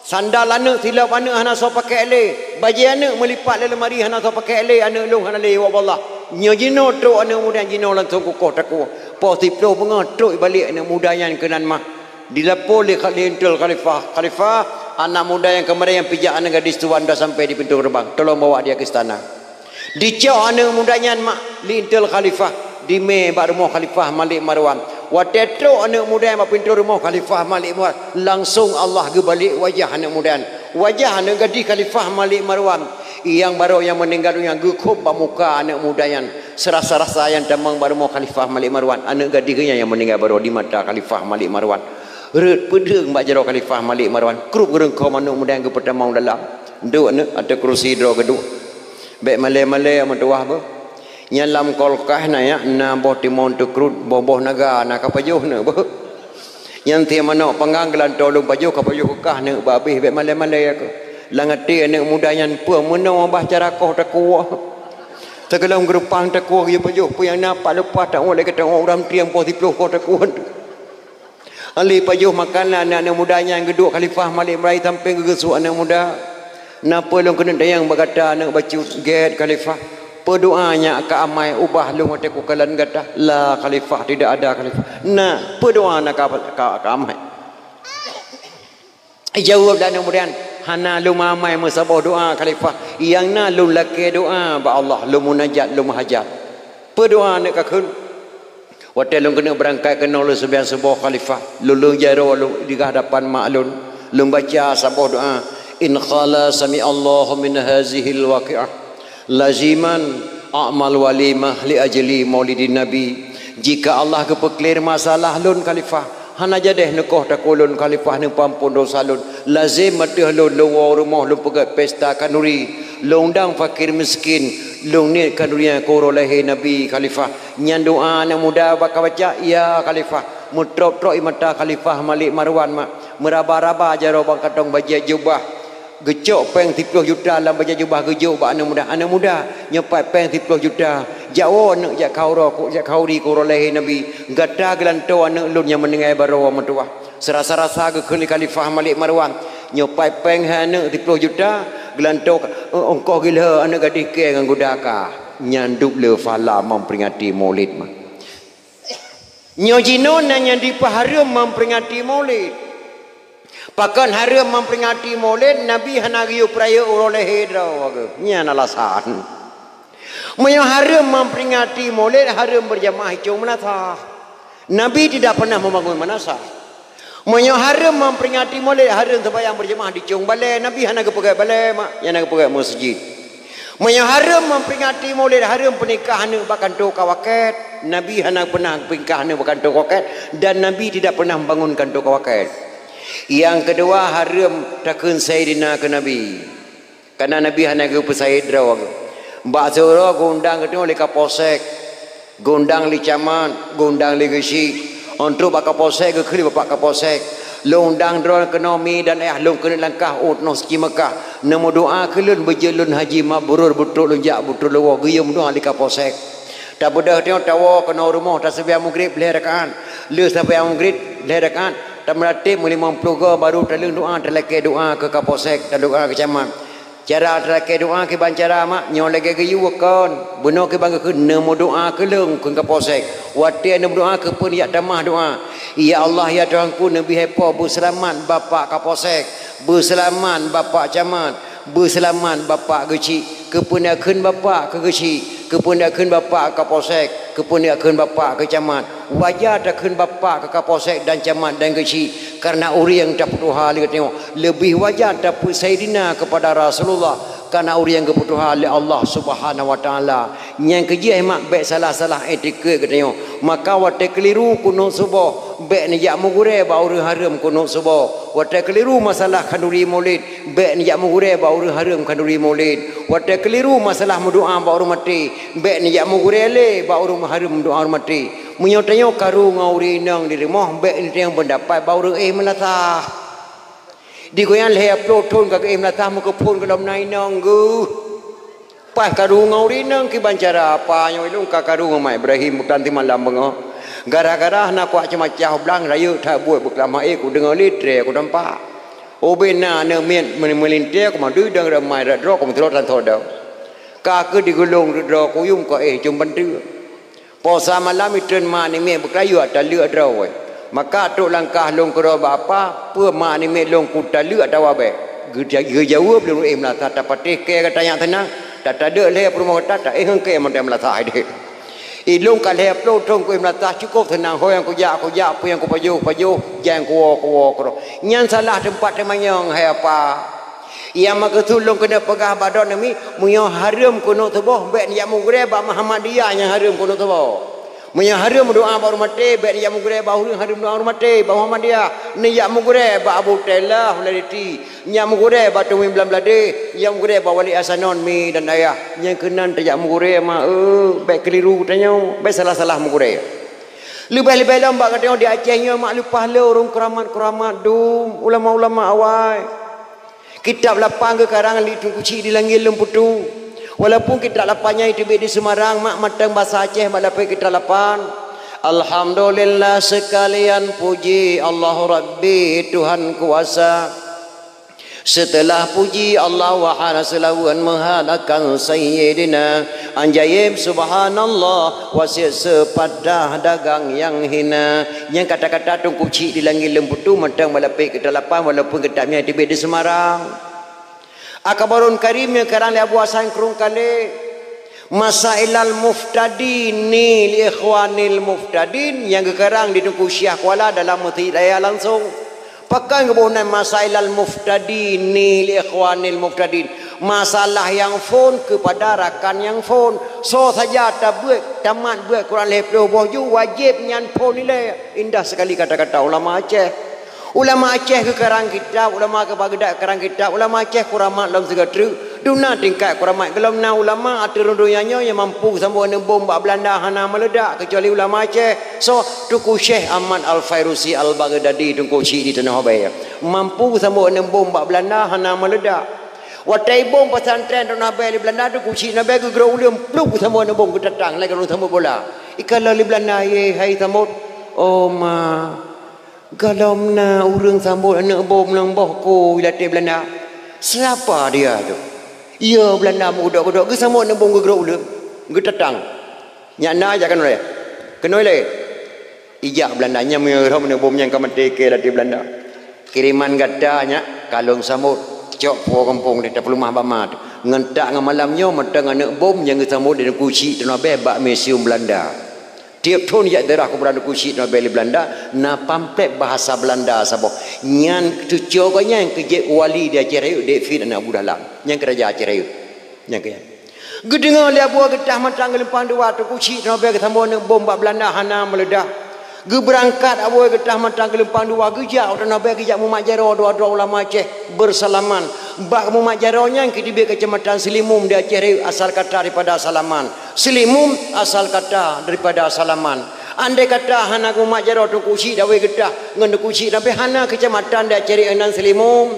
Sandal aneuk, silop aneuk hana soe pakék lé. Bajée aneuk meulipat lé leumari hana soe pakék lé, aneuk lôn hana lé, ya Allah. Nyoe jinoe trok aneuk muda nyan, jinoe langsong kukoh takue. Poh siplôh beungoh trok ibalek aneuk muda nyan keunan mah. Dilapor lé kha-, lé intel khalifah, "Khalifah, anak muda nyang keumarin nyang pijak aneuk gadis tuan dah sampai di pintoe geureubang. Tolong bawa dia ke istana." Dicok aneuk muda nyan mak lé intel khalifah, dimé bak rumoh Khalifah Malik Marwan. Watée trok aneuk muda nyan bak pintoe rumoh Khalifah Malik Marwan, langsong Allah geubalek wajah aneuk muda nyan. Wajah aneuk gadis Khalifah Malik Marwan, nyang barô nyang meuninggai donya, geukhôb bak muka aneuk muda nyan. Seurasa-rasa nyang tamong bak rumoh Khalifah Malik Marwan, aneuk gadis geuh nyan nyang meuninggai barô di mata Khalifah Malik Marwan. Rhot peudeueng bak jaroe Khalifah Malik Marwan, krup geureungkho aneuk muda nyang geupeutamong dalam. Duek aneuk ateueh keurusi droe geuduek. Bék malée-malée meutuwah beuh. Nyan lam kulkas na, ya, na boh timon teukrut, boh-boh naga na ka pajoh aneuk beuh. Nyan tiep manok panggang geulantoe lôn pajoh, ka pajoh keu kah aneuk bak abéh, bék malée-malée keuh. Lam até aneuk muda nyan peue meunoe bah cara koh takue. Teugohlom geureupang takue geupajoh peue nyang na pat leupah tawoe lé gata ngon ureuëng trieng poh siplôh koh takue. Alih pajoh makanan aneuk muda nyan geuduek Khalifah Malik Marwan sampéng geugeusuek aneuk muda. Na peue lôn keuneuk tanyong bak gata aneuk bacut, gét Khalifah. Peue doa nyak ka amai ubah lôn watée kukalon gata? La Khalifah, tidak ada Khalifah. Na peue doa na ka, ka, ka amai? Jaweueb lé aneuk muda nyan, "Hana lôn amai meusaboh doa Khalifah. Nyang na lôn lakée doa bak Allah, lôn munajat, lôn meuhajat." Peue doa aneuk ka kheun? Watée lôn keuneuk beurangkat keunoe lôn seumayang suboh Khalifah, lôn lôn jaroe lôn di hadapan mak lôn, lôn baca saboh doa, "In khala sami'allahu min hazihil waqi'ah laziman a'mal walimah li ajli maulidin nabi." Jika Allah geupeuklir masalah lôn Khalifah, hana jadeh neukoh takue lôn Khalifah, neupeuampon dosa lôn, lazem ateueh lôn, lôn woe rumoh lôn peugét pesta khanduri, lôn undang fakir miskin, lôn niet khanduri nyan keu uroe lahé Nabi Khalifah. Nyan doa aneuk muda bak ka baca, "Ya Khalifah." Meutrôk-trôk ie mata Khalifah Malik Marwan mak. Meuraba-raba jaroe bak kantong bajée jubah. Geucok péng siplôh juta lam bajée jubah geujok bak aneuk muda. "Aneuk muda, nyoe pat péng siplôh juta. Jak woe aneuk jak khanduri keu uroe lahé Nabi. Gata geulantoe aneuk lôn nyang meuninggai baroe meutuwah." Seurasa-rasa geukheun lé Khalifah Malik Marwan, "Nyoe pat péng hai aneuk siplôh juta, geulantoe, eh, ongkoh geuh lheueh aneuk gadih kèe ngon guda ka." Nyan dub le phala memperingati Maulid mah. Nyoe jinoe na nyang dipeuhareuem memperingati Maulid. Pakon hareuem memperingati Maulid, Nabi hana geuyue peurayeuk uroe lahé droe geuh. Nyan alasan. Meunyoe hareuem memperingati Maulid, hareuem beurjamaah icong meunasah. Nabi tidak pernah membangun madrasah. Meunyoe hareuem memperingati Maulid, hareuem sembahyang berjamaah di cong balè, Nabi hana geupeugèt balè, mak, hana geupeugèt meuseujid. Meunyoe hareuem memperingati Maulid, hareuem peunikah aneuk bak kantô kawakét, Nabi hana pernah peunikah aneuk bak kantô kawakét, dan Nabi tidak pernah membangun kantô kawakét. Nyang keudua, hareuem takheun Saidina keu Nabi. Karena Nabi hana geupeusaid droe. Bak siuroe geuundang geutanyoe lé Kapolsek, geuundang lé camat, geuundang lé geuchik. Untuk bak Kapolsek geukheun lé Bapak Kapolsek, "Lôn undang droe keunoe mi dan ayah lôn keuneuk langkah u tanoh suci Mekah. Neumeudoa keu lôn beujeuet lôn haji mabrur, beutrok lôn jak, beutrok lôn woe," geuyue meudoa lé Kapolsek. Tabeudôh tanyoe tawoe keunoe rumoh, taseumbahyang Maghrib lhèe rakaat. Lheueh seumbahyang Maghrib lhèe rakaat, tameuratéb meulimong ploh goe, baru taleueng doa, talakèe doa keu Kapolsek, tadoa keu camat. Cara talakèe doa kiban cara, mak, nyoe lagèe geuyue kon. Bunoe kiban geukheun, "Neumeudoa keu lôn," kheun Kapolsek. Watèe neumeudoa keupeue neujak tamah doa, "Ya Allah, ya Tuhanku, neubri hai po beuseulamat Bapak Kapolsek, beuseulamat Bapak Camat, beuseulamat Bapak Geuchik, keupeue neukheun Bapak keu Geuchik, keupeue neukheun Bapak keu Kapolsek, keupeue neukheun Bapak keu Camat." Wajar takheun Bapak keu Kapolsek dan Camat dan Geuchik, karena ureueng tapeutuha lé geutanyoe. Leubeh wajar tapeusaidina kepada Rasulullah, karena ureueng geupeutuha lé Allah Subhanahu wa Taala. Nyang keujih, mak, bèk salah-salah etikét geutanyoe. Maka watèe keuliru kunut suboh, bèk neujak meugurèe bak ureueng hareuem kunut suboh. Watèe keuliru masalah khanduri Maulid, bèk neujak meugurèe bak ureueng hareuem khanduri Maulid. Watèe keuliru masalah meudoa bak ureueng maté, bèk neujak meugurèe lé bak ureueng hareuem doa ureueng maté. Meunyoe tanyoe karu ngon ureueng inong di rumoh, bèk neutanyong peundapat bak ureueng éh meulasah. Di goyang lhèe ploh thon ka geuéh meulasah, meukeuphon gohlom na inong geuh. Paih karu ngon ureueng inong kiban cara, "Apa nyoe lôn ka karu ngon Mak Ibrahim, bukan simalam beungoh. Gara-gara hana kuat ceumacah u blang, rayeuk that buet beukeulamah éh, kudeungö lé tré kutampak. Ubé na aneuk miet meulintèe, kumadui dong ramai rat droe, kumeuteulot tan soe dong. Ka keuh digulong rot droe kuyum, ka éh jom banteue. Posa malam itreun mak namiet beukeurayeuk taleuek droe. Maka trok langkah lôn keudroe bak apa, peue mak namiet lôn kutaleuek atawa bèk?" Geuja-, geujaweueb lé ureueng éh meulasah, "Tapatéh kèe gata nyang seunang, tatadeuek lhèe peurumoh gata, taéh ngon kèe mantong meulasah deh. Ilôn ka lhèe ploh thon kuéh meulasah, cukôp seunang, ho nyang kujak, kujak, peue nyang kupajoh, pajoh, nyang kuwoe, kuwoe keudroe. Nyan salah teumpat teumanyong, hai apa." Nyang meukeusud lôn keuneuk peugah bak droeneuh mi, meunyoe hareuem keuneuk suboh, bèk neujak meugurèe bak Muhammadiyah nyang hareuem keuneuk suboh. Meunyoe hareuem meudoa bak ureueng maté, bèk neujak meugurèe bak ureueng hareuem doa ureueng maté, bak Muhammadiyah. Neujak meugurèe bak Abu Tailah, Huladiti. Neujak meugurèe bak Tumin Blang Bladeh. Neujak meugurèe bak Wali Ahsanon, mi dan ayah. Nyang keunan tajak meugurèe, ma, eu, bèk keuliru tanyoe, bèk salah-salah meugurèe. Leubeh-leubeh lom bak geutanyoe di Aceh nyoe, mak, leupah lé ureueng keuramat-keuramat dum, ulama-ulama awai. Kitab lapan geukarang lé Teungku Chik di Langét Leumputue. Walaupun kitab lapan nyan teubiet di Semarang, mak, mantong basa Aceh bak lapéh kitab lapan. Alhamdulillah seukalian puji Allah Rabbi Tuhan kuasa. Seuteulah puji Allah, wahana seulawan meuhalakan Sayyidina. Anjaim subhanallah, wasiet seupadah dagang nyang hina. Nyang kata-kata Teungku Chik di Langét Leumputue mantong bak lapéh kitab lapan, walaupun kitab nyan teubiet di Semarang. Akbarul Karim nyang karang lé Abu Hasan Krueng Kalé, Masailal Muftadin li Ikhwanil Muftadin nyang geukarang di Teungku Syiah Kuala dalam Meuseujid Raya langsong. Pakon geuboh nan Masailal Muftadin li Ikhwanil Muftadin? Masalah nyang phon keupada rakan nyang phon. Soe saja tabeuet, tamat beuet Quran lhèe ploh boh ju, wajéb nyan phon ilèe. Indah seukali kata-kata ulama Aceh. Ulama Aceh geukarang kitab, ulama Baghdad karang kitab, ulama Aceh keuramat lom sigoe treuk. Dum na tingkat keuramat, gohlom na ulama ateueh rhueng donya nyoe nyang mampu geusambot aneuk bom bak Beulanda hana meuleudak, keucuali ulama Aceh. Soe? Teungku Syekh Ahmad Al-Fairusi Al-Baghdadi, Teungku Chik di Tanoh Abee. Mampu geusambot aneuk bom bak Beulanda hana meuleudak. Watèe ibom pesantren Tanoh Abee lé Beulanda, Teungku Chik Tanoh Abee geugrôp uleueng, plup, geusambot aneuk bom, geutatang lagèe ureueng sambot bola. Ikalon lé Beulanda, "Ye, hai sambot." "Oh ma, gohlom na ureueng sambot aneuk bom nyang boh kôi latèe Beulanda." "Siapa dia tu?" "Iya, Beulanda meukeudok-keudok, geusambot aneuk bom geugrôp uleueng, geutatang." "Nyak na jak keunoe lé." "Keunoe lé." Ijak Beulanda, "Nyan meunyoe rhom aneuk bom nyan ka maté kèe latèe Beulanda. Kiriman gata nyak ka lôn sambot, cok puwoe gampông deh, tapeuleumah bak ma teuh. Ngon tak ngon malam nyoe mantong aneuk bom nyang geusambot di Teungku Chik Tanoh Abee bak museum Beulanda." Tiep thon jak ziarah kuburan Teungku Chik Tanoh Bèe lé Beulanda, na pamflet bahasa Beulanda saboh. Nyan cucoe gobnyan keu jeuet wali di Aceh Rayeuk, David aneuk Abu Dahlan. Nyan keu raja Aceh Rayeuk. Nyan keu nyan. Geudeungoe lé Abu Geutah Mantang Geulumpang Dua, Teungku Chik Tanoh Bèe geusambot aneuk bom bak Beulanda hana meuleudah. Geubeurangkat Abu Geutah Mantang Geulumpang Dua, geujak u Tanoh Bèe, geujak mumat jaroe dua droe ulama Aceh beusalaman. Bak mumat jaroe nyan keuh teubiet keucamatan Seulimum di Aceh Rayeuk, asal kata daripada salaman. Seulimum asal kata daripada salaman. Andai kata hana geumat jaroe Teungku Chik Dawé Geutah ngon Teungku Chik Tanoh Bèe, hana keucamatan di Aceh Rayeuk nan Seulimum.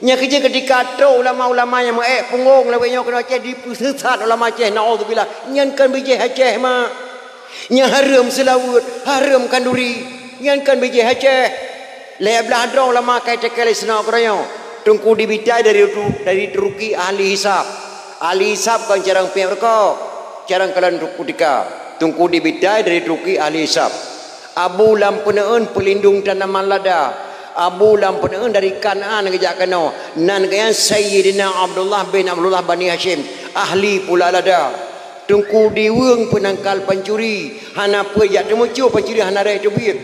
Nyan keuh jeuet keutika trok ulama-ulama nyang meu-ék punggong lawét nyoe keunoe Aceh, dipeuseusat ulama Aceh, naudzubillah. Nyan kon bijéh Aceh, mak. Nyan hareuem seulaweuet, hareuem khanduri. Nyan kon bijéh Aceh. Lhèe blaih droe ulama ka iteuka lé sinoe keudroe nyoe. Teungku Dibitai dari Tu-, dari Turki, ahli hisab. Ahli hisab kon carông piep rukok, carông kalon kutika. Teungku Dibitai dari Turki, ahli hisab. Abu Lam Peuneuen, peulindong tanaman lada. Abu Lam Peuneuen dari Kanaan geujak keunoe. Nan geuh nyan Sayyidina Abdullah bin Abdullah Bani Hasyim, ahli pula lada. Teungku Diweueng, peunangkal pancuri, hana peue jak teumucue, pancuri hana rhèk teubiet.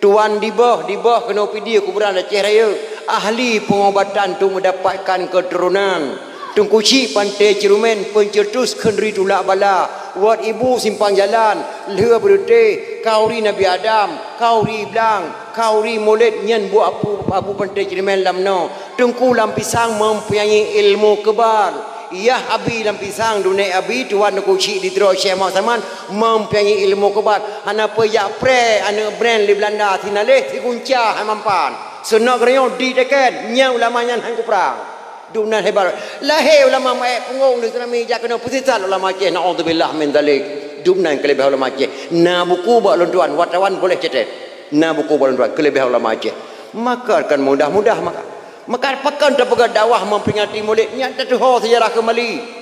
Tuan Diboh, Diboh keunoe Pidie, kuburan Aceh Rayeuk, ahli peungobatan untuk meudapatkan keuturonan. Teungku Chik Panté Ceureumèn, peunceutus khanduri tulak bala, wot ibu simpang jalan, lheueh beureuté, khanduri Nabi Adam, khanduri blang, khanduri mulod, nyan buet Abu, Abu Panté Ceureumèn lam noe. Teungku Lam Pisang mempunyai ilmu kebal. Yah Abi Lam Pisang, dunek Abi, tuan Teungku Chik di Tiro Syekh Muhammad Saman, mempunyai ilmu kebal. Hana peue jak preh aneuk brand lé Beulanda, sinaleh sigunca hai mampan. Seunoe keudroe nyoe diteken, nyan ulama nyan han kuprang. Dum nan hebat. Lahé ulama meu-ék punggong di tsunami jak keunoe, peusisat ulama Aceh, naudzubillah min dzalik. Dum nan keuleubeh ulama Aceh. Na buku bak lôn tuan, wartawan boleh catat. Na buku bak lôn tuan, keuleubeh ulama Aceh. Maka kan mudah-mudah maka. Maka pakon tapeugah dakwah memperingati Maulid, nyan tatuho sejarah kembali.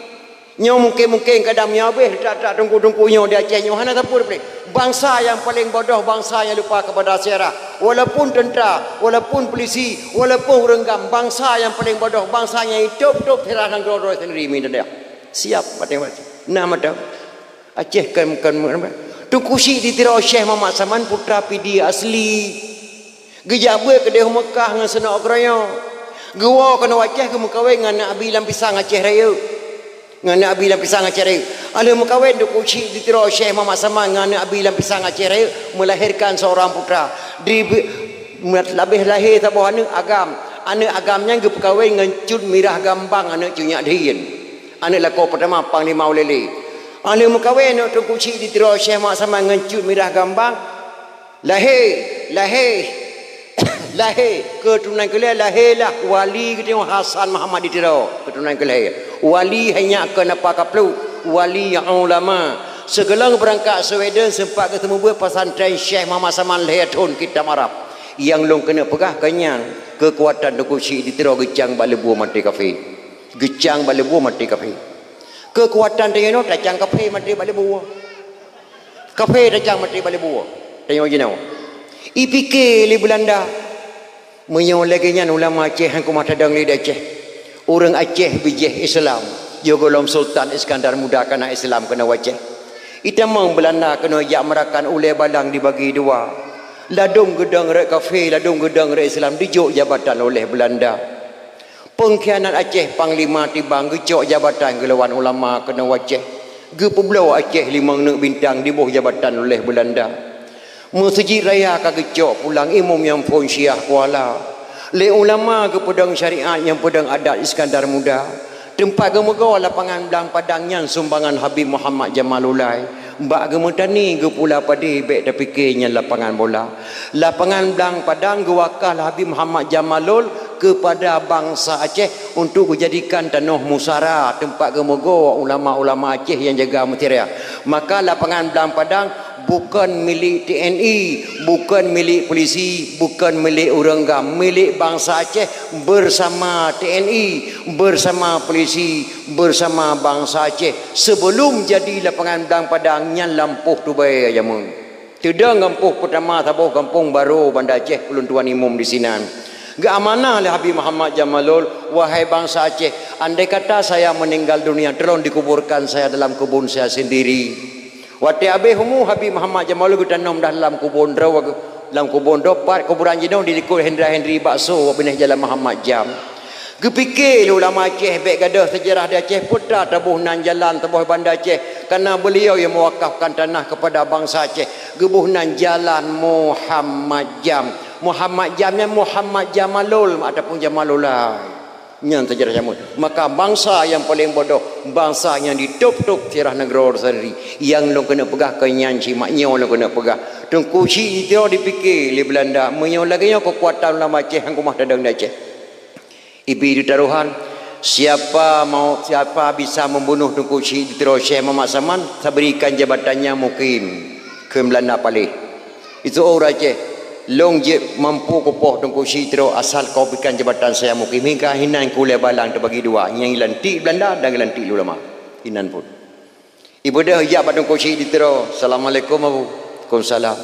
Nyoe mungken-mungken kadang meunyoe habéh that-that teungku-teungku nyoe di Aceh nyoe hana sapeue pih. Bansa nyang paleng bodoh, bansa nyang lupa kepada sejarah. Walaupun tentara, walaupun polisi, walaupun ureuëng GAM, bansa nyang paleng bodoh, bansa nyang itôb-tôb sejarah nanggroe droe sendiri mi dadah. Siap bateng-bateng. Nah mata. Aceh kan, kan, Teungku Chik di Tiro Syekh Muhammad Saman, putra Pidie asli. Geujak beuet keudeh u Meukah ngon Seunok Keurayoe. Geuwoe keunoe Aceh geumeukawen ngon aneuk Abi Lam Pisang Aceh Rayeuk. Ngon aneuk Abi Lam Pisang Aceh Rayeuk. Alheuh meukawen Teungku Chik di Tiro Syekh Muhammad Saman ngon aneuk Abi Lam Pisang Aceh Rayeuk, melahirkan seorang putra. Di, labeh lahé saboh aneuk agam. Aneuk agam nyan geupeukawen ngon Cut Mirah Gambang, aneuk Cut Nyak Dhien. Aneuk lakoe peutama Panglima Ulèe Lheue. Alheuh meukawen aneuk Teungku Chik di Tiro Syekh Muhammad Saman ngon Cut Mirah Gambang, Lahé, lahé, lahé, keuturonan keu lhèe lahé lah wali geutanyoe Hasan Muhammad di Tiro, keuturonan keu lhèe. Wali hai nyak keu napa kapluek, wali ulama. Sigohlom beurangkat Sweden seumpat geuseumeubeuet pesantren Syekh Muhammad Saman lhèe thon kitab Arab. Nyang lôn keuneuk peugah keu nyan, keukuatan Teungku Chik di Tiro geucang bak leubue maté kafé. Geucang bak leubue maté kafé. Keukuatan tanyoe nyoe tacang kafé maté bak leubue. Kafé tacang maté bak leubue. Tanyoe jinoe. Ipike lé Beulanda. Meunyoe lagèe nyan ulama Aceh han keumah tadong lé di Aceh. Ureuëng Aceh bijéh Islam. Yoh gohlom Sultan Iskandar Muda ka na Islam keunoe Aceh. Itamong Beulanda keunoe jak meurakan ulèe balang dibagi dua. Ladôm geudong rot kafé, ladôm geudong rot Islam dijok jabatan oleh Beulanda. Peungkhianat Aceh, Panglima Tibang geucok jabatan geulawan ulama keunoe Aceh. Geupeubloe Aceh limong neuk bintang diboh jabatan oleh Beulanda. Meuseujid raya ka geucok pulang imum nyang phon Syiah Kuala. Lé ulama geupeudong syariat nyang peudong adat Iskandar Muda. Teumpat geumeugoe lapangan Blang Padang nyan sumbangan Habib Muhammad Jamalullail. Bak geumeutani geupula padé bèk tapike nyan lapangan bola. Lapangan Blang Padang geuwakah lé Habib Muhammad Jamalul keupada bansa Aceh untuk geujadikan tanoh musara teumpat geumeugoe ulama-ulama Aceh nyang jaga mutiara. Maka lapangan Blang Padang bukon milék T N I, bukon milék polisi, bukon milék ureuëng GAM, milék bansa Aceh bersama T N I, bersama polisi, bersama bansa Aceh. Sebelum jadi lapangan Blang Padang nyan lampôh Tubai jameun. Teudong gampông peutama saboh gampông Baro Banda Aceh, ulôn tuan imum disinan. Geuamanah lé Habib Muhammad Jamalul, "Wahai bansa Aceh, andai kata saya meninggal dunia, tolong dikuburkan saya dalam kebun saya sendiri." Watée habéh umu Habib Muhammad Jamalul geutanom dah lam kubon droe, lam kubon droe pat kuburan jinoe dilikot Hendra Hendri Bakso binéh Jalan Muhammad Jam. Geupike lé ulama Aceh bék gadôh seujarah di Aceh, peue ta taboh nan jalan, taboh banda Aceh, karena beliau yang mewakafkan tanah kepada bangsa Aceh, geuboh nan Jalan Muhammad Jam. Muhammad Jam nyan Muhammad Jamalul ataupun Jamalulai. Nyan seujarah jameun. Maka bansa nyang paleng bodoh, bansa nyang ditôb-tôb sirah nanggroe sendiri. Nyang lôn keuneuk peugah keu nyan cit mak, nyoe lôn keuneuk peugah. Teungku Chik di Tiro dipike lé Beulanda, meunyoe lagée nyoe keukuatan ulama Aceh, han keumah tadong di Aceh. Ibi di tarohan, siapa mau, siapa bisa membunuh Teungku Chik di Tiro Syekh Muhammad Saman, saya berikan jabatannya mukim keu Beulanda paléh. Itu ureuëng Aceh, lôn jeuet mampu kupoh Teungku Chik di Tiro asal kau berikan jabatan saya mukim. Hingga hinan kulée balang teubagi dua, nyang lantik Beulanda dan lantik ulama. Hinan pun. Ibeudôh ijak bak Teungku Chik di Tiro, "Assalamualaikum, Abu." "Waalaikumsalam."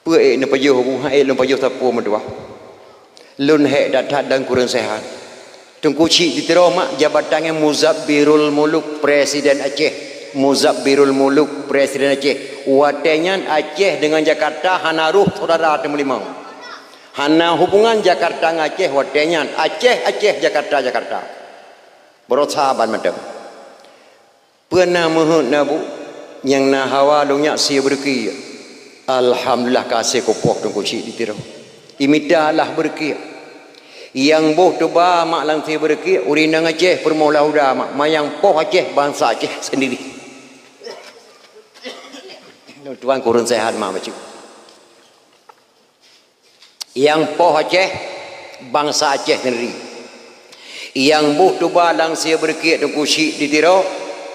"Peue ék neupajoh, Abu?" "Han ék lôn pajoh sapeue meutuah. Lôn hék that-that dan kureueng seuhat." Teungku Chik di Tiro mak jabatan nyan Muzabbirul Muluk, Presiden Aceh. Muzabbirul Muluk, Presiden Aceh. Watée nyan Aceh deungon Jakarta hana roh syedara teumeulimong. Hana hubungan Jakarta ngon Aceh watée nyan. Aceh, Aceh, Jakarta, Jakarta. Beurasa ban mantong. Peue na meuheuet na bu, nyang na hawa lôn nyak sie beureukiek. Alhamdulillah ka sie kupoh Teungku Chik di Tiro. Imita lah beureukiek. Nyang boh tuba mak lam sie beureukiek, ureuëng inong Aceh peurumoh Lahuda mak, manyang poh Aceh bansa Aceh sendiri. Tuan kureueng seuhat mak bacut. Nyang poh Aceh, bansa Aceh sendiri. Nyang boh tuba lam sie beureukiek Teungku Chik di Tiro,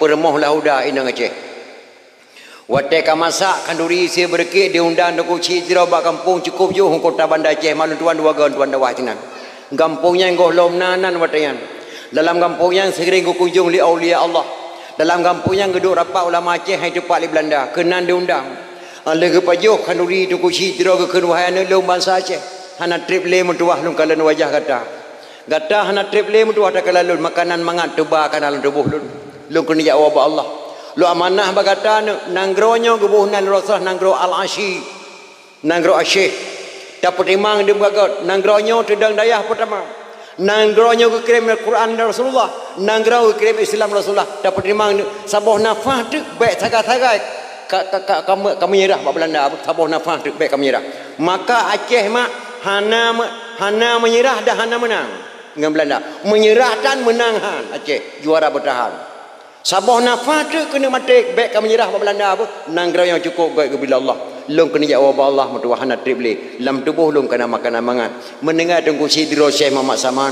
peurumoh Lahuda inong Aceh. Watée ka masak khanduri sie beureukiek diundang Teungku Chik di Tiro bak gampông cukôp jôh u kota Banda Aceh, mak lôn tuan dua goe tuan dakwah sinan. Gampông nyan gohlom na nan watée nyan. Dalam gampông nyan seuring geukunjong lé aulia Allah. Dalam gampông nyan geuduek rapat ulama Aceh hai teupat lé Beulanda, keunan diundang. Lheueh geupajoh khanduri Teungku Chik di Tiro geukheun, "Wahai aneuëk lôn bansa Aceh, hana treb lé meutuah lôn kalon wajah gata. Gata hana treb lé meutuah takalon lôn, makanan mangat tuba kana lam tuboh lôn. Lôn keuneuk jak woe bak Allah. Lôn amanah bak gata aneuëk, nanggroe nyoe geuboh nan Rasulullah nanggroe Al-Asyi." Nanggroe Aceh, tapeutimang di muka gét, nanggroe nyoe teudong dayah peutama. Nanggroe nyoe geukirém Al-Quran dari Rasulullah, nanggroe geukirém Islam Rasulullah, tapeutimang di saboh nafah teuk bék sagai-sagai ka, ka, ka, ka me-, ka meunyeurah bak Beulanda, saboh nafah teuk bék ka meunyeurah. Maka Aceh mak hana me-, hana meunyeurah dan hana meunang ngon Beulanda. Meunyeurah tan, meunang han, Aceh juara beutahan. Saboh nafah teuk keuneuk maté, bék ka meunyeurah bak Beulanda beuh. Nanggroe nyang cukôp gét geubila Allah. Lôn keuneuk jak woe bak Allah meutuah hana treb lé. Lam tuboh lôn kana makanan mangat. Meuninggai Teungku Chik di Tiro Syekh Muhammad Saman.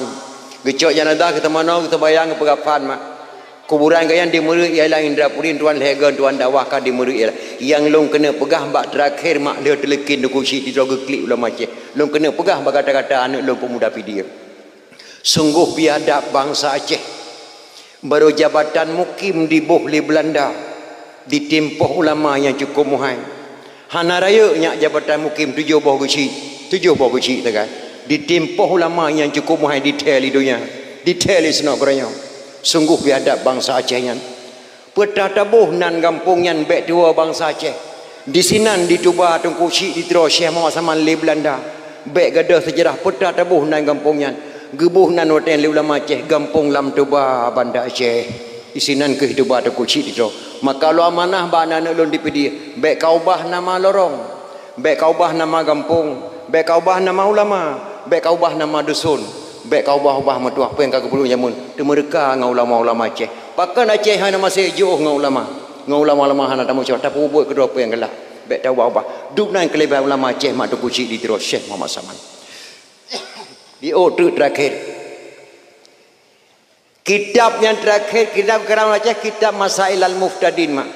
Geucok janazah geuteumanoe, geuteubayang, geupeugah phan mak. Kuburan gobnyan di Meureue ialah Indrapuri, tuan lhée goe tuan dakwah ka di Meureue ialah. Nyang lôn keuneuk peugah bak teurakhé mak lheueh teuleukin Teungku Chik di Tiro geuklik ulama Aceh. Lôn keuneuk peugah bak gata-gata aneuëk lôn peumuda Pidie. Sunggoh biadab bansa Aceh. Barô jabatan mukim diboh lé Beulanda, ditimpoh ulama nyang cukôp muhai. Hana rayeuk nyak jabatan mukim tujoh boh geuchik, tujoh boh geuchik sagai. Ditimpoh ulama nyang cukôp muhai dithée lé donya, dithée lé sinok geutanyoe. Sunggoh biadab bansa Aceh nyan. Peue ta taboh nan gampông nyan bék tuwoe bansa Aceh. Disinan dituba Teungku Chik di Tiro Syekh Muhammad Saman lé Beulanda. Bék gadôh seujarah peue ta taboh nan gampông nyan. Geuboh nan watée nyan lé ulama Aceh, gampông Lam Tuba, Banda Aceh. Disinan kheueh tuba Teungku Chik di Tiro. Maka lôn amanah bak aneuëk lôn di Pidie, bék ka ubah nama lorong, bék ka ubah nama gampông, bék ka ubah nama ulama, bék ka ubah nama dusun. Bék ka ubah-ubah meutuah peue nyang ka geupeuleueh jameun, teumeureuka ngon ulama-ulama Aceh. Pakon Aceh hana maséh jiôh ngon ulama? Ngon ulama-ulama hana tameucok, tapeubuet keudroe peue nyang geulah. Bék taubah-ubah. Dub nan keuleubah ulama Aceh mak Teungku Chik di Tiro Syekh Muhammad Saman. Di ôk teuk terakhir. Kitab nyang terakhir, kitab keurajeuen Aceh, kitab Masail al-Muftadin mak.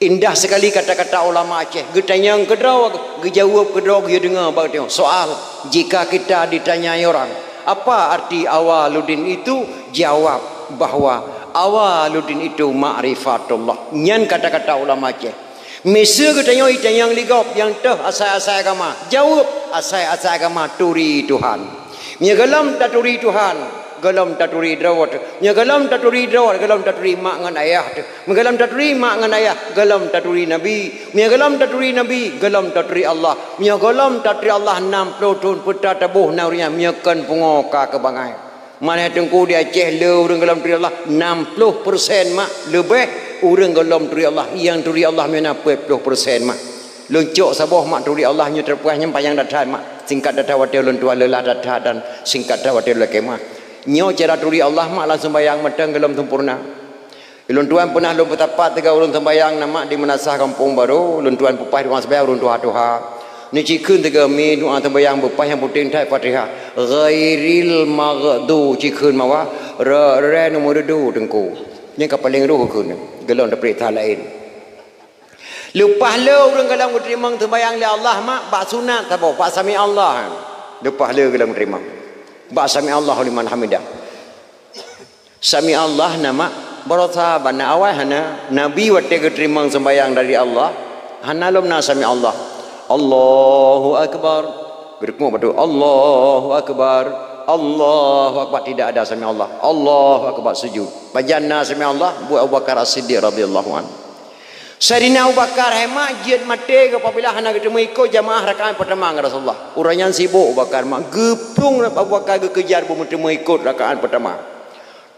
Indah sekali kata-kata ulama Aceh. Geutanyong keudroe, geujaweueb keudroe, geuyue deungoe bak geutanyoe. Soal, jika kita ditanyai orang, "Apa arti Awaluddin itu?" Jawab bahwa Awaluddin itu ma'rifatullah. Nyan kata-kata ulama Aceh. Miseue geutanyoe jitanyong lé gob nyang toh asai-asai agama. Jaweueb, asai-asai agama turi Tuhan. Meunyoe gohlom taturi Tuhan, Gohlom taturi droe teuh. Meunyoe gohlom taturi droe, gohlom taturi mak ngon ayah teuh. Meunyoe gohlom taturi mak ngon ayah, gohlom taturi Nabi. Meunyoe gohlom taturi Nabi, gohlom taturi Allah. Meunyoe gohlom taturi Allah, nam ploh thon peue tataboh na ureuëng nyan, meunyoe kon pungo ka keu bangai. Manah Teungku, di Aceh le ureuëng gohlom turi Allah, nam ploh persen mak leubeh ureuëng gohlom turi Allah, nyang turi Allah meunan peuet ploh persen mak. Lôn cok saboh mak turi Allah nyoe teupeugah nyang panyang that-that mak. Singkat that-that watée lôn tuan leulah that-that dan singkat that watée lôn lakée meuah. Nyoe cara turi Allah mak lam seumbahyang mantong gohlom sempurna. Lôn tuan peunah lôn peutapat tiga ureuëng seumbahyang na mak di meunasah Kampung Baro, lôn tuan peupah doá seumbahyang ureuëng tuha-tuha. Ni cikheun tiga mi doá seumbahyang beupah nyang puténg that Fatihah. Ghairil maghdu cikheun mawa re re nomor dudu Teungku. Nyang ka paleng roh kheun gohlom dapeuréksa laén. Leupah le ureuëng gohlom geuteurimong seumbahyang lé Allah mak bak sunat saboh, bak sami Allah. Leupah le gohlom teurimong bak sami Allahu liman hamidah. Sami Allah na mak barosa bana awai hana. Nabi watée geuteurimong seumbahyang dari Allah, hana lom na sami Allah. Allahu akbar. Geurukuk batu, Allahu akbar. Allahu akbar, tidak ada sami Allah. Allahu akbar, sujud. Pajan na sami Allah, buet Abu Bakar As-Siddiq radhiyallahu anhu. Saidina Abu Bakar hai mak jeuet maté apabila hana geuteumeung ikot jamaah rakaat peutama ngon Rasulullah. Uroe nyan sibok Abu Bakar mak, geuplueng Abu Bakar geukejar beumeuteumé ikot rakaat peutama.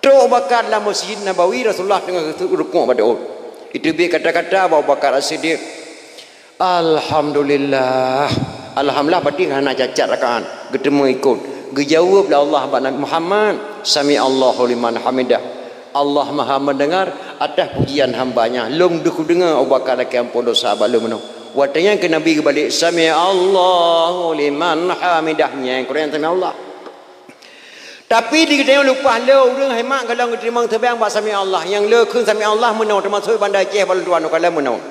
Trok Abu Bakar lam Masjid Nabawi, Rasulullah teungoh rukuk bak doa. Iteubiet kata-kata Abu Bakar As-Siddiq, "Alhamdulillah." Alhamdulillah berarti hana cacat rakaat, geuteumeung ikot. Geujaweueb lé Allah bak Nabi Muhammad, "Sami Allahu liman hamidah." Allah Maha Mendengar atas pujian hamba-Nya. Lôn deuh kudeungoe Abu Bakar lakée amphon desya bak lôn meunoe. Watée nyan keu Nabi geubalek, "Sami Allahu liman hamidah." Nyang kurang sami Allah. Tapi di geutanyoe leupah le ureuëng hai mak gohlom geuteurimong seumbahyang bak sami Allah. Nyang le kheun sami Allah meunoe, teumasok Banda Aceh bak lôn tuan u kalon meunoe.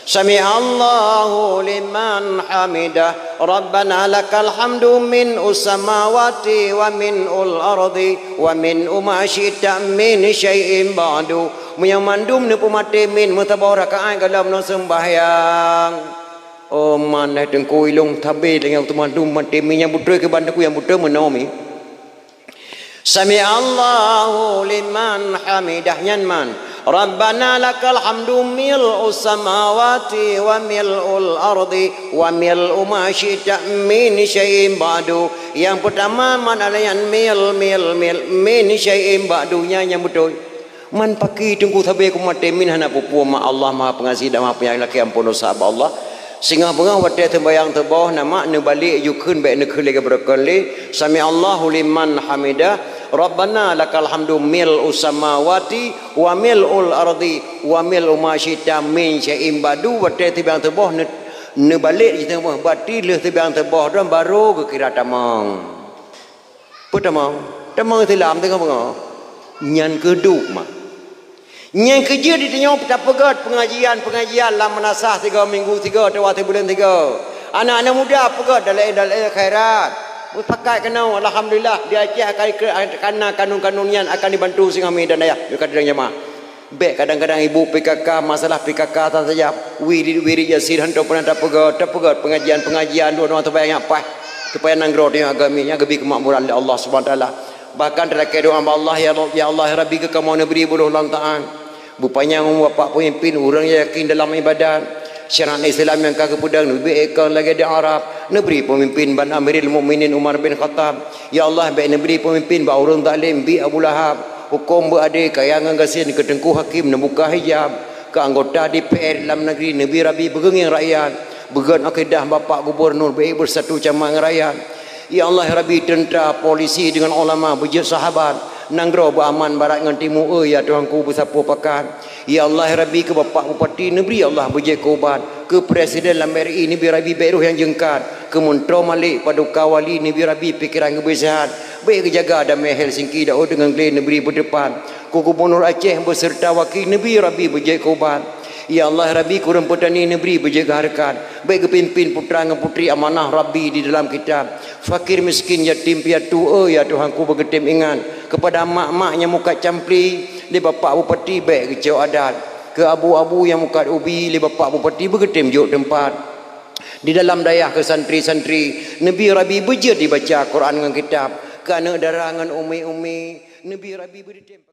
Sami Allahu liman hamidah. Rabbana lakal hamdu min ussamawati wa min ul ardi wa min uma syi'ta min syai'in ba'du. Meunyoe mandum neupeumaté min meusaboh rakaat gohlom ngon seumbahyang. Oh, manah Teungku ilong tabe dengan tu mandum maté min nyang beutôi keu ban Teungku nyang beutôi meunoe mi. Sami Allahu liman hamidah nyan man. Rabbana lakal hamdu mil'us samawati wa mil'ul ardi wa mil'u ma syi'ta min syai'in ba'du. Yang pertama man alayan mil, mil, mil, min syai'in ba'du nyan nyang beutôi. Man paki Teungku sabe kumaté min hana peue-peue mak Allah Maha Pengasih dan Maha Penyayang lakée amphon desya bak Allah. Singoh beungoh watée seumbahyang suboh na mak neubalek jukheun bék neukheun lé geubeureukan lé, sami Allahu liman hamidah, Rabbana lakal hamdu mil'us samawati wa mil'ul ardi wa mil'u ma syi'ta min syai'in ba'du. Watée seumbahyang suboh neu-, neubalek jiteumeuh bati lheueh seumbahyang suboh droe barô geukira tamong. Peutamong, tamong Islam teungoh beungoh. Nyan keuh duek mak. Nyang keujeuet di tanyoe tapeugét pengajian-pengajian lam meunasah tiga minggu tiga atawa sibuleuen tiga. Anak-anak muda peugét dalil-dalil khairat. Meupakat keunoe, alhamdulillah, di Aceh akan ikra-, kana kanun-kanun nyan akan dibantu singoh mi dan ayah, di kadang jamaah. Bék kadang-kadang ibu P K K, masalah P K K saja, wirid-wirid Yasin hantom pernah tapeugét, tapeugét pengajian-pengajian dua-dua teubang nyang paih, supaya nanggroe tanyoe agami nyang geubi keumakmuran lé Allah Subhanahu Wa Taala. Bahkan talakée doa bak Allah, "Ya Allah, ya Allah, ya Rabbi, keu kamoe neubri buloh lam taat. Beupanyang umu bapak peumimpin, ureuëng nyang yakin dalam ibadat. Syariat Islam nyang ka geupeudong neubri ikon lagée di Arab. Neubri peumimpin ban Amirul Mukminin Umar bin Khattab. Ya Allah, bék neubri peumimpin bak ureuëng zalim, bi Abu Lahab. Huköm beuadé, kaya ngon gasien, keu Teungku Hakim neubuka hijab. Keu anggota D P R lam negeri, neubri Rabbi beugeungieng rakyat. Beugét akidah Bapak Gubernur, bék beusatu camat ngon rakyat." Ya Allah, ya Rabbi, teuntra, polisi deungon ulama beujeuet sahabat. Nanggroe beuaman barat ngon timu, eu ya Tuhanku beusapeue pakat. Ya Allah, ya Rabbi, keu Bapak Bupati neubri Allah beujeuet keu ubat. Keu Presiden lam R I neubri Rabbi bék roh nyang jeungkat. Keu Munto Malik, Paduka Wali neubri Rabbi pikeran geubri seuhat. Bék geujaga damé Helsinki, Daud deungon Glenn neubri beuteupat. Keu Gubernur Aceh beuseureuta waki neubri Rabbi beujeuet keu ubat. Ya Allah, ya Rabbi, keu ureuëng peutani neubri beujeuet keu hareukat. Bék geupimpin putra ngon putri amanah Rabbi di dalam kitab. Fakir miskin, yatim piatu, eu ya Tuhanku, beugeutem ingat. Keupada mak-mak nyang mukat campli, lé Bapak Bupati bék geucok adat. Keu abu-abu nyang mukat ubi, lé Bapak Bupati beugeutem jok teumpat. Di dalam dayah keu santri-santri, neubri Rabbi beujeuet dibaca Quran ngon kitab. Keu aneuk dara ngon umi-umi, neubi Rabbi beureutém.